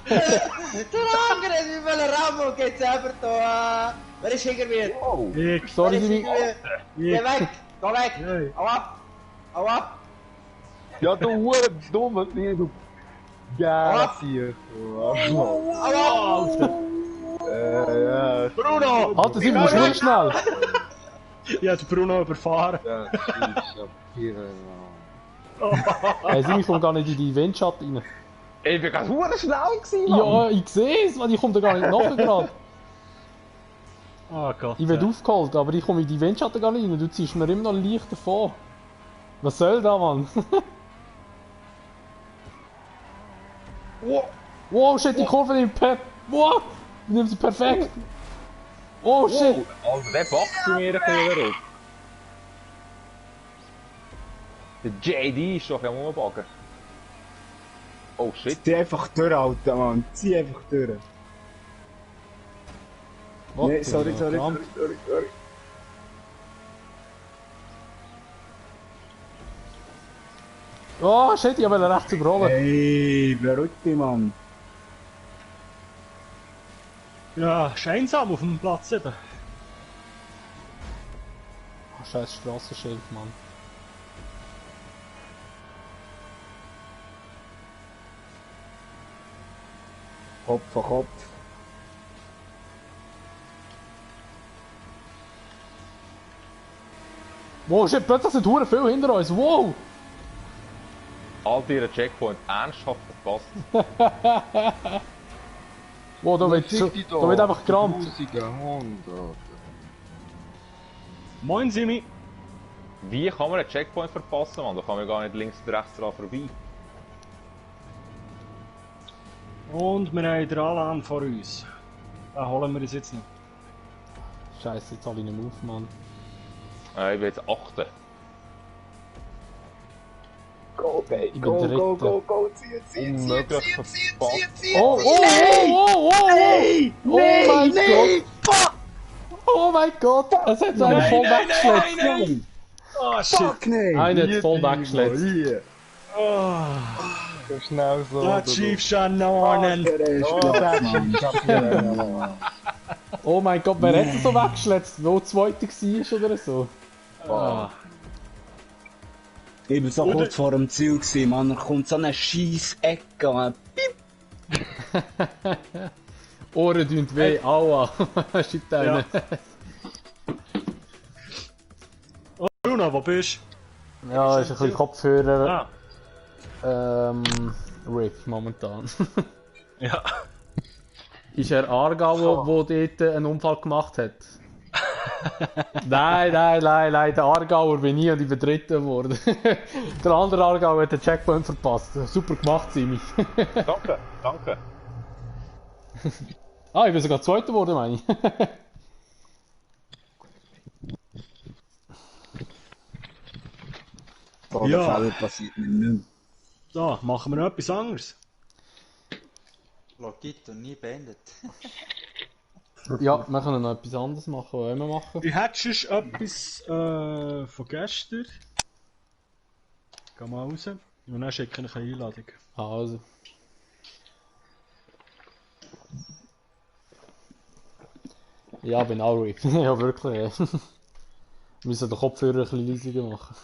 Der andere ist über den Raum und geht selber da. Wer ist irgendwie? Ich. Sorry, Wer ist Simi. irgendwie? Geh weg! Geh weg! Hey. Hau ab! Hau ab! Ja, du hure dumme Tier, du geiler Tier. Hau ab! Ja, Bruno! Alter, Simi, du schnell schnell! Ich hab den Bruno überfahren. ja, hier, Hey, Simi, ich komm gar nicht in die Windschatten rein. Ey, wir waren hure schnell gewesen, Mann. Ja, ich seh's, man, ich komm da gar nicht nachher gerade. Oh Gott. Ich werd aufgeholt, aber ich komme in die Windschatten gar nicht rein. Du ziehst mir immer noch leicht davon. Was soll da, Mann? Wow, shit, die Kurve nimmt wow, die nimmt sie perfekt. Oh, shit. Also, der backt bei mir ein bisschen. Der JD ist doch am Umbaggen. Oh shit. Zieh einfach durch, Alter, Mann. Zieh einfach durch. Oh, Nee, sorry. Oh, shit, ich will rechts überholen. Hey, beruhig dich, Mann. Ja, ist einsam auf dem Platz eben. Oh, scheiß Strassenschild, Mann. Kopf an Kopf. Wow, shit, plötzlich sind hure viel hinter uns. Wow! Alter, ihren Checkpoint ernsthaft verpasst. Wow, da wird einfach gerammt. Moin Simi. Wie kann man einen Checkpoint verpassen, Mann? Da kann man gar nicht links und rechts dran vorbei. Und wir haben den Alan vor uns. Den holen wir uns jetzt nicht. Scheiße, jetzt habe ich nicht mehr auf, Mann. Ich will jetzt achten. Go, baby. Ich bin Go, Dritter. go. Zieh. Unmöglich verpasst. Oh mein Gott! Oh mein Gott! Es hat so einen voll weggeschleppt! Oh shit. Fuck, nein. Einer hat voll weggeschleppt. Hier. Oh, So schnell so. der Chief Shanonen. Der ist gut, Mann. Oh mein Gott, wer hat er so weggeschleppt? Wo Zweiter war oder so? Ah. Ich war so kurz vor dem Ziel gewesen, Mann. Da kommt so eine scheisse Ecke, Mann. Ohren tun weh, aua. Shit, einer. Oh, Bruno, wo bist Ja, ist ein bisschen Kopfhörer. du? Ah. RIP momentan. Ja. Ist er Aargauer, der dort einen Unfall gemacht hat? Nein, der Aargauer bin ich und ich bin Dritter geworden. Der andere Aargauer hat den Checkpoint verpasst. Super gemacht, Simi. Danke, danke. Ich bin sogar Zweiter geworden, meine ich. So Ja. der Fehler passiert mir nicht mehr. So, machen wir noch etwas anderes. Logit und nie beendet. Ja, wir können noch etwas anderes machen, was wir machen. Du hättest etwas von gestern. Geh mal raus. Und dann schicke ich eine Einladung. Also. Ja, bin auch RIP. Ja, wirklich. Wir müssen den Kopfhörer ein bisschen leiser machen.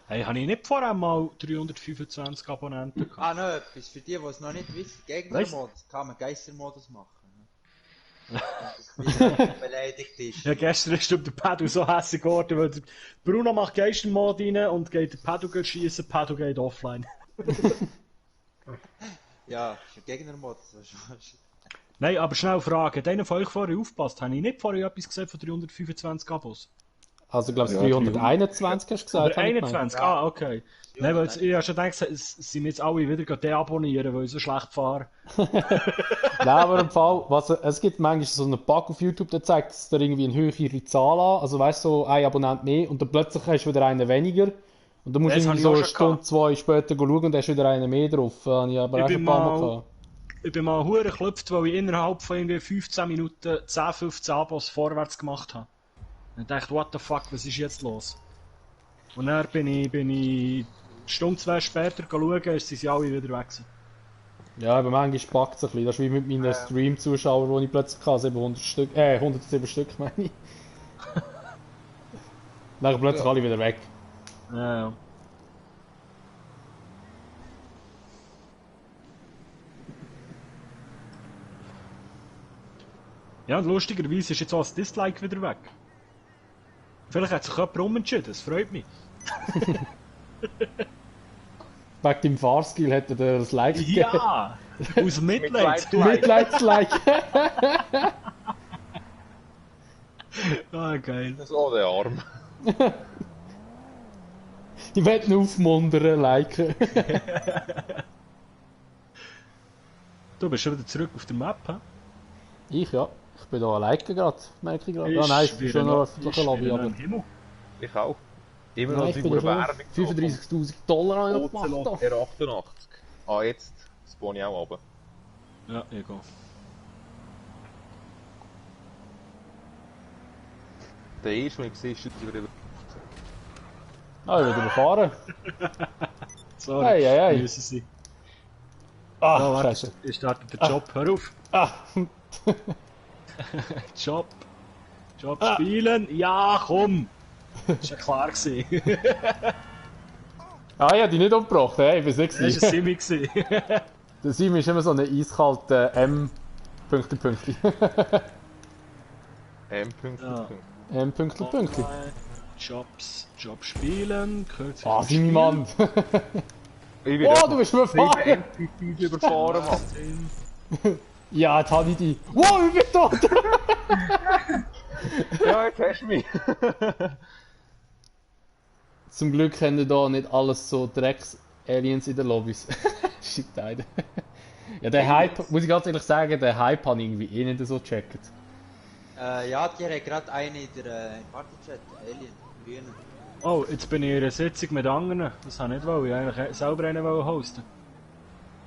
Hey, habe ich nicht vorher mal 325 Abonnenten gehabt? Ah, noch etwas. Für die, die es noch nicht wissen, Gegnermodus kann man Geistermodus machen. Wie er beleidigt ist. Ja, gestern ist der Pedro so hässlich geworden, weil der Bruno macht Geistermod rein und geht der Pedro schießen, Pedro geht offline. Ja, ist ein Gegnermodus. Nein, aber schnell Frage. Hat einer von euch vorher aufgepasst? Habe ich nicht vorher etwas gesagt von 325 Abos? Also, ich glaube, Ja, 321 hast du gesagt. Aber habe ich gemeint. 21, okay. Nein, weil ich habe schon gedacht, es sind jetzt alle wieder deabonnieren, weil ich so schlecht fahre. Nein, aber im Fall, es gibt manchmal so einen Bug auf YouTube, der zeigt es dir irgendwie eine höhere Zahl an. Also weißt du, so ein Abonnent mehr und dann plötzlich hast du wieder einen weniger. Und dann musst du Das irgendwie habe so ich eine auch schon Stunde, zwei später schauen und dann hast du wieder einen mehr drauf. Habe ich aber Ich auch bin schon ein paar Mal mal- gehabt. Ich bin mal hure geklopft, weil ich innerhalb von irgendwie 15 Minuten 10, 15 Abos vorwärts gemacht habe. Und dachte, what the fuck, was ist jetzt los? Und dann bin ich eine Stunde, zwei später schauen, sind sie alle wieder weg gewesen. Ja, aber manchmal packt es ein bisschen. Das ist wie mit meinen Stream-Zuschauern, die ich plötzlich hatte, 700 Stück, 107 Stück meine ich. Dann plötzlich alle wieder weg. Ja, ja. Ja, und lustigerweise ist jetzt auch das Dislike wieder weg. Vielleicht hat sich jemand umentschieden, das freut mich. Wegen deinem Fahrskill hätte er das Like gegeben. Ja! Aus Mitleid! Mitleidslike. Ah, geil. So, der Arm. Ich werde ihn aufmuntern, liken. Du bist schon wieder zurück auf der Map, hä? Ich ja. Ich bin da liken gerade, merke ich gerade. Ja, nein, ich bin schon noch öffentliche Lobby, aber... Himmel. Ich auch. Immer noch Nein, ich die bin ja schon Werbung. 35.000 Dollar habe ich noch gemacht. Ocelot da. R88. Ah, jetzt spawn ich auch runter. Ja, egal. Der erste, den ich sehe, ist über den... Ah, ich will überfahren. Sorry. Hey, hey, hey. Müssen sie. Ah, Ja, warte, scheiße. ich starte den Job, hör auf. Ah, Job. Job spielen. Ja, komm. Das war ja klar gewesen. ah, ich habe dich nicht umgebracht, hey, ich bin nicht Das war ein gewesen. Simi gewesen. Der Simon ist immer so ein eiskalter M... Pünktli. Ja. M... Pünktli. Job spielen. Kürzlich Ah, Simon, Mann. Ich bin Oh, du bist überfahren. MPPs überfahren, Mann. Ja, jetzt habe ich dich. Wow, ich bin tot. Ja, jetzt hast du mich. Zum Glück haben da nicht alles so Drecks-Aliens in den Lobbys. Shit, Alter. Ja, der Hype, muss ich ganz ehrlich sagen, der Hype habe ich irgendwie eh nicht so gecheckt. Ja, die hat gerade eine in der Partychat, Alien, grüne. Oh, jetzt bin ich in einer Sitzung mit anderen. Das habe ich nicht wollen. Ich wollte eigentlich selber einen hosten.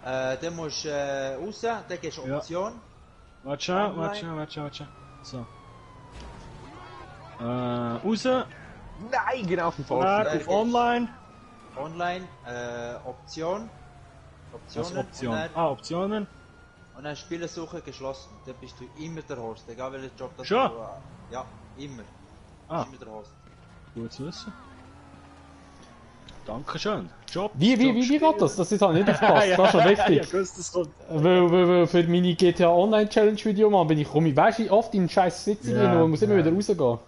Dann musst du raus, dann gehst du Ja. Option. Warte schon. So. Raus. Nein, genau auf dem Dann falschen. auf Online. Online, Option. Was Optionen. Option? Und Optionen. dann Spielersuche geschlossen. Dann bist du immer der Host, egal welcher Job das Schon? du ja, immer. Ah. Immer der Host. Gut zu wissen. Dankeschön. Job. Wie geht das? Das ist halt nicht aufgepasst, das ist schon wichtig. Ich wusste, das kommt. Weil für meine GTA Online Challenge Video, Mann, weißt du, wie oft in scheiß Sitzung Ja, und muss immer ja. wieder rausgehen.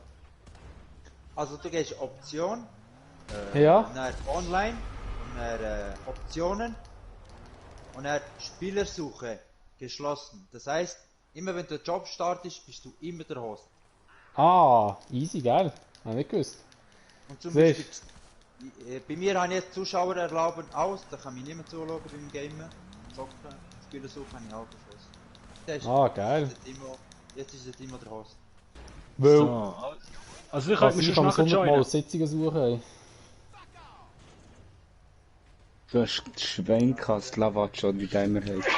Also du gehst Option, Ja? dann Online, und dann Optionen und dann Spielersuche geschlossen. Das heißt, immer wenn du den Job startest, bist du immer der Host. Ah, easy, geil. Hab ich nicht gewusst. Und zum Siehst. Beispiel, bei mir habe ich jetzt Zuschauer erlauben aus, da kann mich niemand zuschauen beim Gamen. Zocken, Spielersuche habe ich auch geschlossen. Der ist- Ah, geil. Jetzt ist der Timo der Host. Weil, So. Also ich könnte mich ich schon kann nachher 100 Mal joinen. Sitzungen suchen, ey. Du hast Schweinkast Lavaccio, wie der immer heißt.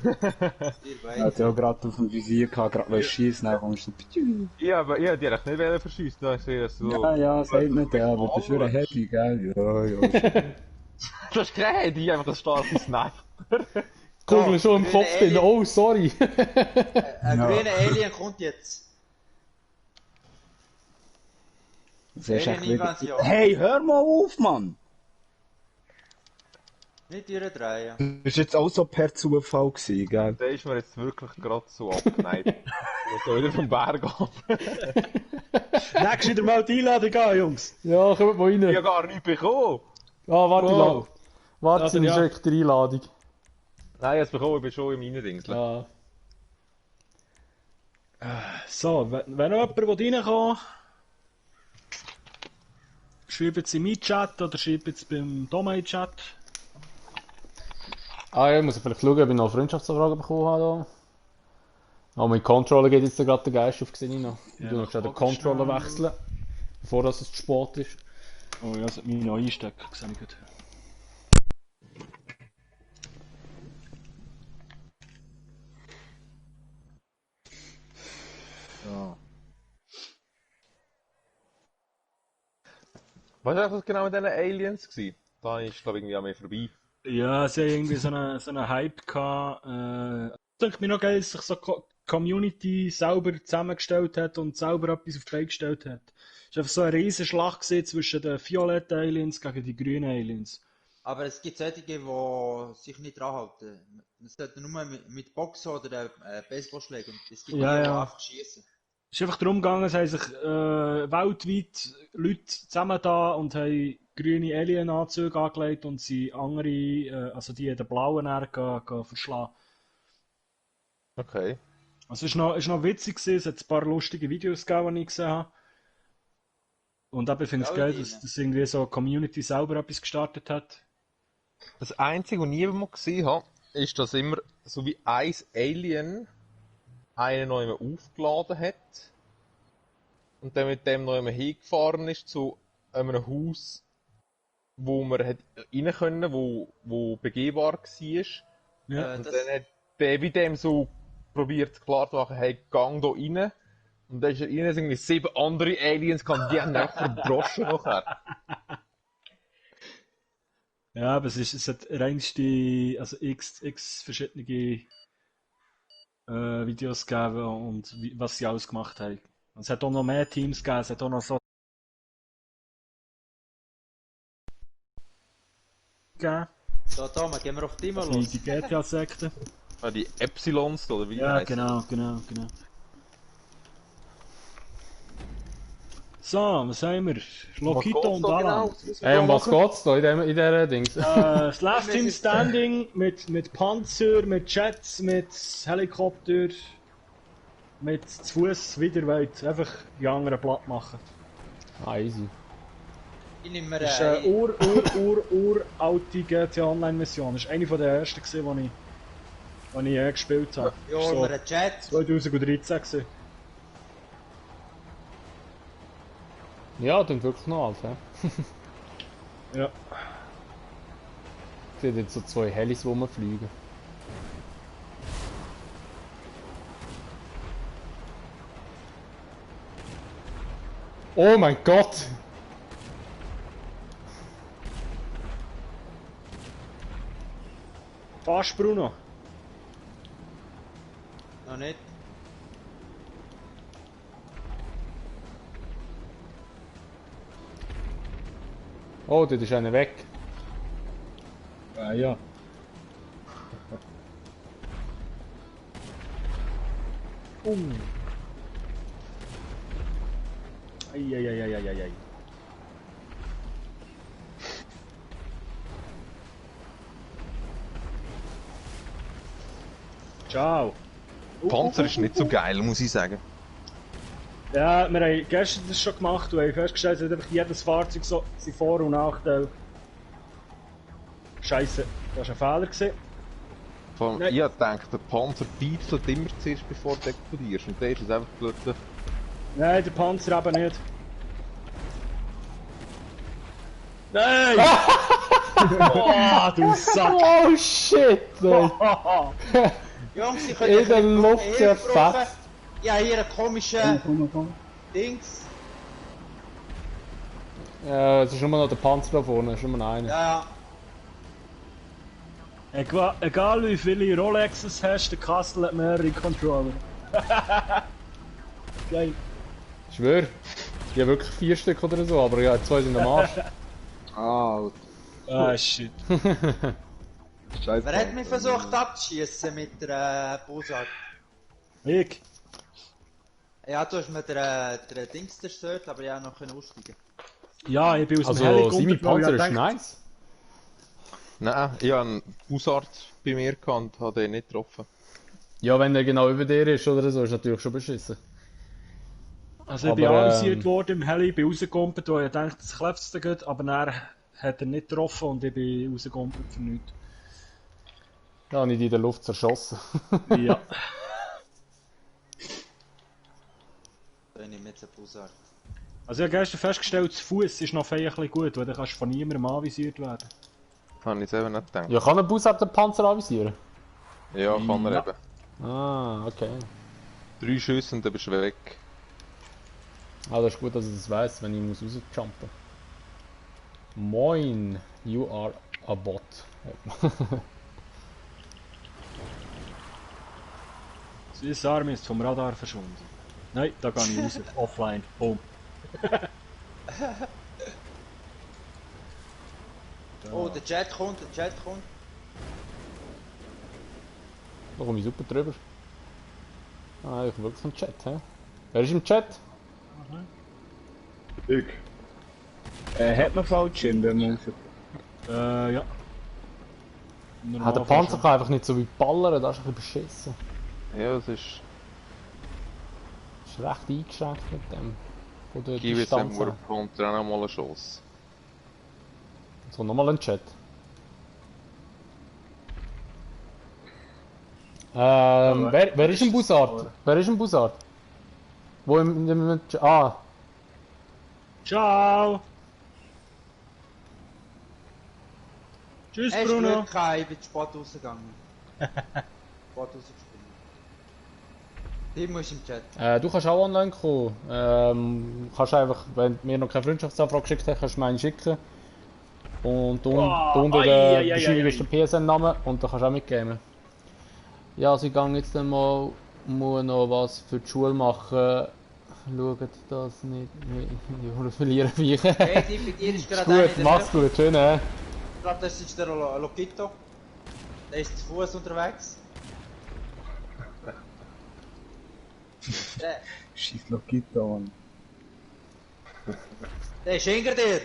Ihr Er hat beide. ja gerade auf dem Visier gehabt, gerade weil schießen, dann kommst du so. Ja, aber ich hätte die eigentlich nicht verschiessen, da ist das so. Ja, ja, sagt nicht der, aber das ist wieder Happy, gell? Ja, ja. Das ist kein Handy, einfach das starke Sniper. Kugel schon im grüne Kopf drin, Alien. oh, sorry. Ein Ja. grüner Alien kommt jetzt. Das ist echt wieder... Invasion. Hey, hör mal auf, Mann! Nicht durchdrehen. Das war jetzt auch so per Zufall gewesen, gell? Der ist mir jetzt wirklich gerade so abgeneigt. Ich muss da wieder vom Berg ab. Nächstes wieder mal die Einladung an, Jungs. Ja, kommt mal rein. Ich habe gar nichts bekommen. Ah, warte, Wow. warte, Also, ich ja. schicke die Einladung. Nein, ich bekommen, ich bin schon im Innendingsel. Ja. So, wenn noch jemand reinkommen Schreibt es in meinen Chat oder schreibt es beim Domain-Chat. Ah ja, ich muss vielleicht schauen, ob ich noch Freundschaftsanfragen bekommen habe. Aber mit Controller geht jetzt gerade der Geist auf Xenino. Ich tu noch schnell den Controller wechseln, bevor das zu spät ist. Oh ja, das hat mich noch einstecken, sehe ich gut. Ja. Was war das genau mit diesen Aliens gewesen? Da ist, glaube ich, irgendwie an mir vorbei. Ja, sie haben irgendwie so einen Hype gehabt. Ich denke mir noch geil, dass sich so Community selber zusammengestellt hat und selber etwas auf die Beine gestellt hat. Es war einfach so eine riesen Schlacht zwischen den violetten Aliens gegen die grünen Aliens. Aber es gibt solche, die sich nicht dran halten. Man sollte nur mit Boxen oder Baseballschlägen. Und es gibt Ja, die, die ja. einfach schießen. Es ist einfach darum gegangen, es haben sich weltweit Leute zusammen da und haben grüne Alien-Anzüge angelegt und sie andere, also die in den blauen verschlagen. Okay. Also es ist noch witzig gewesen, es hat ein paar lustige Videos gegeben, die ich gesehen habe. Und eben finde ich es geil, dass irgendwie so eine Community selber etwas gestartet hat. Das Einzige, was ich eben mal gesehen habe, ist, dass immer so wie ein Alien einen noch immer aufgeladen hat und dann mit dem noch immer hingefahren ist zu einem Haus, wo man hat rein können, wo begehbar war. Ja. Und dann hat der wie dem so probiert klar zu machen, hey, gang da rein. Und dann ist er rein, irgendwie 7 andere Aliens gehabt, die haben einfach verdroschen nachher. Ja, aber es hat reinste, also x verschiedene Videos gegeben und was sie alles gemacht haben. Und es hat auch noch mehr Teams gegeben, es hat auch noch so gegeben, So, Thomas, gehen wir auf die mal die los. GTA-Sekte. Ah, die Epsilons, oder wie Ja, heisst genau. So, was haben wir? Lokito und Alan. Hey, um was geht's da in dieser Dings? Das Last Team Standing mit Panzer, mit Jets, mit Helikopter, mit zu Fuß wieder weit. Einfach die anderen platt machen. Ah, easy. Ich nehme mir Das ist eine uralte GTA Online Mission. Das war eine der ersten, die ich gespielt habe. ja, Das war einen Jet. 2013 gewesen. Ja, dann wirklich noch alt, hä? Ja. Ich sehe jetzt so 2 Helis, die rumfliegen. Oh mein Gott! Fast, Bruno. Noch nicht. Oh, dort ist einer weg. Ah ja. Eieieiei. Ciao. Panzer ist nicht so geil, muss ich sagen. Ja, wir haben gestern das schon gemacht und haben festgestellt, es hat einfach jedes Fahrzeug so seine Vor- und Nachteile. Scheiße, das war ein Fehler gewesen. Vor allem, Nein. ich denke, der Panzer piepselt immer zuerst, bevor du explodierst. Und der ist es einfach plötzlich. Nein, der Panzer eben nicht. Nein! Oh, du Sack! Oh shit! Ey. Jungs, ich könnte In der Luft zerfetzt. Ja, hier einen komischen Dings. Ja, es ist nur noch der Panzer da vorne, es ist nur noch einer. Ja, Egal wie viele Rolexes hast, der Castle hat mehrere Controller. Geil. Ich schwör. Ich habe wirklich 4 Stück oder so, aber ja, 2 sind am Arsch. Ah, Ah, shit. scheiße. wer hat mich versucht abzuschießen mit der Bosart? Ich? Ja, du hast mir den Dings zerstört, aber ich konnte noch aussteigen. Ja, ich bin aus dem Also, Helikopter. Simi Panzer ist gedacht, nice. Nein, ich habe einen Hausarzt bei mir gehabt und habe den nicht getroffen. Ja, wenn er genau über dir ist oder so, ist natürlich schon beschissen. Also ich bin anvisiert worden im Heli, bin rausgegumpelt, wo ich dachte, das klappt es gut, aber dann hat er nicht getroffen und ich bin rausgegumpelt für nichts. Ja, nicht in der Luft zerschossen. Ja. Dann nehme ich jetzt einen Bussard. Also ich habe gestern festgestellt, das Fuß ist noch ein bisschen gut, weil dann kannst du von niemandem anvisiert werden. Das habe ich selber nicht gedacht. Ja, kann ein Bussard den Panzer anvisieren? Ja, kann er Ja. eben. Ah, okay. 3 Schüsse und dann bist du weg. Ah, das ist gut, dass ich das weiss, wenn ich muss rausjumpen. Moin, you are a bot. Sein Arm ist vom Radar verschwunden. Nein, da gehe ich raus. Offline. Boom. Oh, der Jet kommt, der Jet kommt. Da komme ich super drüber. Ah, ich wirklich im Chat, hä? Wer ist im Chat? Ich. Hat man Fallschirm, wenn man Ja. Der Panzer kann einfach nicht so wie ballern, das ist ein bisschen beschissen. Ja, das ist... Das ist recht eingeschränkt mit dem. Von der Gib jetzt Distanz dem her. Panzer auch noch mal einen Schuss. Jetzt kommt nochmal ein Chat. Wer ist ein Bussard? Wer ist ein Bussard? Wo im Ah, Ciao! Tschüss, Hast du Bruno! Glück gehabt, ich bin zu spät rausgegangen. Spät rausgesprungen. Tim ist im Chat. du kannst auch online kommen. Kannst einfach, wenn du mir noch keine Freundschaftsanfrage geschickt hast, kannst du mir eine schicken. Und unter der Beschreibung ist der PSN-Name und da kannst du auch mitgeben. Ja, also ich gehe jetzt mal, muss noch was für die Schule machen. Schaut das nicht, ich verliere mich. Hey, Tim, bei dir ist gerade Gut, mach's gut, schön, Ich glaube, das ist der Lokito. Der ist zu Fuß unterwegs. Der, Scheiß Lokito an. der ist hinter dir.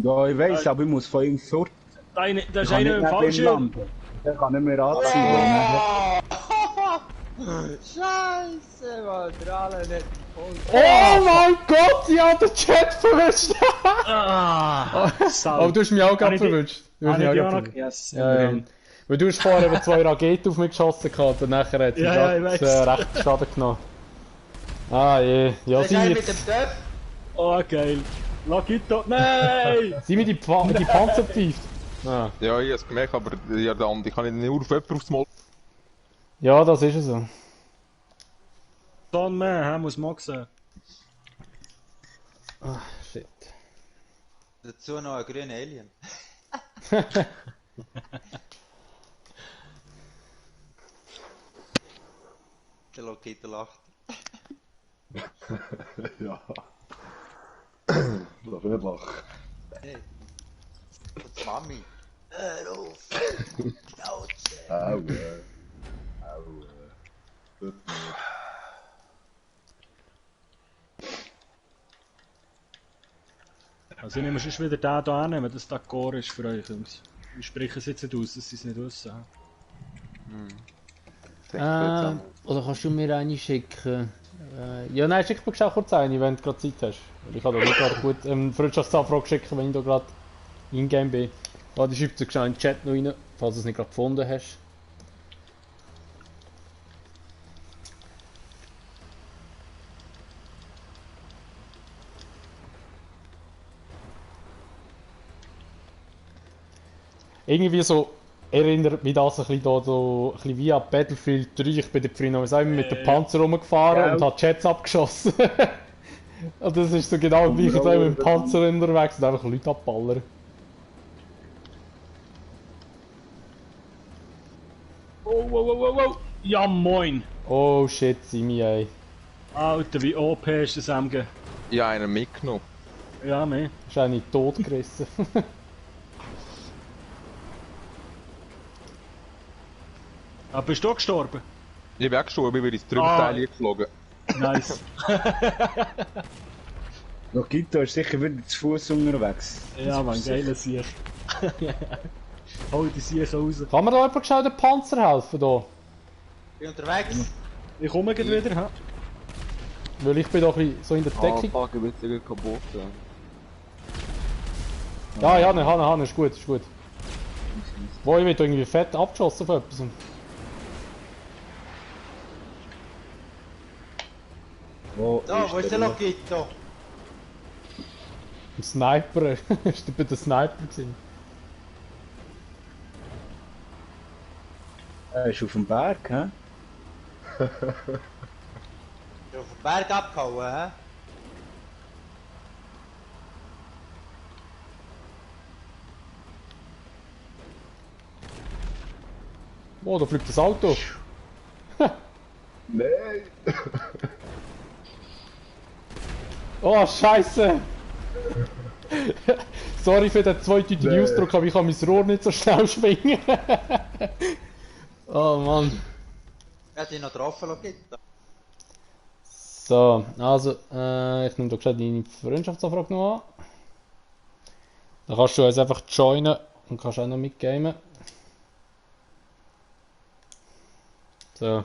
Ja, ich weiss, aber ich muss von ihm fort. Da ist Ich kann einer nicht im neben ihm Fallschirm. landen. Der kann nicht mehr anziehen. Scheiße, Mann, der alle nicht voll. Oh mein Gott, ich hab den Chat verwischt! Ah! Aber du hast mich auch gerade Habe ich verwischt. Du Ah, hast mich nicht auch ja gerade noch? verwischt. Yes. Ja, ja. Weil du hast vorher eben 2 Raketen auf mich geschossen gehabt und nachher hat sie Ja, ja, ich recht Schaden genommen. Ah je, ja Der ist einer sie mit dem Töpf. Oh, geil. Lokito, nein! Sie mir die Panzer gepfeift. Ah. Ja, ich habe es gemerkt, aber ja, der andere kann ich nur auf jemanden aufs Mal... Ja, das ist es so. Son man, muss man sehen. Ah, shit. Dazu noch ein grüner Alien. Der Lokito lacht. Ja. Lass mich nicht lachen. Hey. Und die Mami. Hör auf! Schnauze! Aua. Aua. Also ich nehme schon wieder den hier an, wenn das da Core ist für euch, Jungs. Wir sprechen es jetzt nicht aus, dass sie es nicht wissen. Oder kannst du mir eine schicken? Ja, nein, schick mir auch kurz eine, wenn du gerade Zeit hast. Weil ich kann da nicht gerade gut Freundschaftsanfrage schicken, wenn ich da gerade in-game bin. Warte, schreib dir schnell in den Chat noch rein, falls du es nicht gerade gefunden hast. Irgendwie so erinnert mich das ein bisschen, da, so, ein bisschen wie an Battlefield 3. Ich bin da vorhin noch immer mit dem Panzer rumgefahren und habe Jets abgeschossen. Und das ist so genau wie ich jetzt auch mit dem Panzer unterwegs und einfach Leute abballern. Oh. Ja, moin! Oh shit, Simi, ey. Alter, wie OP ist das MG? Ich habe einen mitgenommen. Ja, meh. Ist eigentlich tot gerissen. Ah, bist du gestorben? Ich bin auch gestorben, ich bin ins Trümmerteil geflogen. Nice. Lokito ist sicher wieder zu Fuß unterwegs. Ja, man, geiler Sieg. Hol die Sieg raus. Kann mir da jemand schnell den Panzer helfen? Da? Bin unterwegs. Ich komme gleich wieder, ha? Weil ich bin doch ein bisschen so in der Ah, Deckung. fuck, ich bin jetzt irgendwie kaputt. Ja, ne, Hanne, ist gut, ist gut. Wo, ich wird irgendwie fett abgeschossen von etwas. Da, wo ist der Logito? Ein Sniper, ist der bei der Sniper gewesen? Er ist auf dem Berg, hä? Ist auf den Berg abgehauen, hä? Oh, da fliegt das Auto. Nein! Oh, Scheiße! Sorry für den zweideutigen Ausdruck, aber ich kann mein Rohr nicht so schnell schwingen. Oh Mann. Er hat ihn noch getroffen, Logito. So, also, ich nehme da gerade deine Freundschaftsanfrage noch an. Da kannst du uns einfach joinen und kannst auch noch mitgamen. So.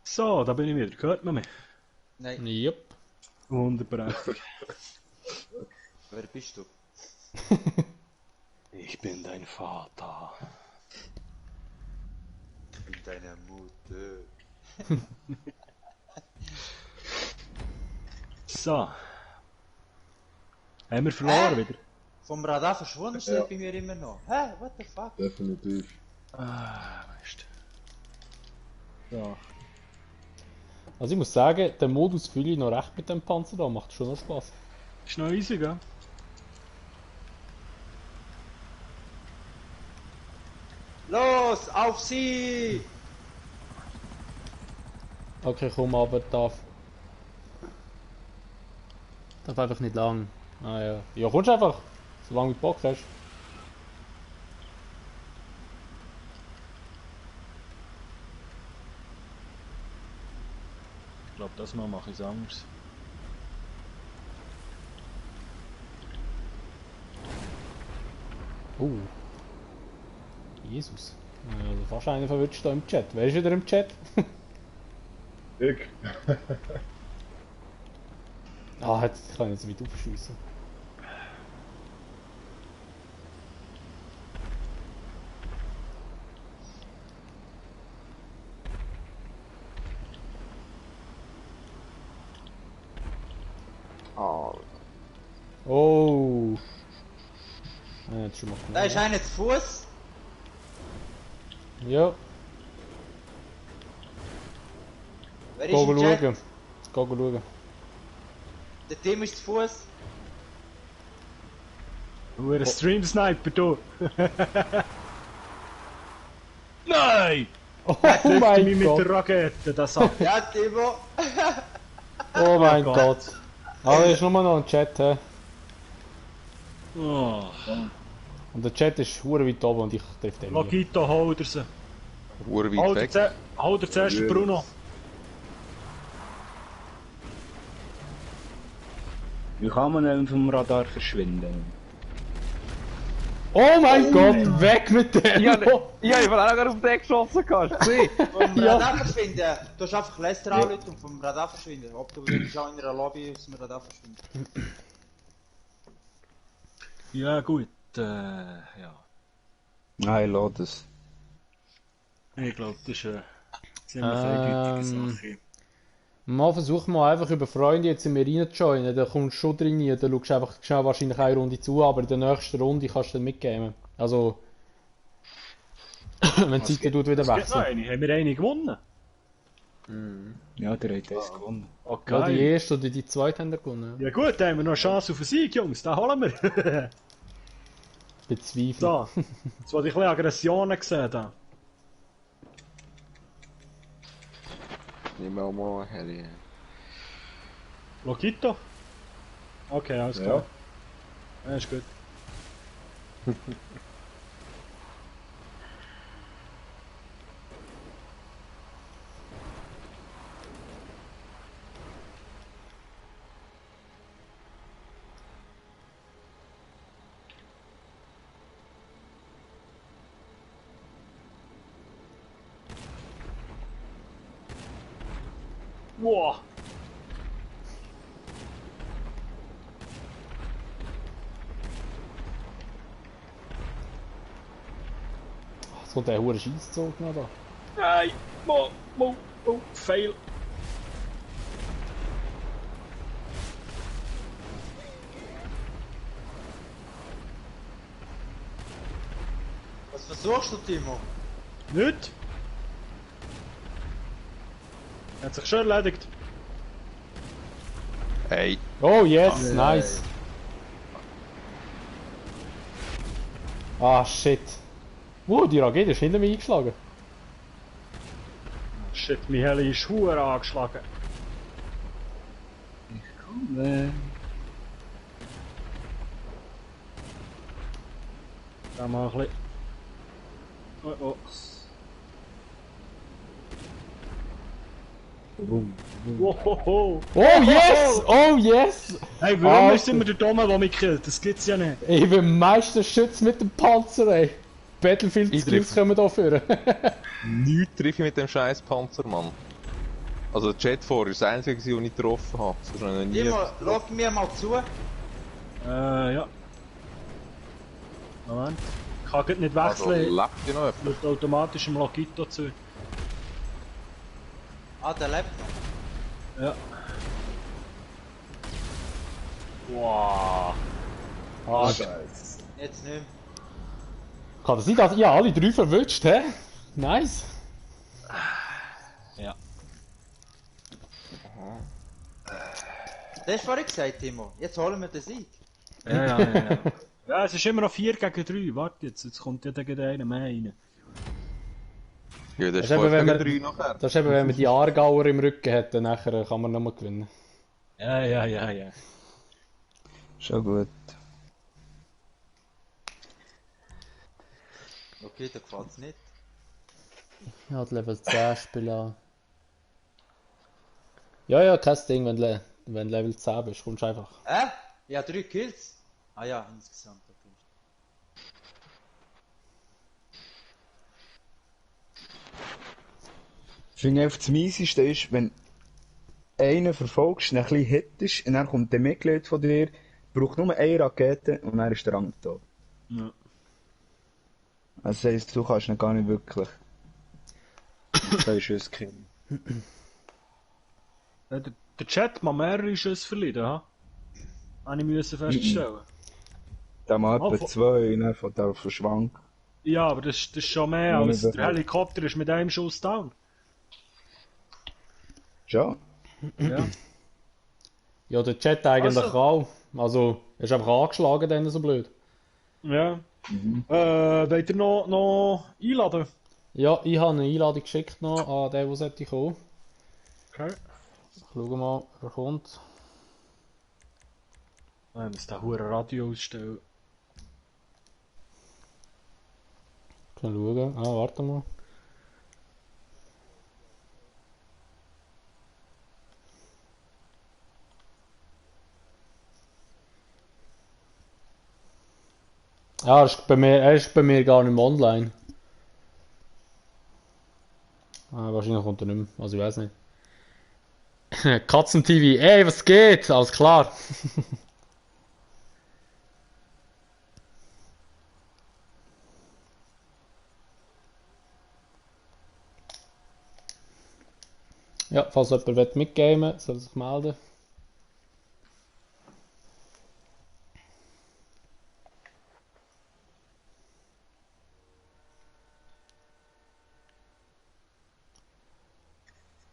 So, da bin ich wieder. Hört man mich? Nein, Jupp. Wunderprächtig. wer bist du? Ich bin dein Vater. Ich bin deine Mutter. So. Haben wir verloren wieder? Vom Radar verschwunden steht bei mir immer noch. Hä? What the fuck? Definitiv. Ah, Mist. So. Also ich muss sagen, den Modus fühle ich noch recht mit dem Panzer da, macht schon noch Spaß. Ist noch easy, gell? Los, auf sie! Okay, komm, aber darf einfach nicht lang. Ah ja. Ja, kommst einfach, solange du Bock hast. Ich glaube, das Mal mache ich es anders. Oh. Jesus. Also fast einen verwünscht da im Chat. Wer ist wieder im Chat? Ich? Ah, jetzt kann ich jetzt weit aufschiessen. Ah, Oh. Ah, jetzt schon mal Da ist genommen. einer zu Fuß. Ja, Wer ist geh im Chat? schauen. Geh schauen. Der Tim ist zu Fuß. Du, ein Stream-Sniper, du! Nein! Oh Trifft mich mein mit Gott. der Rakete, das ab. Ja, Timo. Oh mein Gott. Gott. Aber ist nur noch ein Chat, hä? Oh. Und der Chat ist hure weit oben und ich treffe den nie. Logito, hol dir sie. Uhr weit weg. Hol dir zuerst den Bruno. Wie kann man denn vom Radar verschwinden? Oh mein Gott, weg mit dem! Ich habe gerade auf den geschossen, hast du gesehen? Vom Ja. Radar verschwinden. Du hast einfach Lester anrufen und vom Radar verschwinden. Ob du willst auch in einer Lobby aus dem Radar verschwinden. Ja, gut, ja. Nein, lass das. Ich glaube, das ist eine ziemlich eindeutige Sache. Mal versuch mal einfach über Freunde jetzt in mir reinzujoinen, dann kommst du schon drin, dann schaust du einfach schnell wahrscheinlich eine Runde zu, aber in der nächsten Runde kannst du dann mitgeben. Also, wenn die Zeit tut wieder Es gibt noch wechseln. eine. Haben wir eine gewonnen? Ja, der hat das gewonnen. Ja, die Okay. erste oder die zweite haben wir gewonnen. Ja. Ja gut, dann haben wir noch eine Chance auf einen Sieg, Jungs. Den holen wir. Bezweifle. So, jetzt wollte ich ein bisschen Aggressionen sehen da. Nehmen wir auch mal eine Heli. Logito? Okay, alles klar. Ja, ist gut. Wow. Jetzt kommt der hure Scheisszug noch da. Nein! Mo, fail! Was versuchst du, Timo? Nicht? Hat sich schon erledigt. Hey, Oh yes, nice. Ah shit. Die Rakete ist hinter mir eingeschlagen. Shit, mein Heli ist hure angeschlagen. Da mal ein bisschen. Oh. Wohoho! Oh yes! Oh yes! Hey, warum ist Alter. immer der Dumme, der mich killt? Das gibt's ja nicht. Ich bin Meisterschütz mit dem Panzer, ey. Battlefield Ich Skills treffe. kommen da führen. nichts treffe ich mit dem scheiß Panzer, Mann. Also der Jet vorher ist das einzige, was ich getroffen habe. Sonst habe ich noch nie... Timo, schau mir mal zu. Ja. Moment. Ich kann grad nicht Also, wechseln. lebt die noch jemand? Wird automatisch im Logito zu. Ah, der lebt noch. Ja. Wow. Ah, Jetzt nicht mehr. Kann das sein, dass ihr alle drei verwünscht, hä? Nice. Ja. Das hast du vorhin gesagt, Timo. Jetzt holen wir den Sieg. Ja. Ja, es ist immer noch 4 gegen 3. Warte jetzt kommt ja gegen einer mehr rein. Ja, das ist Das ist eben, 5 wenn gegen man- 3 nachher. Das ist eben, wenn man die Aargauer im Rücken hat, dann nachher kann man nochmal gewinnen. Ja. Schon gut. Okay, da gefällt's nicht. Ja, die Level 10 spielen. Ja, kein Ding, wenn du Level 10 bist, kommst du einfach. Ja, 3 Kills. Ah ja, insgesamt. Okay. Ich finde einfach das Mieseste ist, wenn einen verfolgst, ein bisschen hittest, und dann kommt der Mitglied von dir, braucht nur eine Rakete und dann ist der Rang da. Ja. Also das heisst, du kannst ihn gar nicht wirklich 2 Schüsse killen. Der Chat mal mehrere Schüsse verlieren, ha? Habe ich müssen feststellen. Da mal Ah, etwa 2, und dann fährt er auf den Schwank. Ja, aber das ist schon mehr Ja, als nicht der Helikopter ist mit einem Schuss down. Schon? Ja. Ja, der Chat eigentlich Also. auch. Also, er ist einfach angeschlagen, dann so blöd. Ja. Wollt ihr noch einladen? Ja, ich habe eine Einladung geschickt noch an den, der sollte kommen. Okay. Schauen mal, wer kommt. Wir müssen da hure Radio ausstellen. Können schauen. Ah, warte mal. Ja, er ist bei mir gar nicht mehr online. Ah, wahrscheinlich kommt er nicht mehr. Also ich weiß nicht. Katzen-TV. Ey, was geht? Alles klar. Ja, falls jemand mitgamen will, soll er sich melden.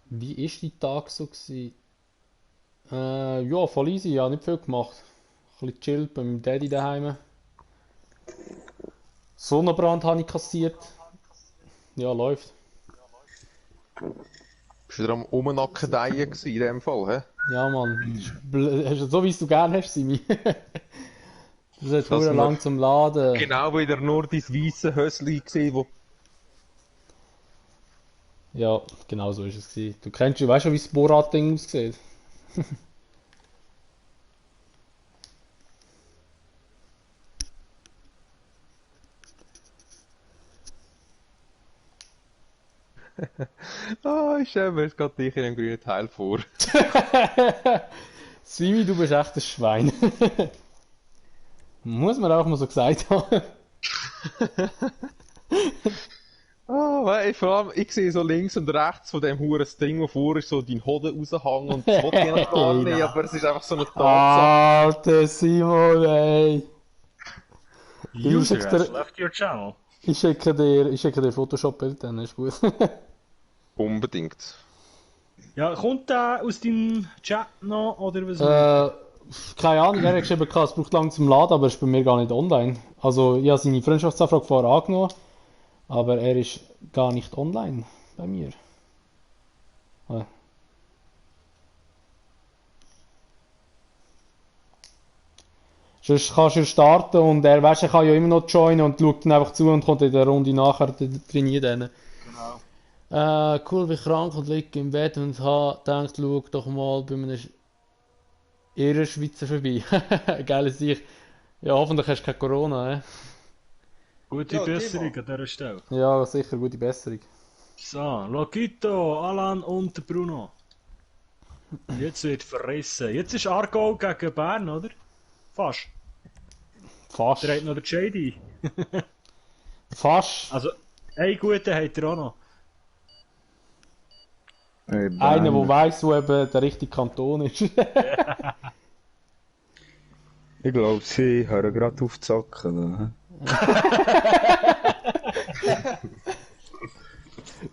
Wie ist die Tag so gewesen? Ja, voll easy, ja, nicht viel gemacht. Ein bisschen chillt bei meinem Daddy daheim. Sonnenbrand habe ich kassiert. Ja, läuft. Bist du wieder am Umnackendeien gewesen in dem Fall, hä? Ja, Mann. So wie es du gerne hast, Simi. Das ist Dass verdammt wir- lang zum Laden. Genau wieder nur dein weisse Hösli gesehen, wo... Ja, genau so ist es gewesen. Du kennst ja, weißt schon, wie das Borat-Ding aussieht. Ah, ich stelle mir jetzt gerade dich in einem grünen Teil vor. Simi, du bist echt ein Schwein. Muss man auch mal so gesagt haben. Ah, weil vor allem, ich sehe so links und rechts von dem huren Ding, wo vor ist, so dein Hoden raushängen und das wollte ich noch gar nicht, aber es ist einfach so eine Tatsache. Alter Simon, ey. User schicke has dir- left your channel. Ich schicke dir Photoshop-Bild, dann ist gut. Unbedingt. Ja, kommt der aus deinem Chat noch, oder was? Keine Ahnung, er hat geschrieben, es braucht lange zum Laden, aber er ist bei mir gar nicht online. Also, ich habe seine Freundschaftsanfrage vorher angenommen, aber er ist gar nicht online bei mir. Sonst kannst du starten und er, weißt, er kann ja immer noch joinen und schaut dann einfach zu und kommt in der Runde nachher trainieren. Genau. Cool, wie krank und liege im Bett und habe gedacht, schau doch mal bei einem irren Schweizer vorbei. Geile Sicht. Ja, hoffentlich hast du kein Corona, Gute Ja, Besserung Timo. an dieser Stelle. Ja, sicher, gute Besserung. So, Logito, Alan und der Bruno. Jetzt wird verrissen. Jetzt ist Aargau gegen Bern, oder? Fast. Fast. Der hat noch der JD. Fast. Also, einen guten hat er auch noch. Hey, Einer, der Bern. weiss, wo eben der richtige Kanton ist. Ich glaube, sie hören gerade auf zu zocken.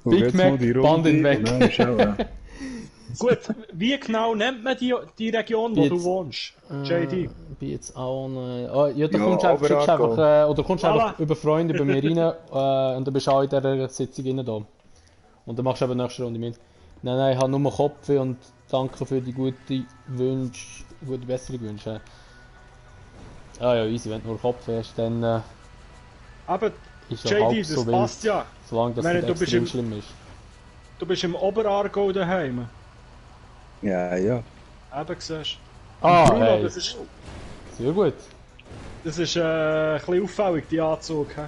Und Big jetzt Mac, mal die Band ihn Runde, weg. und dann ist auch, Gut, wie genau nennt man die Region, wo Jetzt, du wohnst? JD. Bin jetzt auch noch... ja, da Ja, kommst du einfach, schickst Aargau. einfach oder kommst Voilà. einfach über Freunde bei mir rein und dann bist du auch in dieser Sitzung rein da. Und dann machst du eben nächste Runde mit. Nein, ich habe nur Kopf und danke für die gute Wünsche, gute Besserung Wünsche. Ja, easy, wenn du nur Kopf hast, dann Aber ist ja halb JD, so das wild, passt ja. solange das Ich meine, nicht du bist extrem im- schlimm ist. Du bist im Oberaargau daheim. ja, ja. Eben siehst Ah, Bruno, hey, das ist sehr gut. ein bisschen auffällig, die Anzug. He?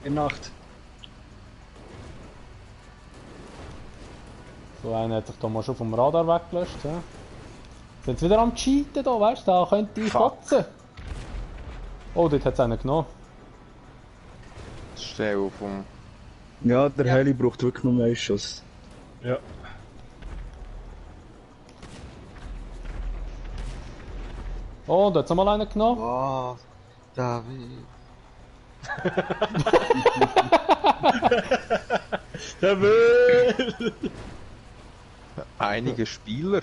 In der Nacht. So einer hat sich da mal schon vom Radar weggelöscht. Ja. Sind sie wieder am Cheaten da, weißt du? Da könnte ich kotzen. Oh, dort hat es einen genommen. Stell vom. Ja, der Ja. Heli braucht wirklich nur einen Schuss. Ja. Oh, da hat es mal einen genommen. Was? David. Der will! Einige Spieler.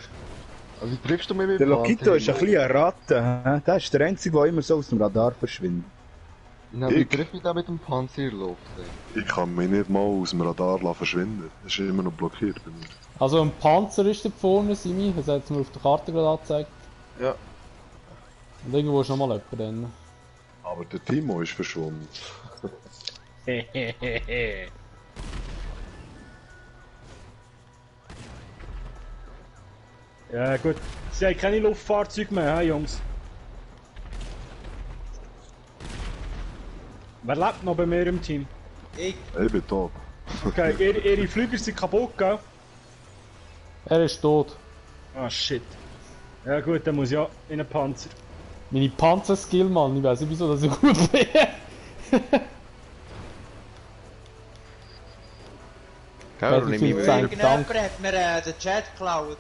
Aber wie triffst du mich mit Der dem Lokito ist ein Panzer? bisschen eine Ratte. Hä? Der ist der Einzige, der immer so aus dem Radar verschwindet. Na, wie trifft mich da mit dem Panzer in der Luft? Ey? Ich kann mich nicht mal aus dem Radar verschwinden. Es ist immer noch blockiert bei mir. Also ein Panzer ist da vorne, Simi. Das hat es mir auf der Karte gerade angezeigt. Ja. Und irgendwo ist nochmal jemand drin. Aber der Timo ist verschwunden. Ja gut, sie haben keine Luftfahrzeuge mehr, he, Jungs. Wer lebt noch bei mir im Team? Ich. Ich bin tot. Okay, ihre Flüger sind kaputt, gell? Er ist tot. Ah shit. Ja gut, dann muss ich ja in einen Panzer. Meine Panzerskill, Mann. Ich weiß nicht, wieso das so gut bin. Gell, Ja, und die nehme ich viel wieder. Zeit. Irgendjemand hat mir den Chat geklaut.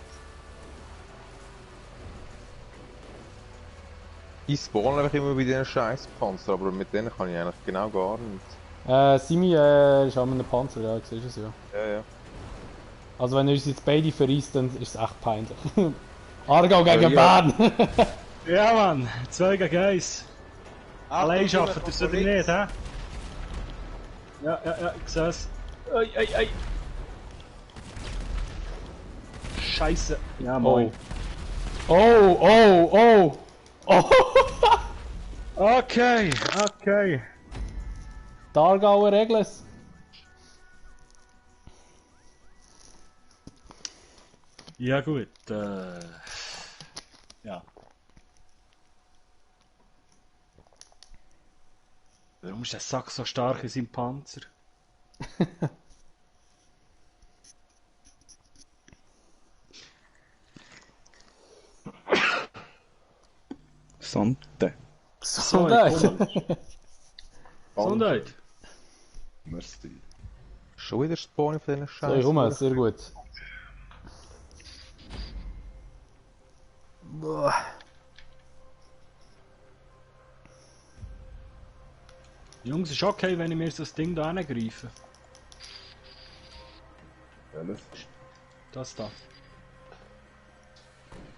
Ich spawn einfach immer bei diesen scheiß Panzer, aber mit denen kann ich eigentlich genau gar nichts. Simi ist auch mit einem Panzer, ja, siehst du es ja. Ja, ja. Also wenn er uns jetzt beide verreist, dann ist es echt peinlich. Aargau gegen Ja. Bern! Ja Mann, 2 gegen 1. Allein Achtung, schaffen Simon, das oder von nicht, links. hä? Ja, ich seh's. Ei, ei, ei. Scheiße. Ja, moin. Oh, oh, oh! Oh! Okay, okay. Die Aargauer regeln es. Ja gut, ja. Warum ist der Sack so stark in seinem Panzer? Gesundheit. Gesundheit. Gesundheit. Merci. Schon wieder Spawning von diesen So, Scheißen. ich komme, sehr gut. Boah. Jungs, ist okay, wenn ich mir so das Ding da greife. Welches? Das da.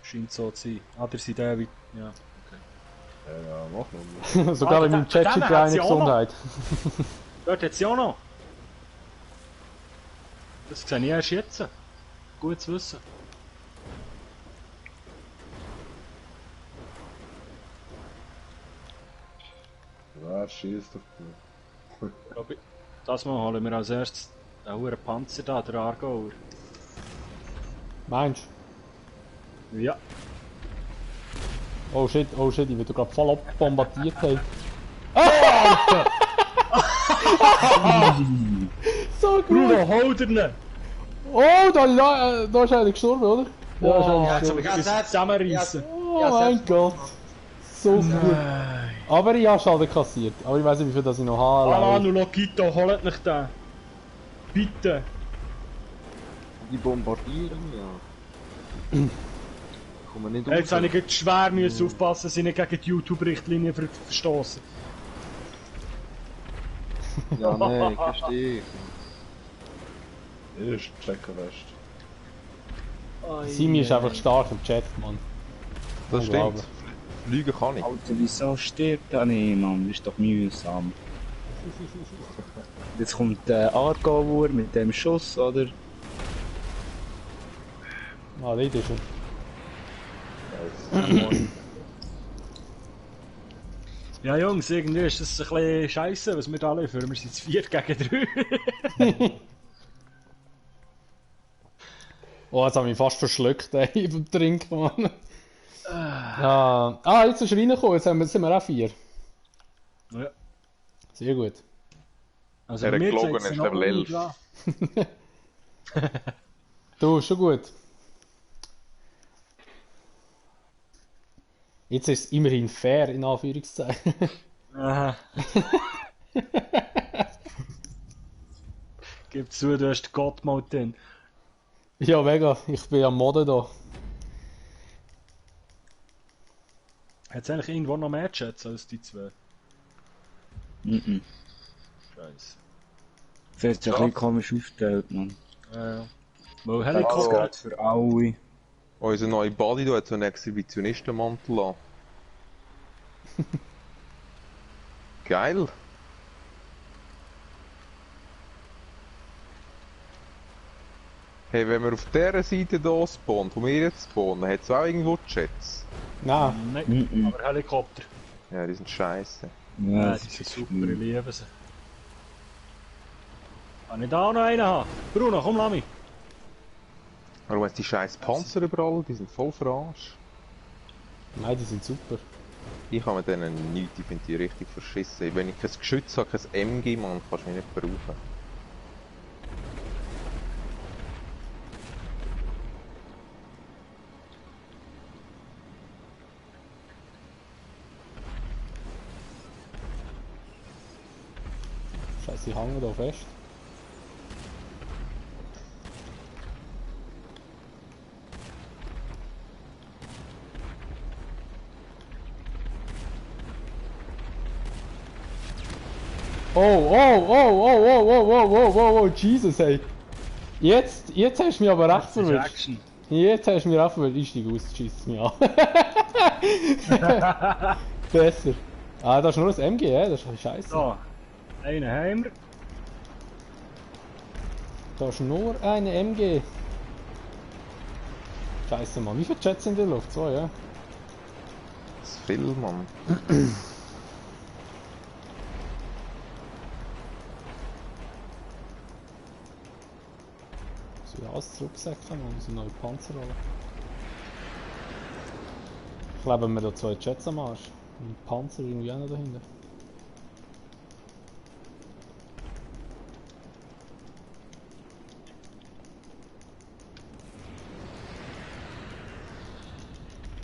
Scheint so zu sein. Ah, der sind der wie... Ja, okay. Ja, mach noch. Sogar in meinem Chat den steht hat's eine ja auch noch. Gesundheit. Dort hat sie auch noch. Das sehe ich erst jetzt. Gut zu wissen. Wer schießt auf mich? Glaub ich, das Mal holen wir als erstes den hohen Panzer da, der Argauer. Meinst Ja. du? Oh shit, ich werde gerade voll bombardiert haben. So Bruno, gut! hol dir ihn! Oh, da ist einer gestorben, oder? Ja, ist einer Jetzt gestorben. aber wir müssen zusammenreißen. Oh mein Gott! So gut! Aber ich habe Schaden kassiert. Aber ich weiß nicht, wie viel das ich noch habe. Alano Lokito, holt nicht den! Bitte! Die bombardieren ja. Kommen nicht Jetzt habe ich raus. jetzt schwer müssen aufpassen, dass ich nicht gegen die YouTube-Richtlinie verstoßen. Ja, nein, verstehe ich. Ich checke West. Simi ist einfach stark im Chat, Mann. Das stimmt. Unglaublich. Lügen kann ich. Alter, wieso stirbt er nicht, Mann? Das ist doch mühsam. Jetzt kommt der Argauer mit dem Schuss, oder? Ah, dort ist er. Ja Jungs, irgendwie ist das ein bisschen scheisse, was wir da liefern. Wir sind jetzt 4 gegen 3. Oh, jetzt habe ich mich fast verschluckt, ey, beim Trinken, Mann. Ja. Ah, jetzt ist er reingekommen, jetzt sind wir auch 4. Ja. Sehr gut. Also Er bei hat mir gelogen, zeigt's er ist noch Level nicht 11. an. Du, schon gut. Jetzt ist es immerhin fair, in Anführungszeichen. Aha. Gib zu, du hast den Gott-Mode drin. Ja, mega, ich bin am Modden da. Hat es eigentlich irgendwo noch mehr Chats als die 2? Mhm. Scheiße. Das ist ein bisschen komisch aufgeteilt, Mann. Ja. Weil Das Helikopter... geht für alle. Unser neuer Body da hat so einen Exhibitionistenmantel an. Geil. Hey, wenn wir auf dieser Seite hier spawnen, wo wir jetzt spawnen, hat es auch irgendwo Jets? Nein, Nein, aber Helikopter. Ja, die sind scheiße. Ja, Ja, das die sind ist super, super. ich liebe sie. Kann ich da auch noch einen haben? Bruno, komm, lass mich. Warum hast du die scheiß Panzer überall? Die sind voll verarscht. nein, die sind super. Ich habe mit denen nichts, ich finde die richtig verschissen. Wenn ich kein Geschütz habe, kein MG, Mann, kannst du mich nicht brauchen. Scheiße, ich hänge da fest. Oh, Jesus, ey. Jetzt hast du mich aber recht verwirrt. Action. Jetzt hast du mich recht verwirrt. Ich steige aus, schießt mich an. Besser. Ah, das ist nur ein MG, das ist scheiße. So, einen haben wir. Da ist nur eine MG. Scheiße, Mann. Wie viele Jets sind in der Luft? 2, ja? Das ist viel, Mann. So ja, alles zurücksäckeln und so neue Panzer holen. Kleben wir da 2 Jets am Arsch. Und Panzer irgendwie auch noch dahinter.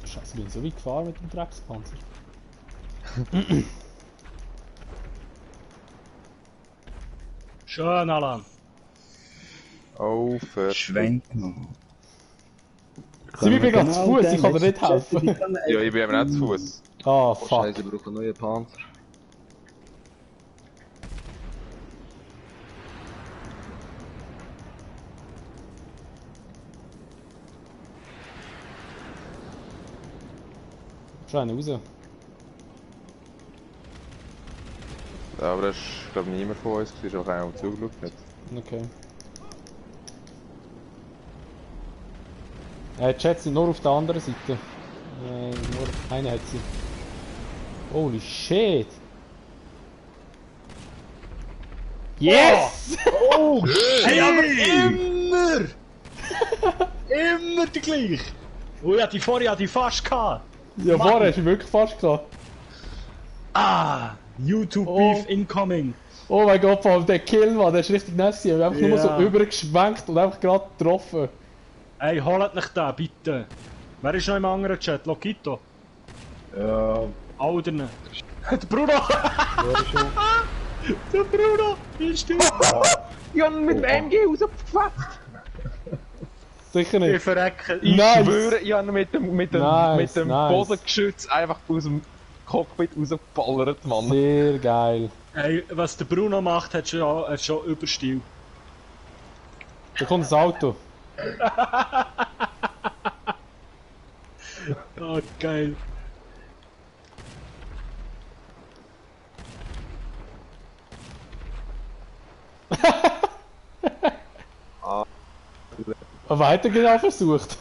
Scheiße, ich bin so weit gefahren mit dem Dreckspanzer. Schön, Alan. Oh, Schwenk noch. Sie bin gerade zu Fuß, ich kann dir nicht helfen. Ja, ich bin eben nicht zu Fuß. Ah, Oh, fuck. Scheiße, ich brauche einen neuen Panzer. Schau einen raus. Ja, aber das ist, glaube ich, niemand von uns. Das ist auch einer, der zugeschaut hat. Okay. Die Chats sind nur auf der anderen Seite. Nur eine hat sie. Holy shit! Yes! Oh, hey, aber immer! Immer die gleich! Oh ja, die vorher hatte ich fast gehabt. Ja, Mann. vorher hast du wirklich fast gehabt. Ah! YouTube Oh. Beef incoming. Oh mein Gott, vor allem der Kill, Mann, der ist richtig nass. Ich hab einfach nur so Ja. übergeschwenkt und einfach gerade getroffen. Hey, holt nicht den, bitte. Wer ist noch im anderen Chat? Lokito? Ja, Alderne. Der Bruno! Der Bruno! Ist du? Ich habe mit dem MG rausgefetzt. Sicher Ich nicht. verrecke. Ich Nice. schwöre, ich habe mit dem Nice, nice. Bodengeschütz einfach aus dem Cockpit rausgeballert, Mann. Sehr geil. Hey, was der Bruno macht, hat schon Überstil. Da kommt das Auto. Oh, geil. Weiter genau versucht.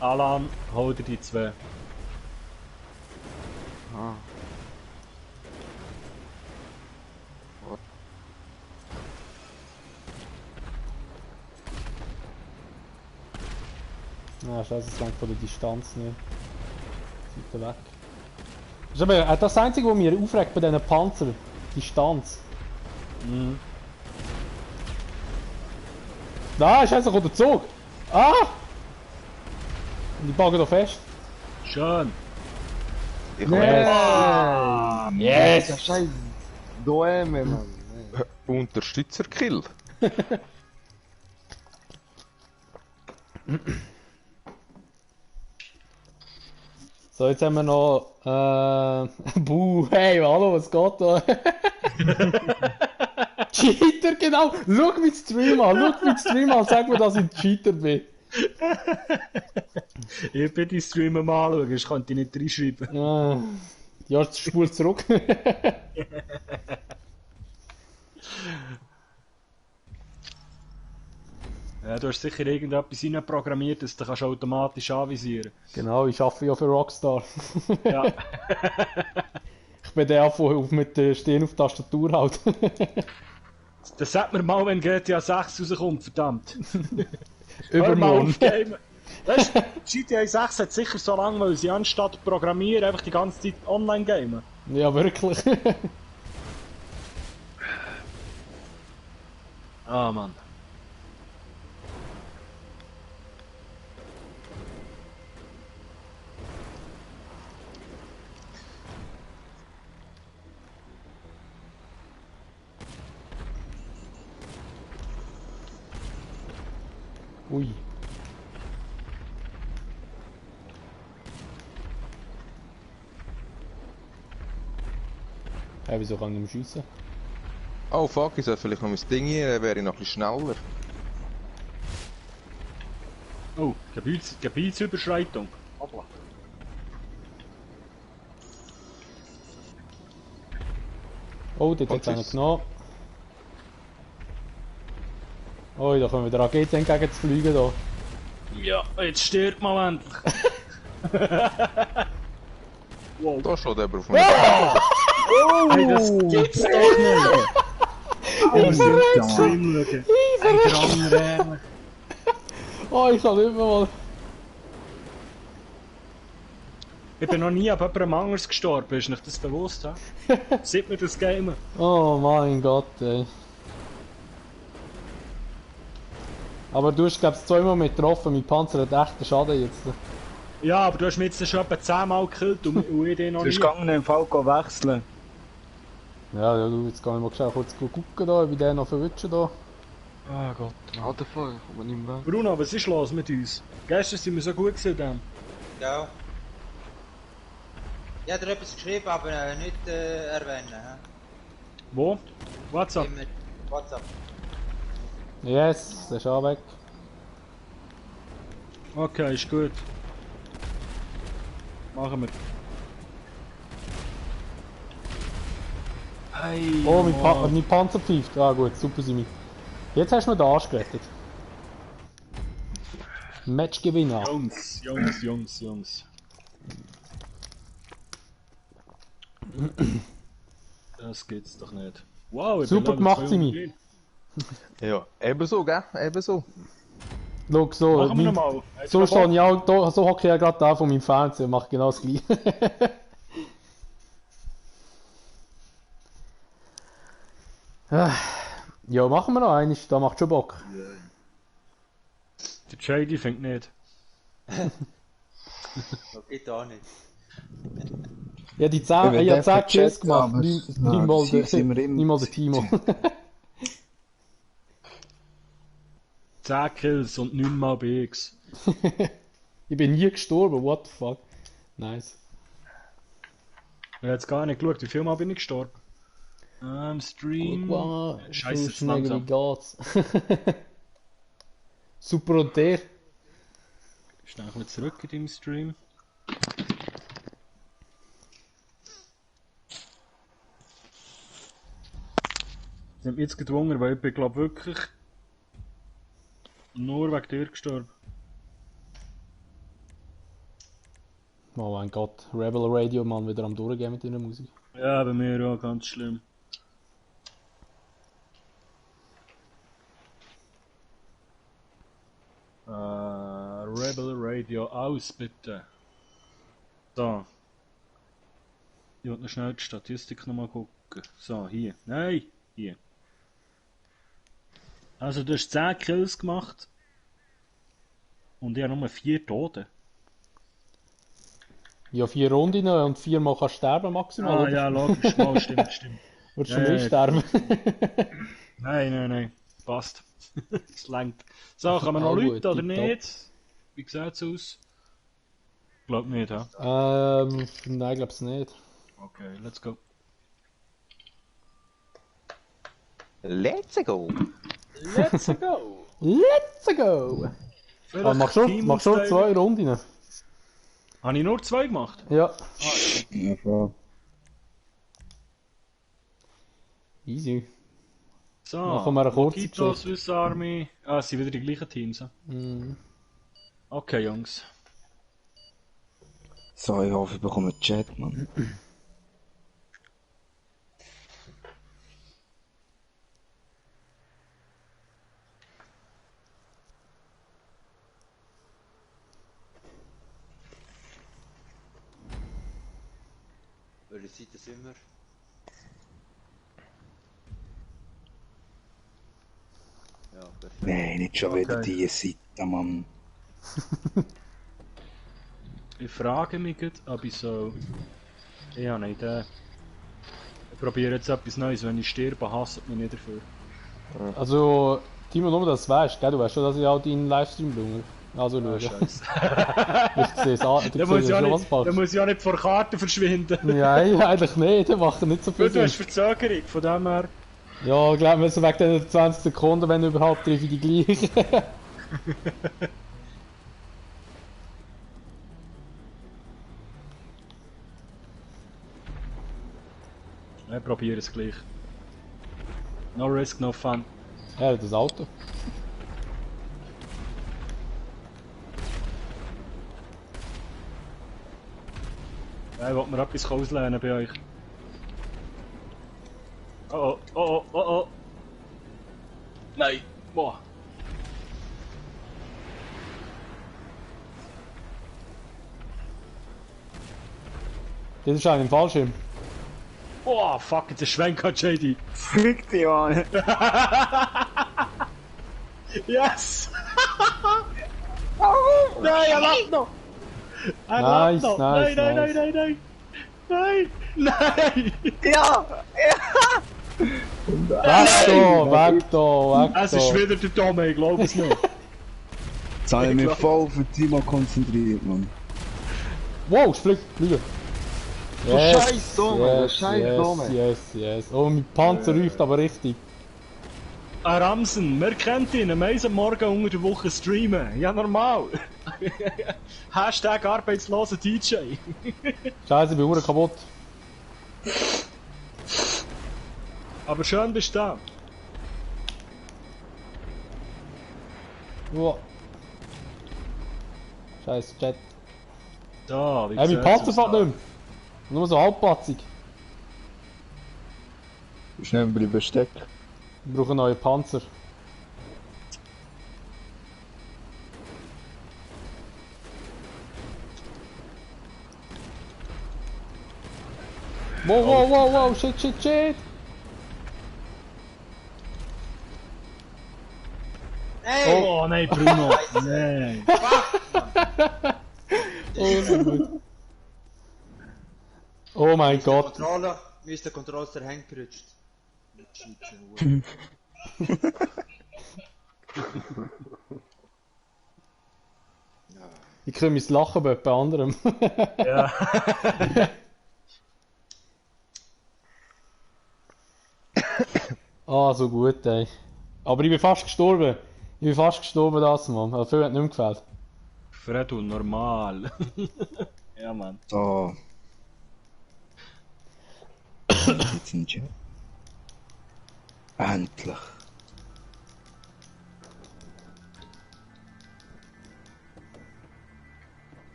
Alan, hol dir die zwei. Ah. Ah, scheiße, es langt von der Distanz nicht. Seite weg. Das ist aber das Einzige, was mich aufregt bei diesen Panzern. Distanz. Mhm. Da, scheiße, kommt der Zug! Ah! Und die packen da fest. Schön. Ich habe Yes! Ja, scheiße. Doeme, Mann. Unterstützerkill. So, jetzt haben wir noch. Buh, hey, hallo, was geht da? Cheater, genau! Schau mich Stream an, sag mir, dass ich ein Cheater bin. Ich bin die Streamer mal anschauen, ich könnte nicht reinschreiben. Ja, spul zurück. Ja, du hast sicher irgendetwas reinprogrammiert, dass du kannst automatisch anvisieren. Genau, ich arbeite ja für Rockstar. Ja. Ich bin der auf mit der Stirn auf die Tastatur halt. Das sagt mir mal, wenn GTA 6 rauskommt, verdammt. Hör mal Übermorgen. auf Game. Weißt du, GTA 6 hat sicher so lange, weil sie anstatt programmieren einfach die ganze Zeit online gamen. Ja, wirklich. Ah, Mann. Ui. Wieso kann ich nicht mehr schiessen? Oh fuck, ich sollte vielleicht noch mein Ding hier, dann wäre ich noch ein bisschen schneller. Oh, Gebietsüberschreitung. Hoppla. Oh, dort hat Und einer tschüss. genommen. Oh, da kommen wieder Raketen entgegen zu fliegen da. Ja, jetzt stirbt man endlich. Da steht jemand auf mir. Hey, das gibt's doch nicht. Ich verrecke! Stream schauen. Hey, der andere ehrlich. Oh, ich kann nicht mehr mal. Ich bin noch nie ab jemandem anders gestorben, ist nicht das bewusst? He? Sieht man das Game? Oh mein Gott, ey. Aber du hast, glaube ich, zweimal mit getroffen. Mein Panzer hat echten Schaden jetzt. Ja, aber du hast mich jetzt schon etwa 10 Mal gekillt und ich den noch Du nie. bist gegangen im Fall wechseln. Ja, ja, du, jetzt kann ich mal schnell kurz gucken da, wie der noch verwischen da. Ah Gott. Alter Fall, ich komme nicht mehr weg. Bruno, was ist los mit uns? Gestern sind wir so gut gewesen. Dann. Ja. Ich habe dir etwas geschrieben, aber nicht erwähnen. He? Wo? WhatsApp? Im WhatsApp. Yes, der ist auch weg. Okay, ist gut. Machen wir. Hey, Oh, wow. mein Panzer pfeift. Ah gut, super Simi. Jetzt hast du mir den Arsch gerettet. Matchgewinner. Jungs. Das geht's doch nicht. Wow, ich bin Super Level gemacht, 200. Simi. Ja, ebenso, gell? Ebenso. Schau, so, Machen wir nochmal. so stehe ich auch, da, so hocke ich ja gerade da von meinem Fernseher und mache genau das gleiche. Ja, machen wir noch eines, da macht schon Bock. Der JD fängt nicht. Geht auch nicht. Ja, die 10, ich habe 10 Kills gemacht, nicht mal der Timo. 10 Kills und 9 mal BX. Ich bin nie gestorben, what the fuck. Nice. Ich habe jetzt gar nicht geschaut, wie viel Mal bin ich gestorben? Stream. Wow, Scheiße, so jetzt schnell wie langsam. geht's. Super, und der? Schnell wieder zurück in deinem Stream. Sie haben mich jetzt gedwungen, weil ich bin glaube wirklich nur wegen dir gestorben. Oh mein Gott, Rebel Radio Mann wieder am Durchgehen mit deiner Musik. Ja, bei mir auch ganz schlimm. Rebel Radio aus, bitte. So. Ich will noch schnell die Statistik nochmal gucken. So, hier. Nein, hier. Also, du hast 10 Kills gemacht. Und ich habe nur 4 Tote. Ja, 4 Runden und 4 Mal kannst du sterben maximal. Ah, oder? ja, logisch. Mal, stimmt. Würdest Ja, du nicht sterben? Nein. Passt. Es langt. So, kann man noch Ah, gut, Leute oder tipptopp. nicht? Wie sieht's aus? Glaub nicht, ja. Nein, glaub's nicht. Okay, let's go. Let's go! Let's go! Let's go! Ah, machst du schon 2 Runden? Habe ich nur 2 gemacht? Ja. Ja, voll. Easy. So, Machen wir eine kurze Mojito, Geschichte. Swiss Army. Ah, es sind wieder die gleichen Teams. Ja? Mhm. Okay, Jungs. So, ich hoffe, ich bekomme einen Chat, Mann. Welche Seite sind wir? Ja, perfekt. Nein, nicht schon wieder Okay. diese Seite, Mann. Ich frage mich gerade, ob ich so... Ich habe eine Idee. Ich probiere jetzt etwas Neues. Wenn ich sterbe, hasst mich nicht dafür. Also, Timo, nur dass du weißt, gell? Du weißt schon, dass ich auch deinen Livestream schaue. Also, Ah, schau. Scheiße. Ich sehe es an, Da du muss siehst ich auch schon, was nicht, du da machst. muss ich auch nicht vor Karten verschwinden. Nein, eigentlich nicht, der macht nicht so viel Du hast Sinn. Verzögerung, von dem her. Ja, ich glaube, so wegen den 20 Sekunden, wenn überhaupt, treffe ich die gleiche. Ich probiere es gleich. No risk, no fun. Ja, das Auto. Ich wollte mir etwas auslehnen bei euch. Oh oh. Nein! Boah! Das ist eigentlich ein Fallschirm. Boah, fuck, jetzt ist Schwenk an JD. Fick dich, Mann. Yes! Nein, er lebt noch! Nice, noch. nice, Nein, nice. nein, nein, nein, nein. Nein! Nein! Ja! Weg da. Es ist wieder der Tommy, ich glaube es nicht. Jetzt habe ich mich voll auf den Timo konzentriert, Mann. Wow, es fliegt. Scheiß Dome, scheiß Dome. Yes. Oh, mein Panzer ruft aber richtig. Ramsen, wer kennt ihn? Am am Morgen unter der Woche streamen. Ja, normal. Hashtag arbeitsloser DJ. Scheiße, ich bin verdammt kaputt. Aber schön bist du da. Wow. Scheiß Chat. Da, wie Mein sieht's Panzer aus fährt da? nicht mehr. Nur so halbpatzig. Schnell bleiben stecken. Ich brauche einen neuen Panzer. Wow, shit. Hey! Oh nein, Bruno. Nein. Oh, so gut. Oh mein Gott. Mir ist der Controller aus der Hand gerutscht. Ich kann mein Lachen bei jemand anderem. Ja. Ah, so gut, ey. Aber ich bin fast gestorben. Das, Mann. Also viel hat nicht mehr gefällt. Fredo, normal. Ja, Mann. So. Jetzt sind wir. Endlich.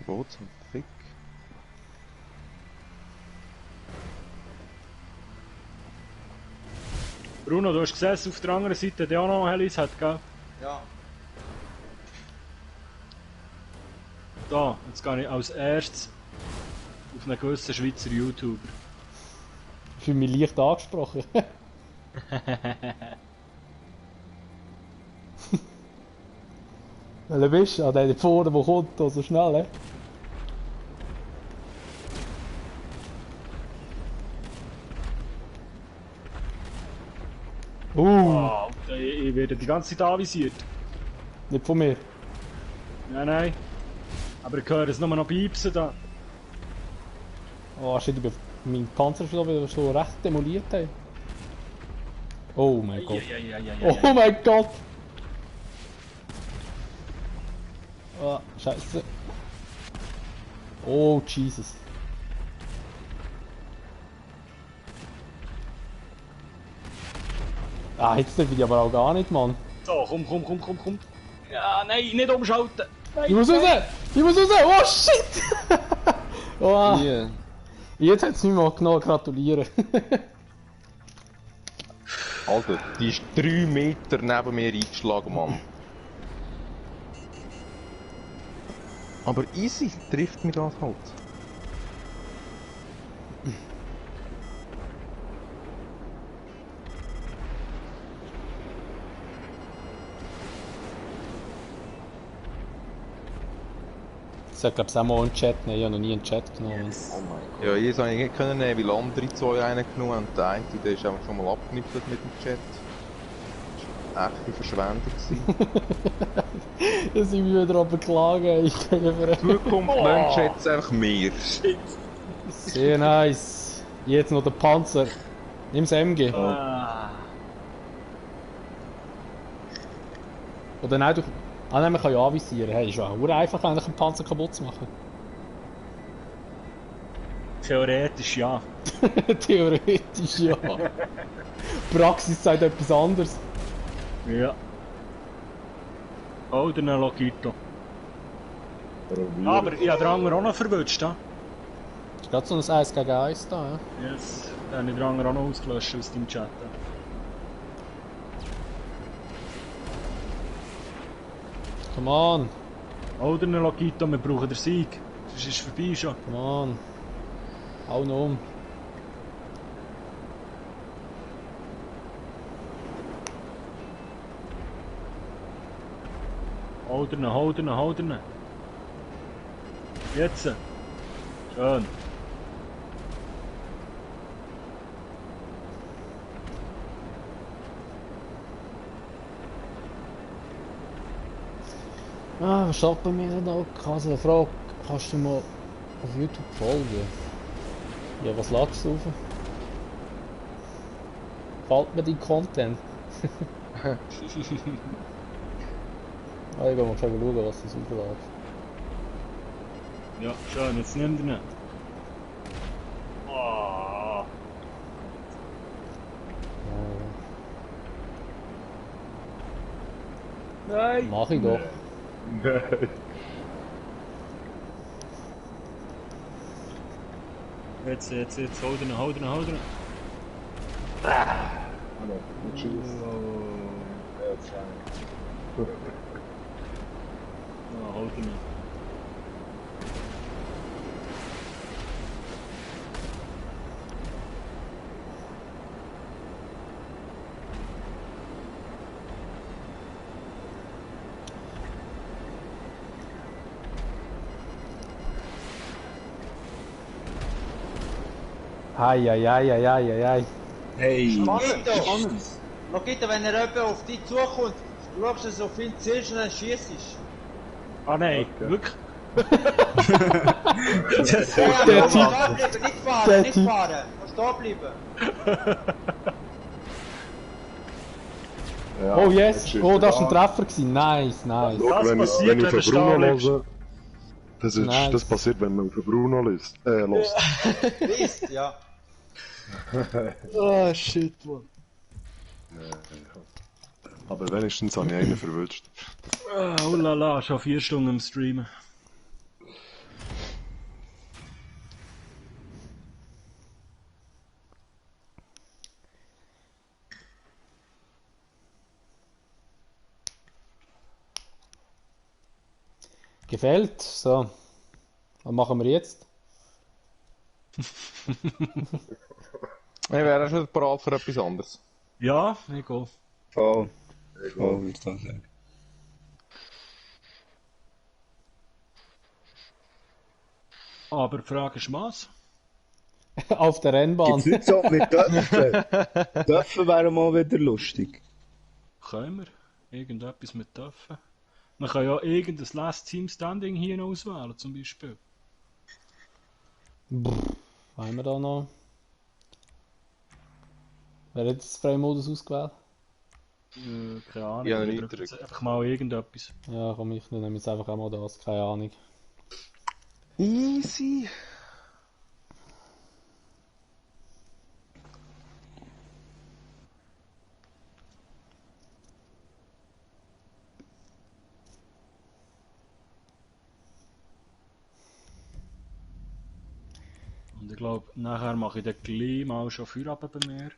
Wo zum Fick? Bruno, du hast gesehen, dass auf der anderen Seite der auch noch Helis hat, gell? Ja. Da, jetzt gehe ich als erstes auf einen gewissen Schweizer YouTuber. Ich fühle mich leicht angesprochen. Weil du bist an der vorne, der kommt, da so schnell, eh? Oh, ich werde die ganze Zeit anvisiert. Nicht von mir. Nein. Aber ich höre es nur noch piepsen da. Oh shit, mein Panzer ist wieder so recht demoliert, ey. Oh mein Gott. Oh mein Gott! Oh, scheiße. Oh, Jesus. Ah, jetzt darf ich aber auch gar nicht, Mann. So, komm. Ja, nein, nicht umschalten. Nein, Ich muss raus! Oh shit! Oh, Hier. jetzt hat es mich mal genau gratulieren. Alter, die ist 3 Meter neben mir eingeschlagen, Mann. Aber easy trifft mich das halt. Ich sag, glaub's auch mal einen Chat nehmen. Ich habe noch nie einen Chat genommen. Ja, jetzt habe ich nicht können nehmen, weil andere 2 einen genommen haben. Der eine, der ist einfach schon mal abgeknüpft mit dem Chat. Das war echt eine Verschwendung. Da sind wir wieder am Beklagen. Ich kann nicht Zukunft Menschen jetzt einfach mehr. Sehr nice. Jetzt noch der Panzer. Nimm's MG. Oder nein, du... Ah nein, man kann ja anvisieren. Hey, ist ja auch einfach, eigentlich einen Panzer kaputt zu machen. Theoretisch ja. Theoretisch ja. Praxis sagt etwas anderes. Ja. Oh, der Logito. Aber ich habe den anderen auch noch verwünscht. Ja? Ist gerade so ein 1 gegen 1 da, ja? Yes. Dann habe ich den anderen auch noch ausgelöscht aus deinem Chat. Come on. Oh, der Logito, wir brauchen den Sieg. Sonst ist es vorbei schon. Come on. Hau noch um. Hau dir ihn. Jetzt. Schön. Was steht bei mir noch? Also eine Frage, kannst du mal auf YouTube folgen? Ja, was ladest du auf? Gefällt mir dein Content? Ich gehe mal schauen, was du aufladest. Ja, schön, jetzt nimm den. Oh. Nein! Mach ich doch. Nein. Jetzt, hol den. Hallo, tschüss. Ja, hol den. Ei. Hey. Logito, wenn er jemand auf dich zukommt, du schaust du so viel zielst und dann schießt. Ah nein, wirklich? Ja, stehen bleiben, nicht fahren. Stehen bleiben. Ja, Oh yes, jetzt ist oh er das war ein da. Treffer gewesen. Nice. Schau, wenn passiert, ich wenn du auf den stehen Bruno bleibst. höre, Nice. das passiert, wenn man auf den Bruno lässt. Liest, ja. Ah, shit, man. Aber wenigstens habe ich einen verwünscht. Oh la la, schon 4 Stunden im Streamen. Gefällt. So. Was machen wir jetzt? Ich wäre schon bereit für etwas anderes. Ja, ich gehe. Voll. Voll, würde ich dann sagen. Aber die Frage ist was? Auf der Rennbahn. Gibt's nicht so mit Dörfen? Dörfen wäre mal wieder lustig. Können wir? Irgendetwas mit dürfen? Man kann ja irgendein Last Team Standing hier noch auswählen, zum Beispiel. Was haben wir da noch? Wer hat jetzt den Freimodus ausgewählt? Keine Ahnung. Ja, ich nicht drücke drücken. jetzt einfach mal irgendetwas. Ja, komm, ich nehme jetzt einfach auch mal das, keine Ahnung. Easy. Und ich glaube, nachher mache ich dann gleich mal schon Feierabend bei mir.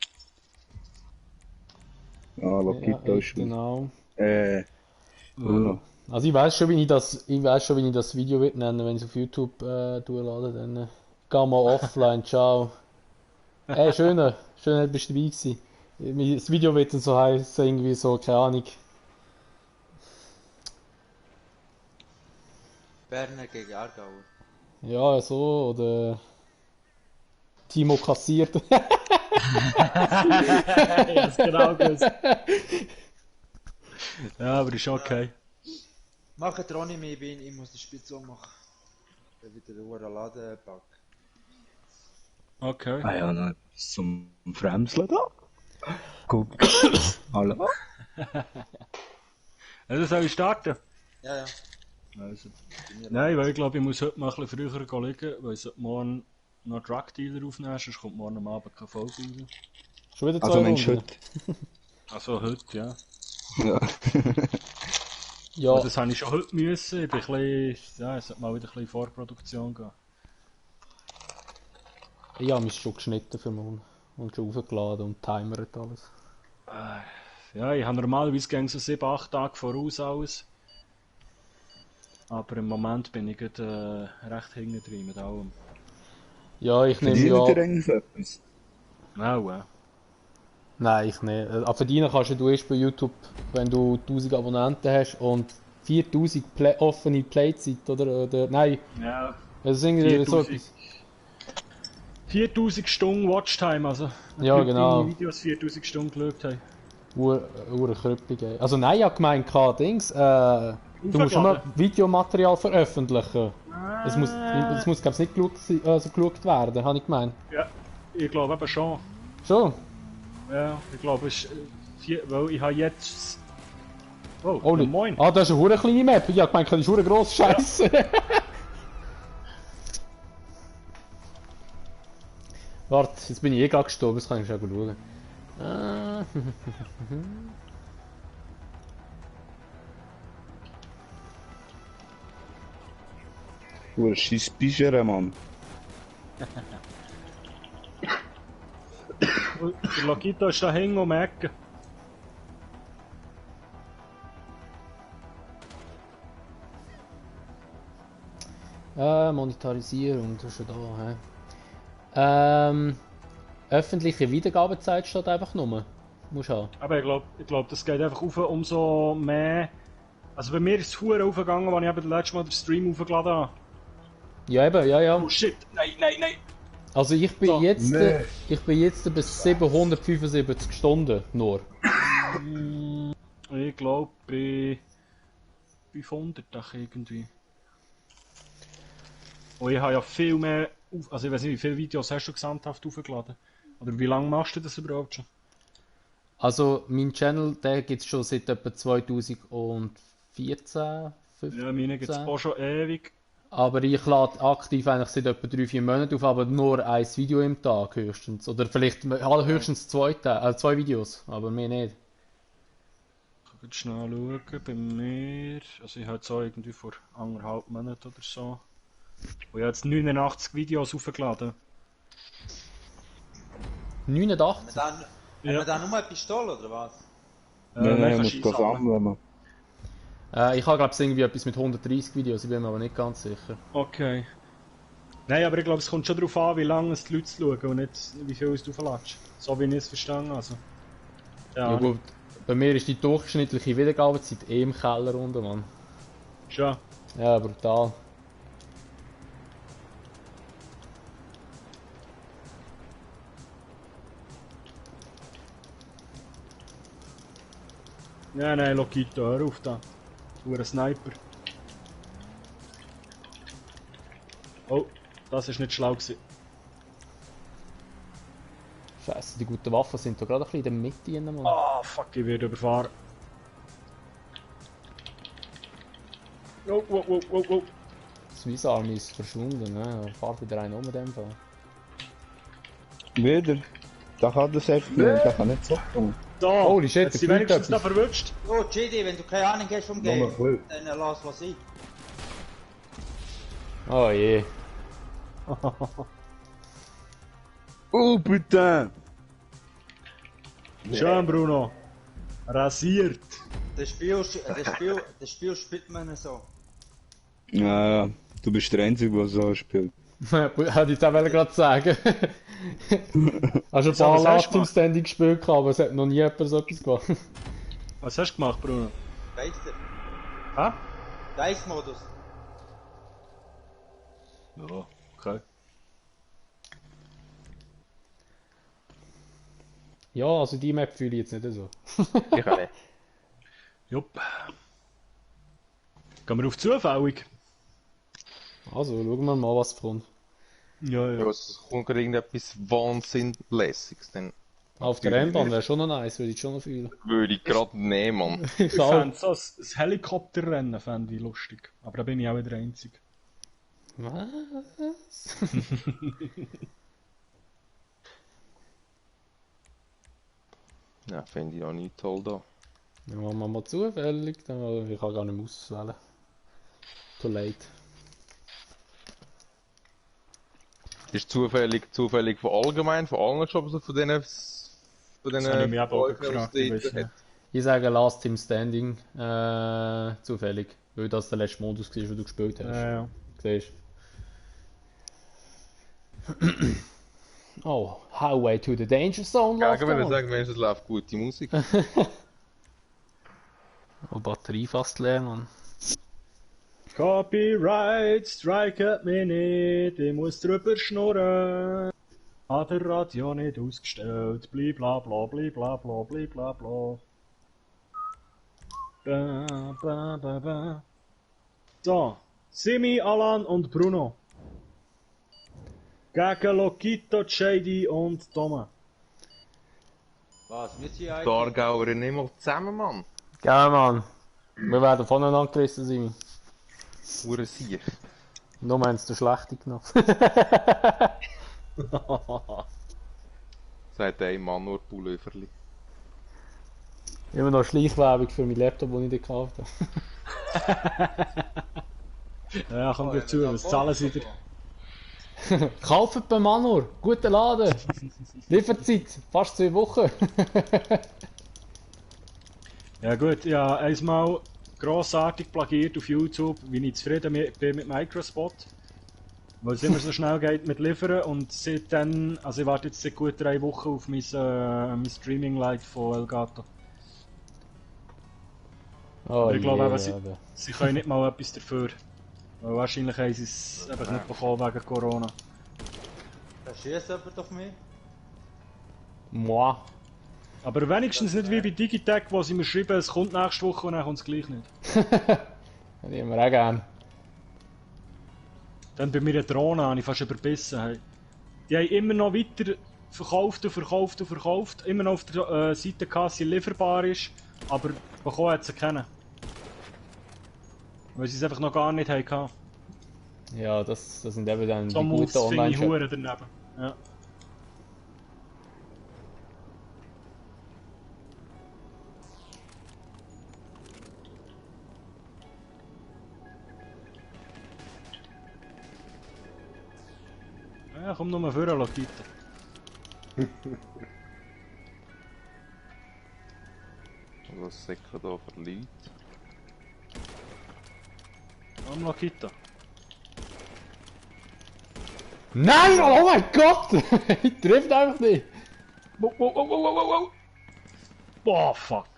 Ah, Lokito ist genau. Bruno. Also ich weiß schon, wie ich das Video wird nennen, wenn ich es auf YouTube durchlade, dann geh mal offline, ciao. Hey, schön, bist du dabei gewesen. Das Video wird dann so heißen, irgendwie so, keine Ahnung. Berner gegen Aargauer. Ja, so, oder Timo kassiert. Ja, ist genau gewusst. Ja, aber ist okay. Macht Ronny mehr, ich muss das Spiel so machen. Dann wieder den Laden packen. Okay. Ah ja, noch zum Fremseln da. Guck. Hallo? Also soll ich starten? Ja, ja. Also. Nein, weil ich glaube, ich muss heute mal ein bisschen früher liegen, weil ich morgen noch Drug Dealer aufnehmen, sonst kommt morgen am Abend keine Folge raus. Schon wieder 2 Also Mensch, Runden. heute. Also heute, ja. Ja. Ja, Und das habe ich schon heute müssen. Ich bin ein bisschen, ja, es sollte mal wieder ein bisschen Vorproduktion gehen. ich habe mich schon geschnitten für morgen. Und schon aufgeladen und timert alles. Ja, ich habe normalerweise gegen so 7-8 Tage voraus alles. Aber im Moment bin ich gerade, recht hinten drin mit allem. Ja, ich nehme Verdient ihr ja... eigentlich etwas? Auch, ja. Nein, ich nicht. Aber verdienen kannst du erst bei YouTube, wenn du 1000 Abonnenten hast und 4000 offene Playzeit, oder nein, Ja, also irgendwie so 4000. etwas. 4000 Stunden Watchtime, also. Ja, Leute, genau. Die Videos 4000 Stunden geschaut haben. Krüppig, ey. Also nein, ich hab gemeint, Dings, du musst immer Aufgeladen. Videomaterial veröffentlichen. Es muss glaube ich, nicht geschaut werden, habe ich gemeint. Ja, ich glaube eben schon. Schon? Ja, ich glaube, es ist. Weil ich habe jetzt. Oh, Oh, ja, moin. Ah, das ist eine hure kleine Map. Ich hab gemeint, das ist hure grosse Scheiße. Warte, jetzt bin ich eh gerade gestorben, das kann ich schon schauen. Du scheiß Bischere, Mann. Der Logito ist da hängen um die Ecke. Monetarisierung, das ist schon da, hä? Öffentliche Wiedergabezeit steht einfach nur. Musst haben. Aber ich glaub, das geht einfach auf, umso mehr. Also bei mir ist es verdammt aufgegangen, als ich eben das letzte Mal den Stream aufgeladen habe. Ja eben, ja. Oh shit, nein! Also ich bin So. jetzt, Nee. ich bin jetzt bei 775 Stunden nur. Ich glaube bei 500 irgendwie. Und ich habe ja viel mehr, also ich weiß nicht, wie viele Videos hast du gesamthaft aufgeladen? Oder wie lange machst du das überhaupt schon? Also mein Channel, der gibt es schon seit etwa 2014, 15. Ja, meine gibt es auch schon ewig. Aber ich lade aktiv eigentlich seit etwa 3-4 Monaten auf, aber nur ein Video im Tag höchstens. Oder vielleicht höchstens zwei Videos, aber mehr nicht. Ich kann jetzt schnell schauen, bei mir, also ich habe jetzt auch irgendwie vor 1,5 Monaten oder so. Und ich habe jetzt 89 Videos aufgeladen. 89? Haben wir dann nur eine Pistole oder was? Nein, kannst ich du muss sammeln, Mann. Ich habe glaube ich irgendwie etwas mit 130 Videos, ich bin mir aber nicht ganz sicher. Okay. Nein, aber ich glaube, es kommt schon darauf an, wie lange es die Leute schauen und nicht wie viel du auflädst. So wie ich es verstanden habe. Also. Ja gut, bei mir ist die durchschnittliche Wiedergabezeit eh im Keller unten, Mann. Schon. Ja, brutal. Nein, Lokito, hör auf da. Du ein Sniper. Oh, das ist nicht schlau gewesen. Scheiße, die guten Waffen sind da gerade ein bisschen in der Mitte drin, Mann. Ah, fuck, ich werde überfahren. Oh. Swiss Army ist verschwunden, ne? Fahrt wieder einen um in dem Fall. Wieder? Da kann das einfach nicht, da kann nicht so tun. Da! Holy shit, hat sie der wenigstens da fliegt verwünscht? Oh, JD, wenn du keine Ahnung hast vom Game, Noch ein dann lass was sein. Oh je. Oh, putain! Schön, Bruno. Rasiert. Das Spiel spielt man so. Ja, du bist der Einzige, der so spielt. Hätte ich jetzt auch gerade sagen. Hast ein So, paar was hast du Last im gemacht? Standing gespielt, aber es hat noch nie jemand so etwas gemacht. Was hast du gemacht, Bruno? Geister. Hä? Geist-Modus. Ja, okay. Ja, also die Map fühle ich jetzt nicht so. Ich auch nicht. Jupp. Gehen wir auf zufällig? Also, schauen wir mal, was kommt. Ja. Ja, es kommt gerade irgendetwas Wahnsinnlässiges, dann Auf der Rennbahn wäre schon noch nice, würde ich schon noch fühlen. würde ich gerade nehmen, Mann. Ich fände so ein Helikopterrennen fände ich lustig. Aber da bin ich auch wieder der Einzige. Was? Ja, finde ich auch nicht toll da. Ja, machen wir mal zufällig, dann, ich kann gar nicht mehr auswählen. Too late. Ist zufällig von allgemein, von allen Shops, von denen Das habe ich mich eben auch gefragt, ich weiss hat. nicht. Ich sage Last Team Standing, zufällig, weil das der letzte Modus war, den du gespielt hast. Ja. Siehst Oh, Highway to the Danger Zone Ja, läuft ich würde an. sagen, wenn es läuft gute Musik. Oh, Batterie fast leer, Mann. Copyright, striket mich nicht, ich muss drüber schnurren. Hat der Radio nicht ausgestellt, blibla blibla blibla bla. Ba, ba, ba, ba. So, Simi, Alan und Bruno. Gegen Lokito, Shady und Thomas. Was, wir sind eigentlich... Gargauer nicht mal zusammen, Mann. Geil, Mann. Wir werden voneinander gerissen sein. Hure Sieg. Nur meinst du schlechte genommen. Sagt ein Mann nur Pulloverli. Immer noch Schleichwerbung für meinen Laptop, den ich dir gekauft habe. Ja, komm dir zu, was zahlen sie dir? Kauft bei Manor, guter Laden. Lieferzeit, fast 2 Wochen. Ja gut, ja, einmal grossartig plagiert auf YouTube, wie ich zufrieden bin mit Microspot. Weil es immer so schnell geht mit Liefern und seitdem, also ich warte jetzt seit gut 3 Wochen auf mein Streaming-Light von Elgato. Oh, Aber ich glaube yeah, eben, sie können nicht mal etwas dafür. Weil wahrscheinlich haben sie es einfach nicht bekommen wegen Corona. Da schießt jemand auf mich. Moi. Aber wenigstens nicht wie bei Digitech, wo sie mir schreiben, es kommt nächste Woche und dann kommt es gleich nicht. Die haben wir auch gern. Dann bei mir eine Drohne habe ich fast überbissen. Hey. Die haben immer noch weiter verkauft und verkauft und verkauft. Immer noch auf der Seite gehabt, sie lieferbar ist. Aber bekommen hat sie keinen. Weil sie es einfach noch gar nicht hatten. Ja, das sind eben dann So die Moves guten finde ich Online-Shops. hure daneben. Ja. Ja, komm nur vor, Lokito. Was säcken da für Leute? Komm, Lokito. Nein, oh mein Gott! Ich treffe einfach nicht. Wow. Boah, fuck.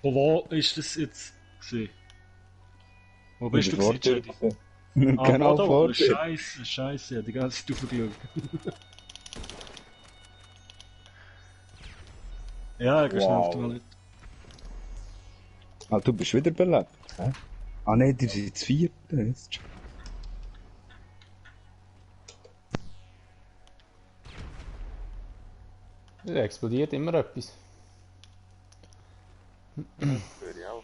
Wo ist das jetzt gewesen? Wo bist du gewesen, Jedi? Genau Bodo? vor dir. Scheiße, scheiße, ja, die ganze Zeit aufgeschaut. Ja, ich geh schnell auf die Toilette. Ah, du bist wieder belebt. Hä? Ah nein, die sind das 4. Jetzt. Da explodiert immer etwas. Höre ich auch.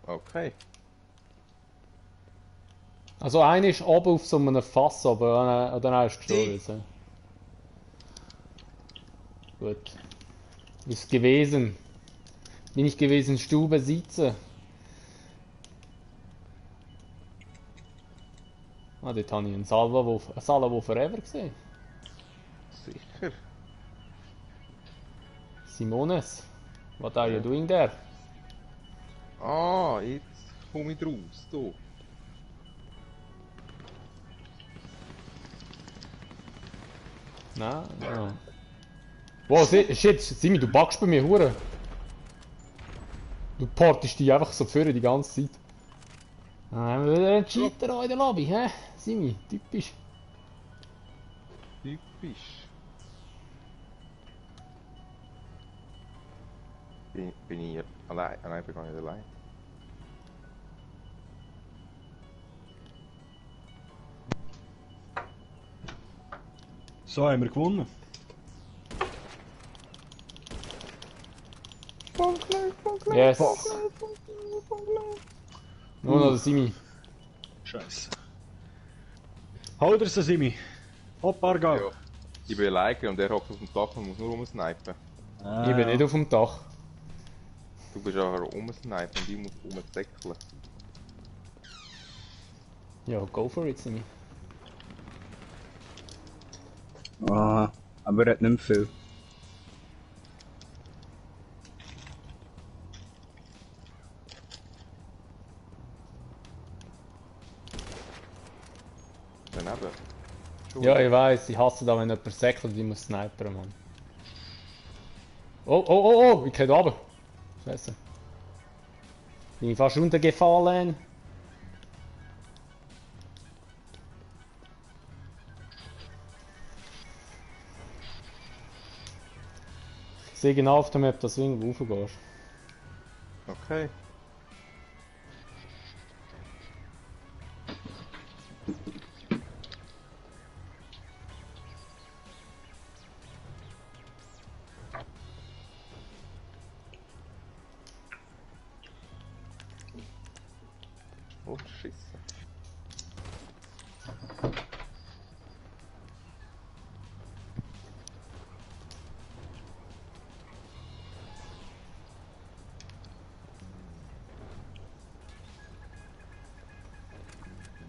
Okay. Also einer ist oben auf so einem Fass oben, und dann ist gestorben. So. Gut. Ist gewesen. Bin ich gewesen, Stube sitzen. Ah, dort habe ich einen Salvo Forever gesehen. Sicher. Simones, what are you doing there? Ah, jetzt komme ich raus. Du. Nein, ja. Wow, shit, Simi, du backst bei mir, Hure. Du portest dich einfach so vor die ganze Zeit. Ah, ein Cheater in der Lobby, hä? Simi, typisch. Typisch. Bin ich allein? Ah, nein, bin gar nicht allein. So haben wir gewonnen. Yes. Nur noch der Simi. Scheiße. Hau dir so, Simi. Hopp, Argau. Ja. Ich bin alleine und der hockt auf dem Dach und muss nur rumsnipen. Ich bin nicht auf dem Dach. Du bist aber rumsnipen und ich muss rumsäckeln. Ja, go for it, Simi. Ah, aber er hat nicht mehr viel. Daneben. Ja, ich weiss, ich hasse da, wenn jemand säckelt und ich muss snipern, Mann. Oh, oh, oh, oh, ich geh da runter. Scheiße. Bin ich fast runtergefallen. Ich sehe genau auf der Map, dass du irgendwo raufgehst. Okay. Oh, Scheiße.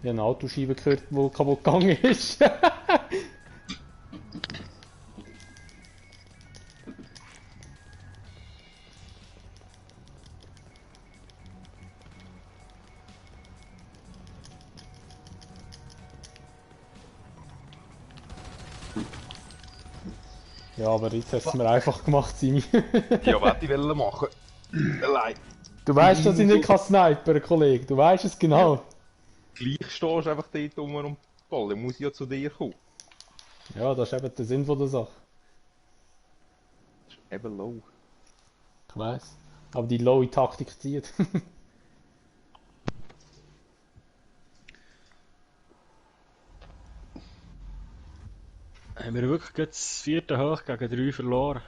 Ich habe eine Autoscheibe gehört, die kaputt gegangen ist. Ja, aber jetzt hast du es mir einfach gemacht, Simi. Ja, was ich wollte machen. Allein. Du weißt, dass ich nicht kann snipern, Kollege. Du weißt es genau. Gleich stehst du einfach dort rum und ballen. Muss ich ja zu dir kommen. Ja, das ist eben der Sinn von der Sache. Das ist eben low. Ich weiss. Aber die lowe Taktik zieht. Haben wir wirklich gerade das 4. Hoch gegen 3 verloren?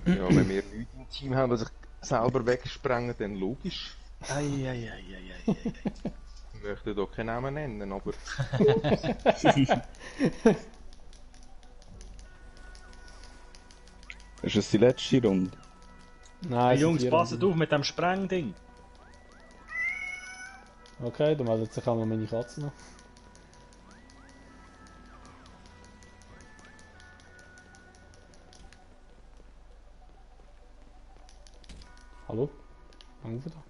Ja, wenn wir Leute im Team haben, die sich selber wegsprengen, dann logisch. Eieieiei. Ich möchte hier keinen Namen nennen, aber... Ist das die letzte Runde? Nein, Hey, es sind Jungs, 4 passt Runden. auf mit dem Sprengding. Okay, dann meldet sich auch noch meine Katze noch. Hallo? Hang auf da.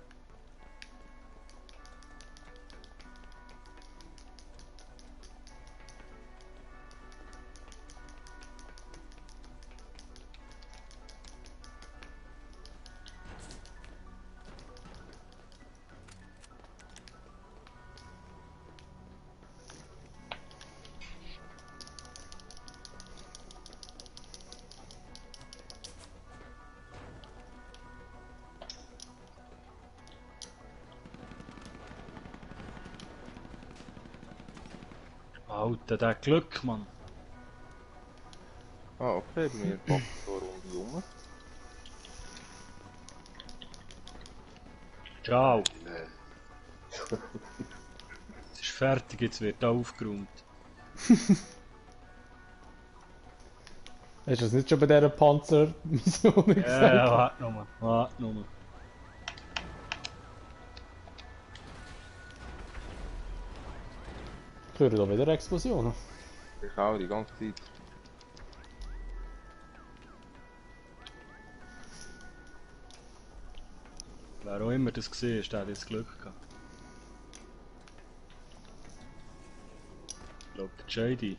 Alter, der Glück, Mann. Ah, okay, bei mir passt so eine Runde rum. Ciao. Es ist fertig, jetzt wird aufgeräumt. Ist das nicht schon bei dieser Panzermission gesagt? Ja, warte nur. Ich höre da wieder Explosionen. Ich auch die ganze Zeit. Wer auch immer das gesehen hat, der hat jetzt Glück gehabt. Ich glaube, der JD.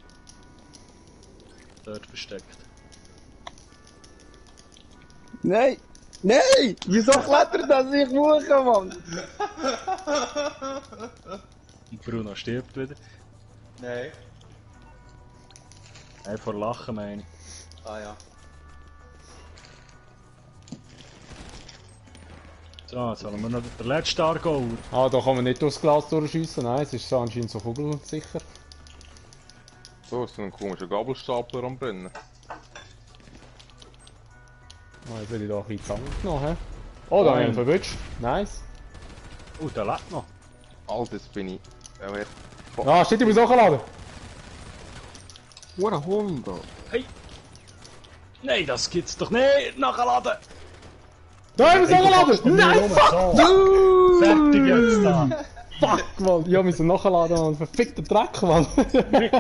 Dort versteckt. Nein! Nein! Wieso klettert das nicht hoch, Mann? Und Bruno stirbt wieder. Nein. Vor Lachen, meine ich. Ah ja. So, jetzt haben wir noch den letzten Argauer. Ah, da kann man nicht durchs Glas durchschiessen. Nein, es ist so anscheinend so kugelsicher. So, ist so ein komischer Gabelstapler am Brennen. Ah, jetzt will ich da ein bisschen Zange genommen. Oh, da habe ich einen verwünscht. Nice. Oh, der lebt noch. Alter, jetzt bin ich... Ah, steht, ich muss nachladen. What a Hund! Hey! Nein, das gibt's doch nicht! Nachladen! Da, ich muss nachladen! Nein, fuck! So. Fertig jetzt da! Fuck, Mann! Ich muss nachladen, Mann! Verfickter Dreck, Mann! Hey,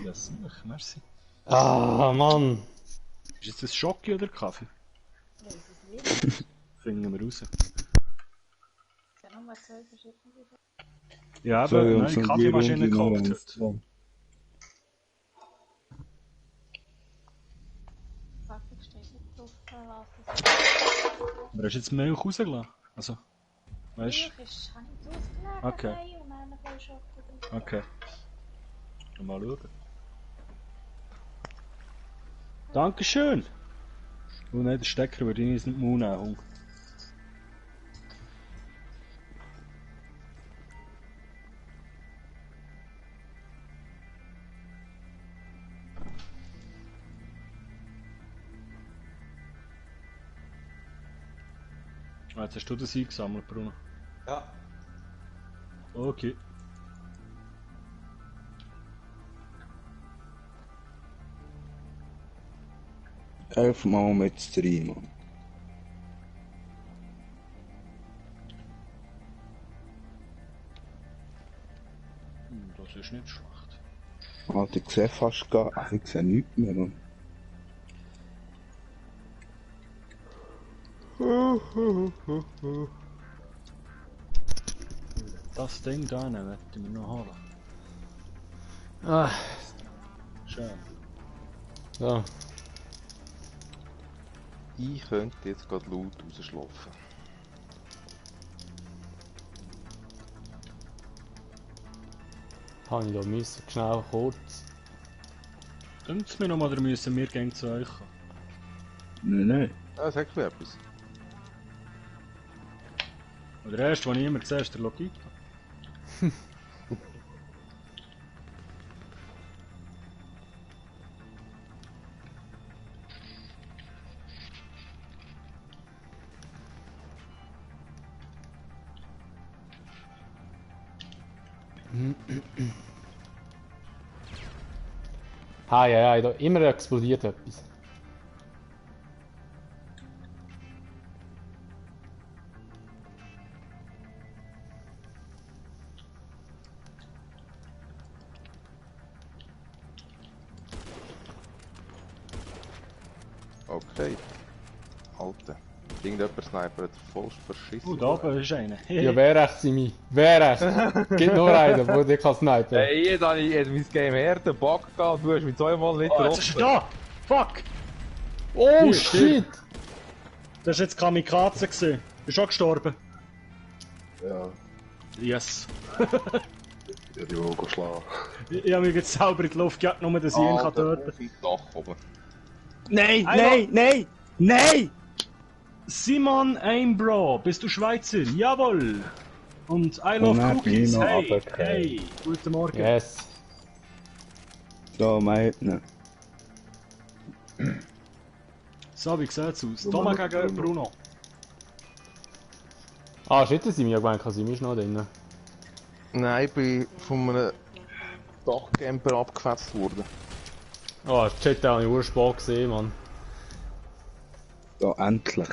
das ist nicht, merci. Ah, Mann! Ist jetzt das Schocki oder Kaffee? Weiß es nicht. Finden wir raus. Ich habe nochmal 2 verschiedene. Ja, So, aber wir haben neue schon die Kaffeemaschine Runde noch gekauft. eins. schlafen. Aber hast du jetzt Milch rausgelassen? Also, weißt Milch ist, habe ich ausgelegt Okay. daheim und dann noch ein bisschen Schokolade. du? Okay. Mal schauen. Dankeschön! Oh nein, der Stecker würde ich nicht in den Mund nehmen. Jetzt hast du das eingesammelt, Bruno. Ja. Okay. Elfmal mit 3, Mann. Das ist nicht schlecht. Alter, ich sehe fast gar... Ach, ich sehe nichts mehr, Mann. Das Ding da möchte ich mir noch holen. Ah, Schön. so. Ich könnte jetzt gerade laut rausschlafen. Habe ich da müssen schnell kurz. Könnt ihr mir noch mal, oder müssen wir gehen zu euch kommen? Nein, nein. Ah, sag mir etwas. Und der erste, den ich immer sehe, ist der Logito. Ja, da immer explodiert etwas. Okay. Alter. Irgendjemand snipert voll verschissen. Da oben ist einer. Ja, wer recht, Simi? Wer recht? Gibt nur einen, der dich kann snipen. Hey, jetzt habe ich mein Game her, den Bug gehabt, du hast mich zweimal nicht Oh, jetzt ist er da! Fuck! Oh Hier, shit! Das ist jetzt Kamikaze gesehen. Bist du auch gestorben? Ja, Yes. ja die wollen schlagen. Ich habe mich jetzt selber in die Luft gejagt, nur dass ich ihn kann töten. Auf dem Dach oben. Nein, Einmal- nein, nein! Nein! Simon Aimbro, bist du Schweizer? Jawohl! Und I love dann Cookies, bin ich noch hey! runtergefallen. Hey! Guten Morgen! Yes. Da, meint So, wie sieht's aus? Thomas gegen Bruno. Ah, shit, der Simi, ich denke, Simi ist noch drin. Nein, ich bin von einem Dachcamper abgefetzt worden. Oh, shit, den habe ich urspät gesehen, Mann. Da, endlich.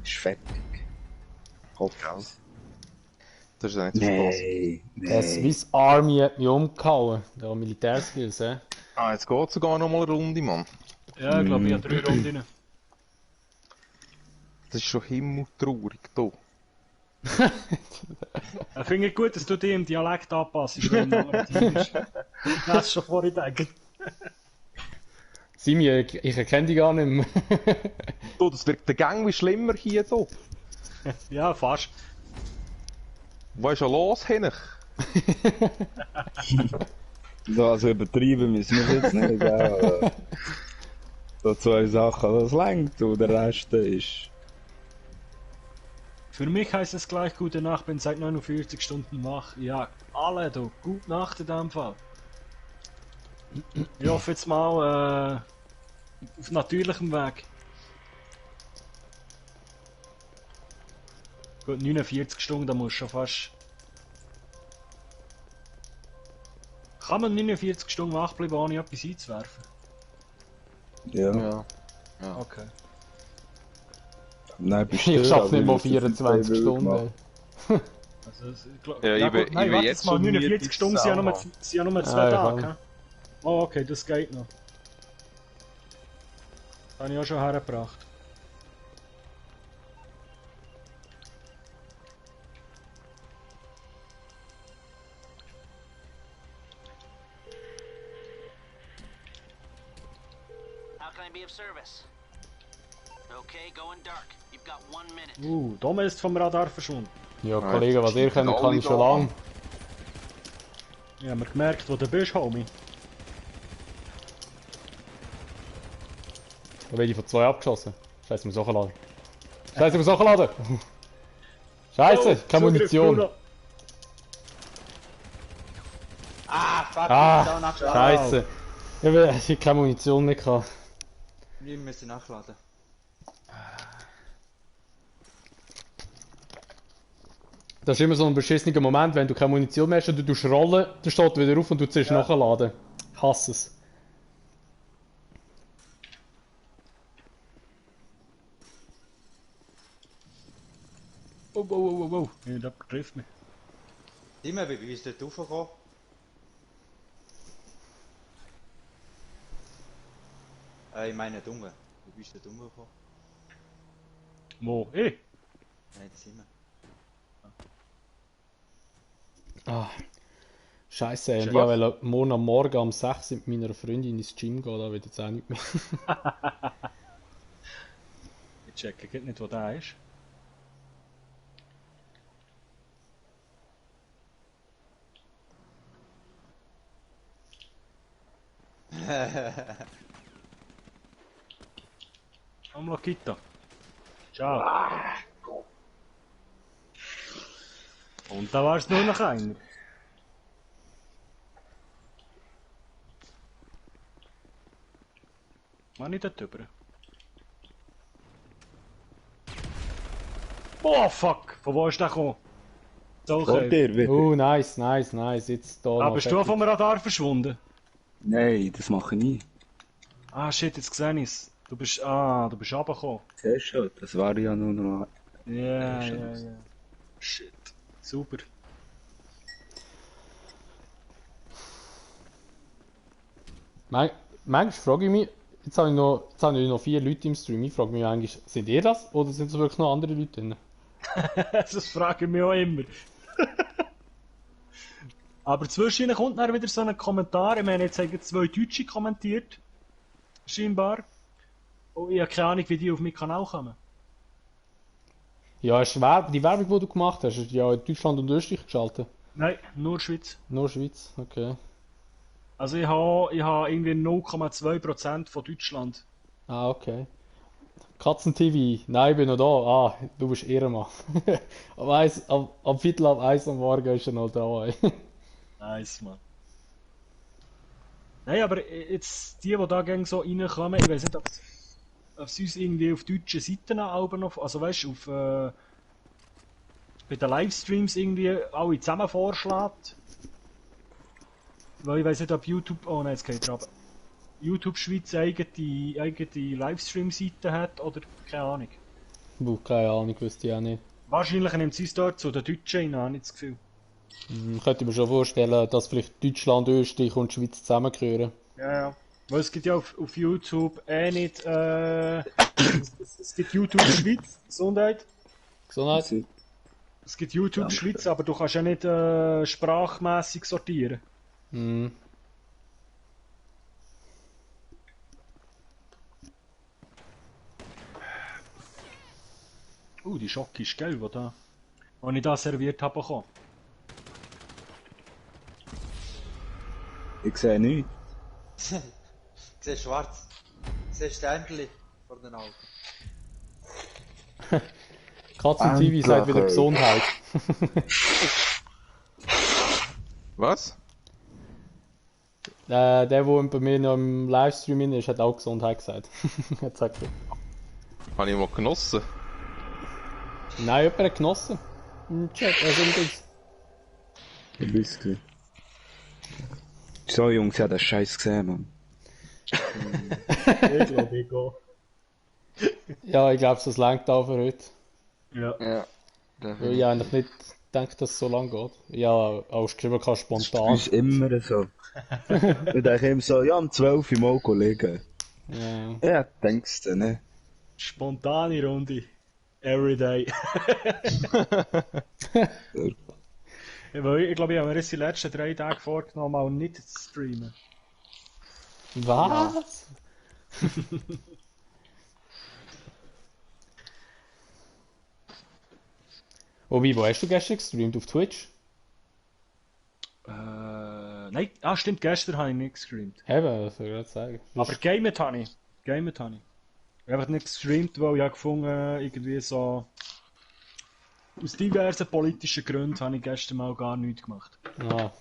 Ist fertig. Hoffe es. Das ist ja nicht so Spaß. Nein, Der nein. Swiss Army hat mich umgehauen. Der hat Militärskills, hä? Ah, jetzt geht sogar noch mal eine Runde, Mann. Ja, ich glaube, ich habe 3 Runden. Das ist schon himmeltraurig hier. Ich finde es gut, dass du dich im Dialekt anpasst, wenn du ein Team bist. Ich habe es schon vorhin gedacht. Simi, ich erkenne dich gar nicht mehr. Du, das wird der Gang wie schlimmer hier so. Ja, fast. Was ist schon los, Hennig? So, also übertrieben müssen wir jetzt nicht, gell? So 2 Sachen, das längt und der Rest ist... Für mich heisst es gleich gute Nacht, bin seit 49 Stunden wach. Ja, alle du, gute Nacht in dem Fall. Ich hoffe jetzt mal auf natürlichem Weg. Gut, 49 Stunden, da muss schon fast... Kann man 49 Stunden wach bleiben, ohne etwas einzuwerfen? Ja. Okay. Nein, bist Ich du, schaff's aber nicht mal ich will das 24 wild Stunden. machen. Also, ich glaub, Ja, ich gut, bin- nein, ich bin warte jetzt mal, schon 49 müde Stunden sind ja Sau. nur 2 Ah, ja, Tage. komm. hä? Oh, okay, das geht noch. Das habe ich auch schon hergebracht. How can I be of service? Dome ist vom Radar verschwunden. Ja, Kollege, was ihr könnt, kann ich schon lange. Ich hab mir gemerkt, wo du bist, Homie. Da werde ich von 2 abgeschossen. Scheiße, ich muss hochladen. Scheiße, ich muss hochladen! Scheiße, keine Munition. Fuck, Ah, nachladen. Scheiße. Ich habe keine Munition mehr gehabt. Wir müssen nachladen. Das ist immer so ein beschissener Moment, wenn du keine Munition mehr hast und du tust rollen, dann steht er wieder auf und du ziehst nachladen. Ich hasse es. Wow. Ja, das trifft mich. Timmy, wie bist du dort raufgekommen? Ich meine Dunge. Wie bist du dort raufgekommen? Wo? Nein, das sind wir. Ah, Scheiße, und ich wollte morgen am Morgen um 6 Uhr mit meiner Freundin ins Gym gehen, da wird jetzt auch nicht mehr. Ich checke geht nicht, wo der ist. Am Lokita. Ciao. Und da war es nur noch einer. War nicht dort drüber. Oh fuck! Von wo ist der gekommen? So, Vor dir wieder. Nice. Jetzt da. Ah, noch bist du fertig. vom Radar verschwunden? Nein, das mache ich nie. Ah shit, jetzt sehe ich's. Du bist runtergekommen. Siehst du schon, das war ja nur noch... Ja. Shit. Super. Manchmal frage ich mich, jetzt habe ich noch 4 Leute im Stream, ich frage mich eigentlich, sind ihr das oder sind es wirklich noch andere Leute drin? Das frage ich mich auch immer. Aber zwischendurch kommt dann wieder so ein Kommentar. Ich meine, jetzt haben 2 Deutsche kommentiert. Scheinbar. Und ich habe keine Ahnung, wie die auf meinen Kanal kommen. Ja, die Werbung, die du gemacht hast, ist ja in Deutschland und Österreich geschaltet. Nein, nur Schweiz. Nur Schweiz, okay. Also ich habe irgendwie 0,2% von Deutschland. Ah, okay. Katzen-TV, nein, ich bin noch da. Ah, du bist Ehrenmann. Am Viertel ab 1 am Morgen ist er noch da. Ey. Nice, Mann. Nein, aber jetzt die da gegen so reinkommen, ich weiß nicht, ob es uns irgendwie auf deutschen Seiten auch noch, also weißt du, bei den Livestreams irgendwie alle zusammen vorschlägt. Weil ich weiß nicht, ob YouTube, oh nein, jetzt geht er runter. YouTube Schweiz eigene Livestream-Seite hat oder keine Ahnung. Keine Ahnung, wüsste ich auch nicht. Wahrscheinlich nimmt es uns dort zu den Deutschen rein, habe ich das Gefühl. Könnte ich mir schon vorstellen, dass vielleicht Deutschland, Österreich und Schweiz zusammengehören. Ja. Weil es gibt ja auf YouTube nicht, es gibt YouTube Schweiz, Gesundheit. Gesundheit. Es gibt YouTube Schweiz, aber du kannst ja nicht sprachmässig sortieren. Mhm. Die Schocke ist geil, die ich da serviert habe bekommen. Ich sehe nichts. Ich sehe schwarz. Ich sehe Sternchen vor den Augen. Katzen-TV sagt wieder Gesundheit. Was? Der bei mir noch im Livestream ist, hat auch Gesundheit gesagt. Hat gesagt. Habe ich mal genossen? Nein, jemand hat genossen. Im Chat, also im Dings. Du bist du. So, Jungs, ich habe den Scheiß gesehen, Mann. Ich glaube, ich gehe. Ja, ich glaube, das reicht auch für heute. Ja. Weil ich eigentlich nicht denke, dass es so lange geht. Ja, auch geschrieben kann spontan. Das ist immer so. Ich denke immer so, ja, um 12 Uhr mal Kollegen. Ja. Ja, denkst du, ne? Spontane Runde. Everyday. Ich glaube, ich habe mir jetzt die letzten 3 Tage vorgenommen, mal nicht zu streamen. Was? Wobei, wo hast du gestern gestreamt? Auf Twitch? Nein, stimmt, gestern habe ich nicht gestreamt. Eben, das soll ich gerade sagen. Aber gamet habe ich. Ich habe einfach nicht gestreamt, weil ich habe gefunden, irgendwie so... Aus diversen politischen Gründen habe ich gestern mal gar nichts gemacht. Ah.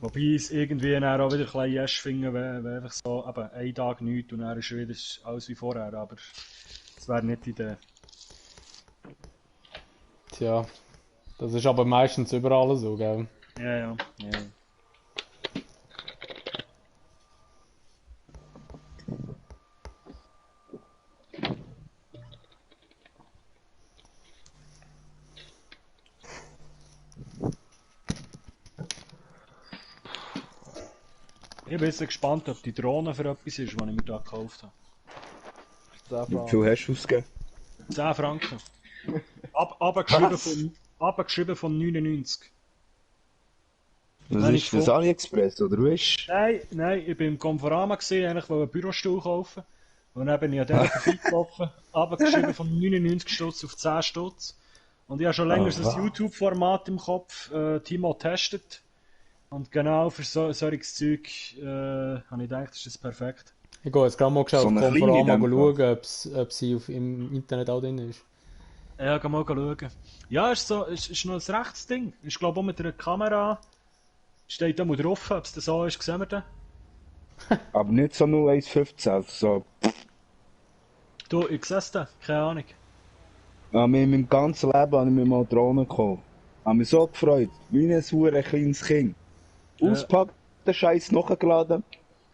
Wobei ich es irgendwie dann auch wieder ein bisschen yes finde, wenn einfach so eben einen Tag nichts und dann ist wieder alles wie vorher, aber das wäre nicht die Idee. Tja, das ist aber meistens überall so, gell? Ja. Ich bin jetzt gespannt, ob die Drohne für etwas ist, die ich mir da gekauft habe. Wie viel hast du ausgegeben? 10 Franken. Abgeschrieben von 99. Was ist das, AliExpress, oder was? Nein, ich bin im Conforama gesehen, eigentlich wollte einen Bürostuhl kaufen. Und dann bin ich an dieser vorbeigelaufen, abgeschrieben von 99 Stutz auf 10 Stutz. Und ich habe schon länger das YouTube-Format im Kopf, Timo testet. Und genau für solches Zeug habe ich gedacht, ist das perfekt. Ich gehe jetzt gerade mal So auf eine Conforama kleine schauen, ob sie im Internet auch drin ist. Ja, geh mal schauen. Ja, ist noch ein rechtes Ding. Ist glaube ich auch mit einer Kamera. Steht da mal drauf, ob es das so ist, sehen wir da. Aber nicht so 0115, so... Du, ich sehe es da, keine Ahnung. In meinem ganzen Leben habe ich mir mal Drohnen gekauft. Habe mich so gefreut, wie ein hure kleines Kind. Auspackt, den Scheiß nachgeladen,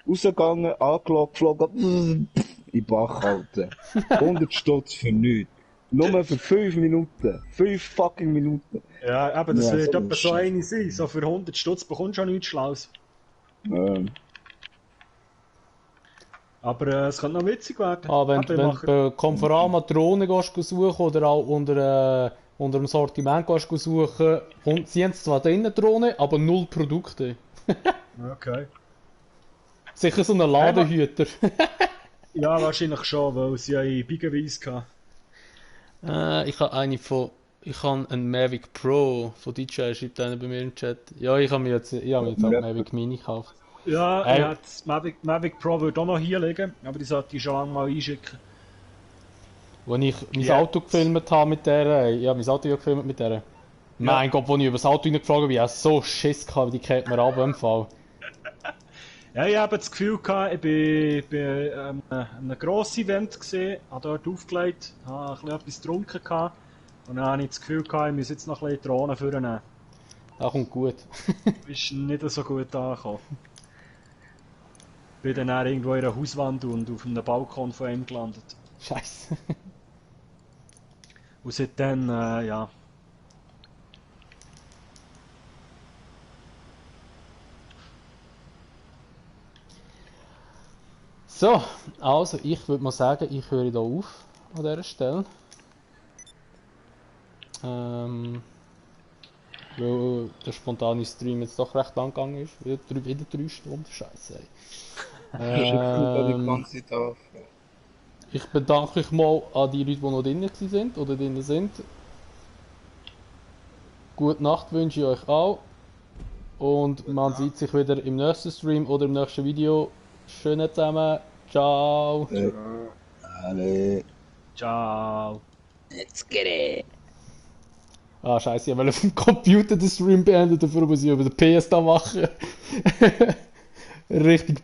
rausgegangen, angelockt, geflogen, in den Bach halten. 100 Stutz für nichts. Nur für 5 Minuten. 5 fucking Minuten. Ja, eben, das Ja, wird so etwa so Scheiß. eine sein. So für 100 Stutz bekommst du schon nichts Schlaues. Aber es könnte noch witzig werden. Wenn Eben, du bei Conforama Drohnen gehst suchen oder auch unter dem Sortiment gehst suchen, und sie haben zwar drinnen Drohnen, aber 0 Produkte. Okay. Sicher so ein Ladehüter. Ja, wahrscheinlich schon, weil sie ja in Biegenweise hatten. Ich habe einen Mavic Pro von DJI, schreibt einer bei mir im Chat. Ja, ich habe mir jetzt auch Mavic Mini gekauft. Ja, Mavic Pro würde auch noch hier liegen, aber die sollte ich schon lange mal einschicken. Als ich mein Auto gefilmt habe mit der, Mein Gott, als ich über das Auto reingefragt habe, ich so Schiss gehabt, die kennt mir ab im Fall. Ja, ich habe das Gefühl gehabt, ich bin einem grossen Event gesehen, habe dort aufgelegt, habe ein bisschen etwas getrunken gehabt, und dann habe ich das Gefühl gehabt, ich muss jetzt noch ein bisschen Drohnen vornehmen. Das kommt gut. Ist nicht so gut angekommen. Bin dann auch irgendwo in einer Hauswand und auf einem Balkon von ihm gelandet. Scheiße. Und seitdem, ja. So, also ich würde mal sagen, ich höre hier auf an dieser Stelle. Weil der spontane Stream jetzt doch recht lang gegangen ist. Wieder 3 Stunden, Scheiße. Ich bedanke mich mal an die Leute, die noch drin sind oder drin sind. Gute Nacht wünsche ich euch auch. Und man sieht sich wieder im nächsten Stream oder im nächsten Video. Schönen zusammen. Ciao. Alle. Ciao. Let's get it. Ah, scheiße, ich wollte auf dem Computer den Stream beenden, dafür muss ich über den PS da machen. Richtig